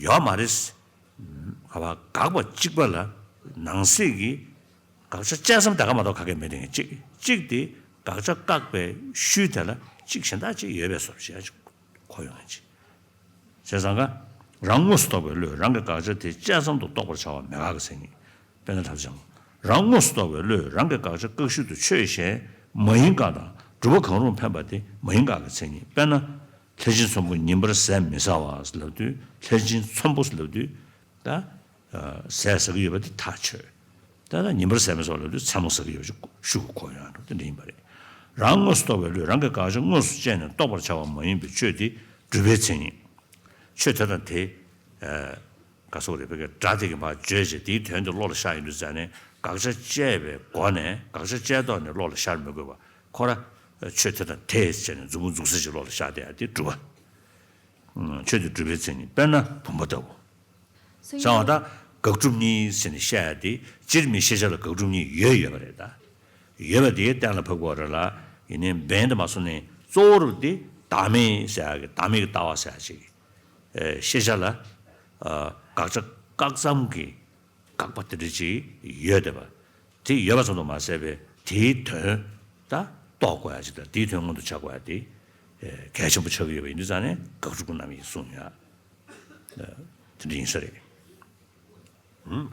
ཡོད་མ་རེད། ག་བ་དགག་པ་གཅིག་པ་ལ་ནང་གསེས་ཀྱི་དགག་བྱ་དཔྱད་ཙམ་དེ་ཀ་མ་གཏོགས་ག་གེ་མེད་དེ་ངས་གཅིག་གཅིག་དེ་དགག་བྱ་བཀག་པའི་ཤུལ་དེ་ལ་གཅིག་གཞན་དག་ཅིག་ཡོད་པའི་བཟོ་ཅིག་ཡ་ཅིག་གོ་ཡོང་ཡ་ཅིག་བྱས་ཙང་ཀ། རང་དངོས་སུ་རྟོགས་པའི་བློས་རང་གི་དགག་བྱ་དེ་དཔྱད་ཙམ་དུ་རྟོགས་པར་བྱ་བ་མེད་དགག་གི་མཚན་ཉིད། དཔེར་ན་དག་ཅིང་། རང་དངོས་སུ་རྟོགས་པའི་བློས་རང་གི་དགག་བྱ་བཀག་ཤུལ་དུ་ཆོས་གཞན་མ་ཡིན་དགག་དང་སྒྲུབ་པ་གང་རུང་འཕེན་པ་དེ་མ་ཡིན་དགག་གི་མཚན་ཉིད། དཔེར་ན། ལྷས་བྱིན་ཚོམ་བུ་ཉིན་པར་ཟས་མི་ཟ་བ་ལབ་དུས། ལྷས་བྱིན་ཚོམ་བུ་ལབ་དུས་ད། ཨ་ཟས་ཟ་གི་ཡོད་པ་དེ་ཐག་ཆོད། ད་ལྟ་ཉིན་པར་ཟས་མི་ཟ་བ་ལབ་དུས་མཚན་མོ་ཟ་གི་ཡོད་པ་ཅིག་ཤུགས་ཀྱིས་གོ་ཡོང་ཡ་འགྲོ། དེ་འདྲ་ཡིན་པ་རེད། རང་དངོས་སུ་རྟོགས་པའི་བློས་རང་གི་དགག་བྱ་དངོས་སུ་དཔྱད་ནས་རྟོགས་པར་བྱ་བ་མ་ཡིན་པའི་ཆོས་དེ་སྒྲུབ་པའི་མཚན་ཉིད། ཆོས་དེ་དང་དེ། ཨ་ག་ཟེར་དགོས་རེད། བོད་སྐད་སྒྲ་དེ་གིས་མར་བརྗོད་བྱས་དེའི་དོན་དེ་བློ་ལ་ཤར་ཡོང་དུས་ཙང་ནས། དགག་བྱ་དཔྱད་པའི་སྒོ་ནས། དགག་བྱ་དཔྱད་རྟོགས་ནས་བློ་ལ་ཤར་མི་དགོས་པ། ཁོ་ར་ཆོས་དེ་དང་དེ་བྱས་ནས་མཛུབ་མོ་འཛུགས་ས་ཅིག་བློ་ལ་ཤར་བསྡད་ཡ་དེ་སྒྲུབ་པ། ཆོས་དེ་སྒྲུབ་པའི་མཚན་ཉིད། དཔེར་ན་བུམ་པ་ལྟ་བུ། བྱས་ཙང་ད་དགག་སྒྲུབ་གཉིས་ཟེར་ནས་བཤད་ཡ་དེ། སྤྱིར་མི་ཤེས་བྱ་ལ་དགག་སྒྲུབ་གཉིས་ཡོད་ཡོད་པ་རེད་ད། ཡོད་པ་དེ་གཏན་ལ་ཕབ་དགོས་རེད་ལ། ཡིན་ནའི་འབེན་དེ་མ་སོང་ནས་གཙོ་བོར་དེ་བདག་མེད་ཟེར་ཡ་གི་བདག་མེད་ཀྱི་ལྟ་བ་ཟེར་ཡ་ཅིག་ཨེ་ཤེས་བྱ་ལ་ཨ་དགག་བྱ་བཀག་ཙམ་གྱི་དགག་པ་དེ་འདྲ་ཅིག་ཡོད་བསྡད་པ། དེ་ཡོད་པ་ཙམ་དུ་མ་ཟད་པའི་དེའི་དོན་ད་རྟོགས་དགོས་ཡ་ཅིག་དང་། དེའི་དོན་མངོན་དུ་བྱ་དགོས་ཡ་དེ་ཨེ་གལ་ཆེན་པོ་ཆགས་ཀྱི་ཡོད་པ་ཡིན་དུས་ཙང་ནས་དགག་སྒྲུབ་ཀྱི་རྣམ་དབྱེ་གསུངས་ཡ། ཨ་དེ་འདྲ་ཡིན་ས་རེད། ཨུམ།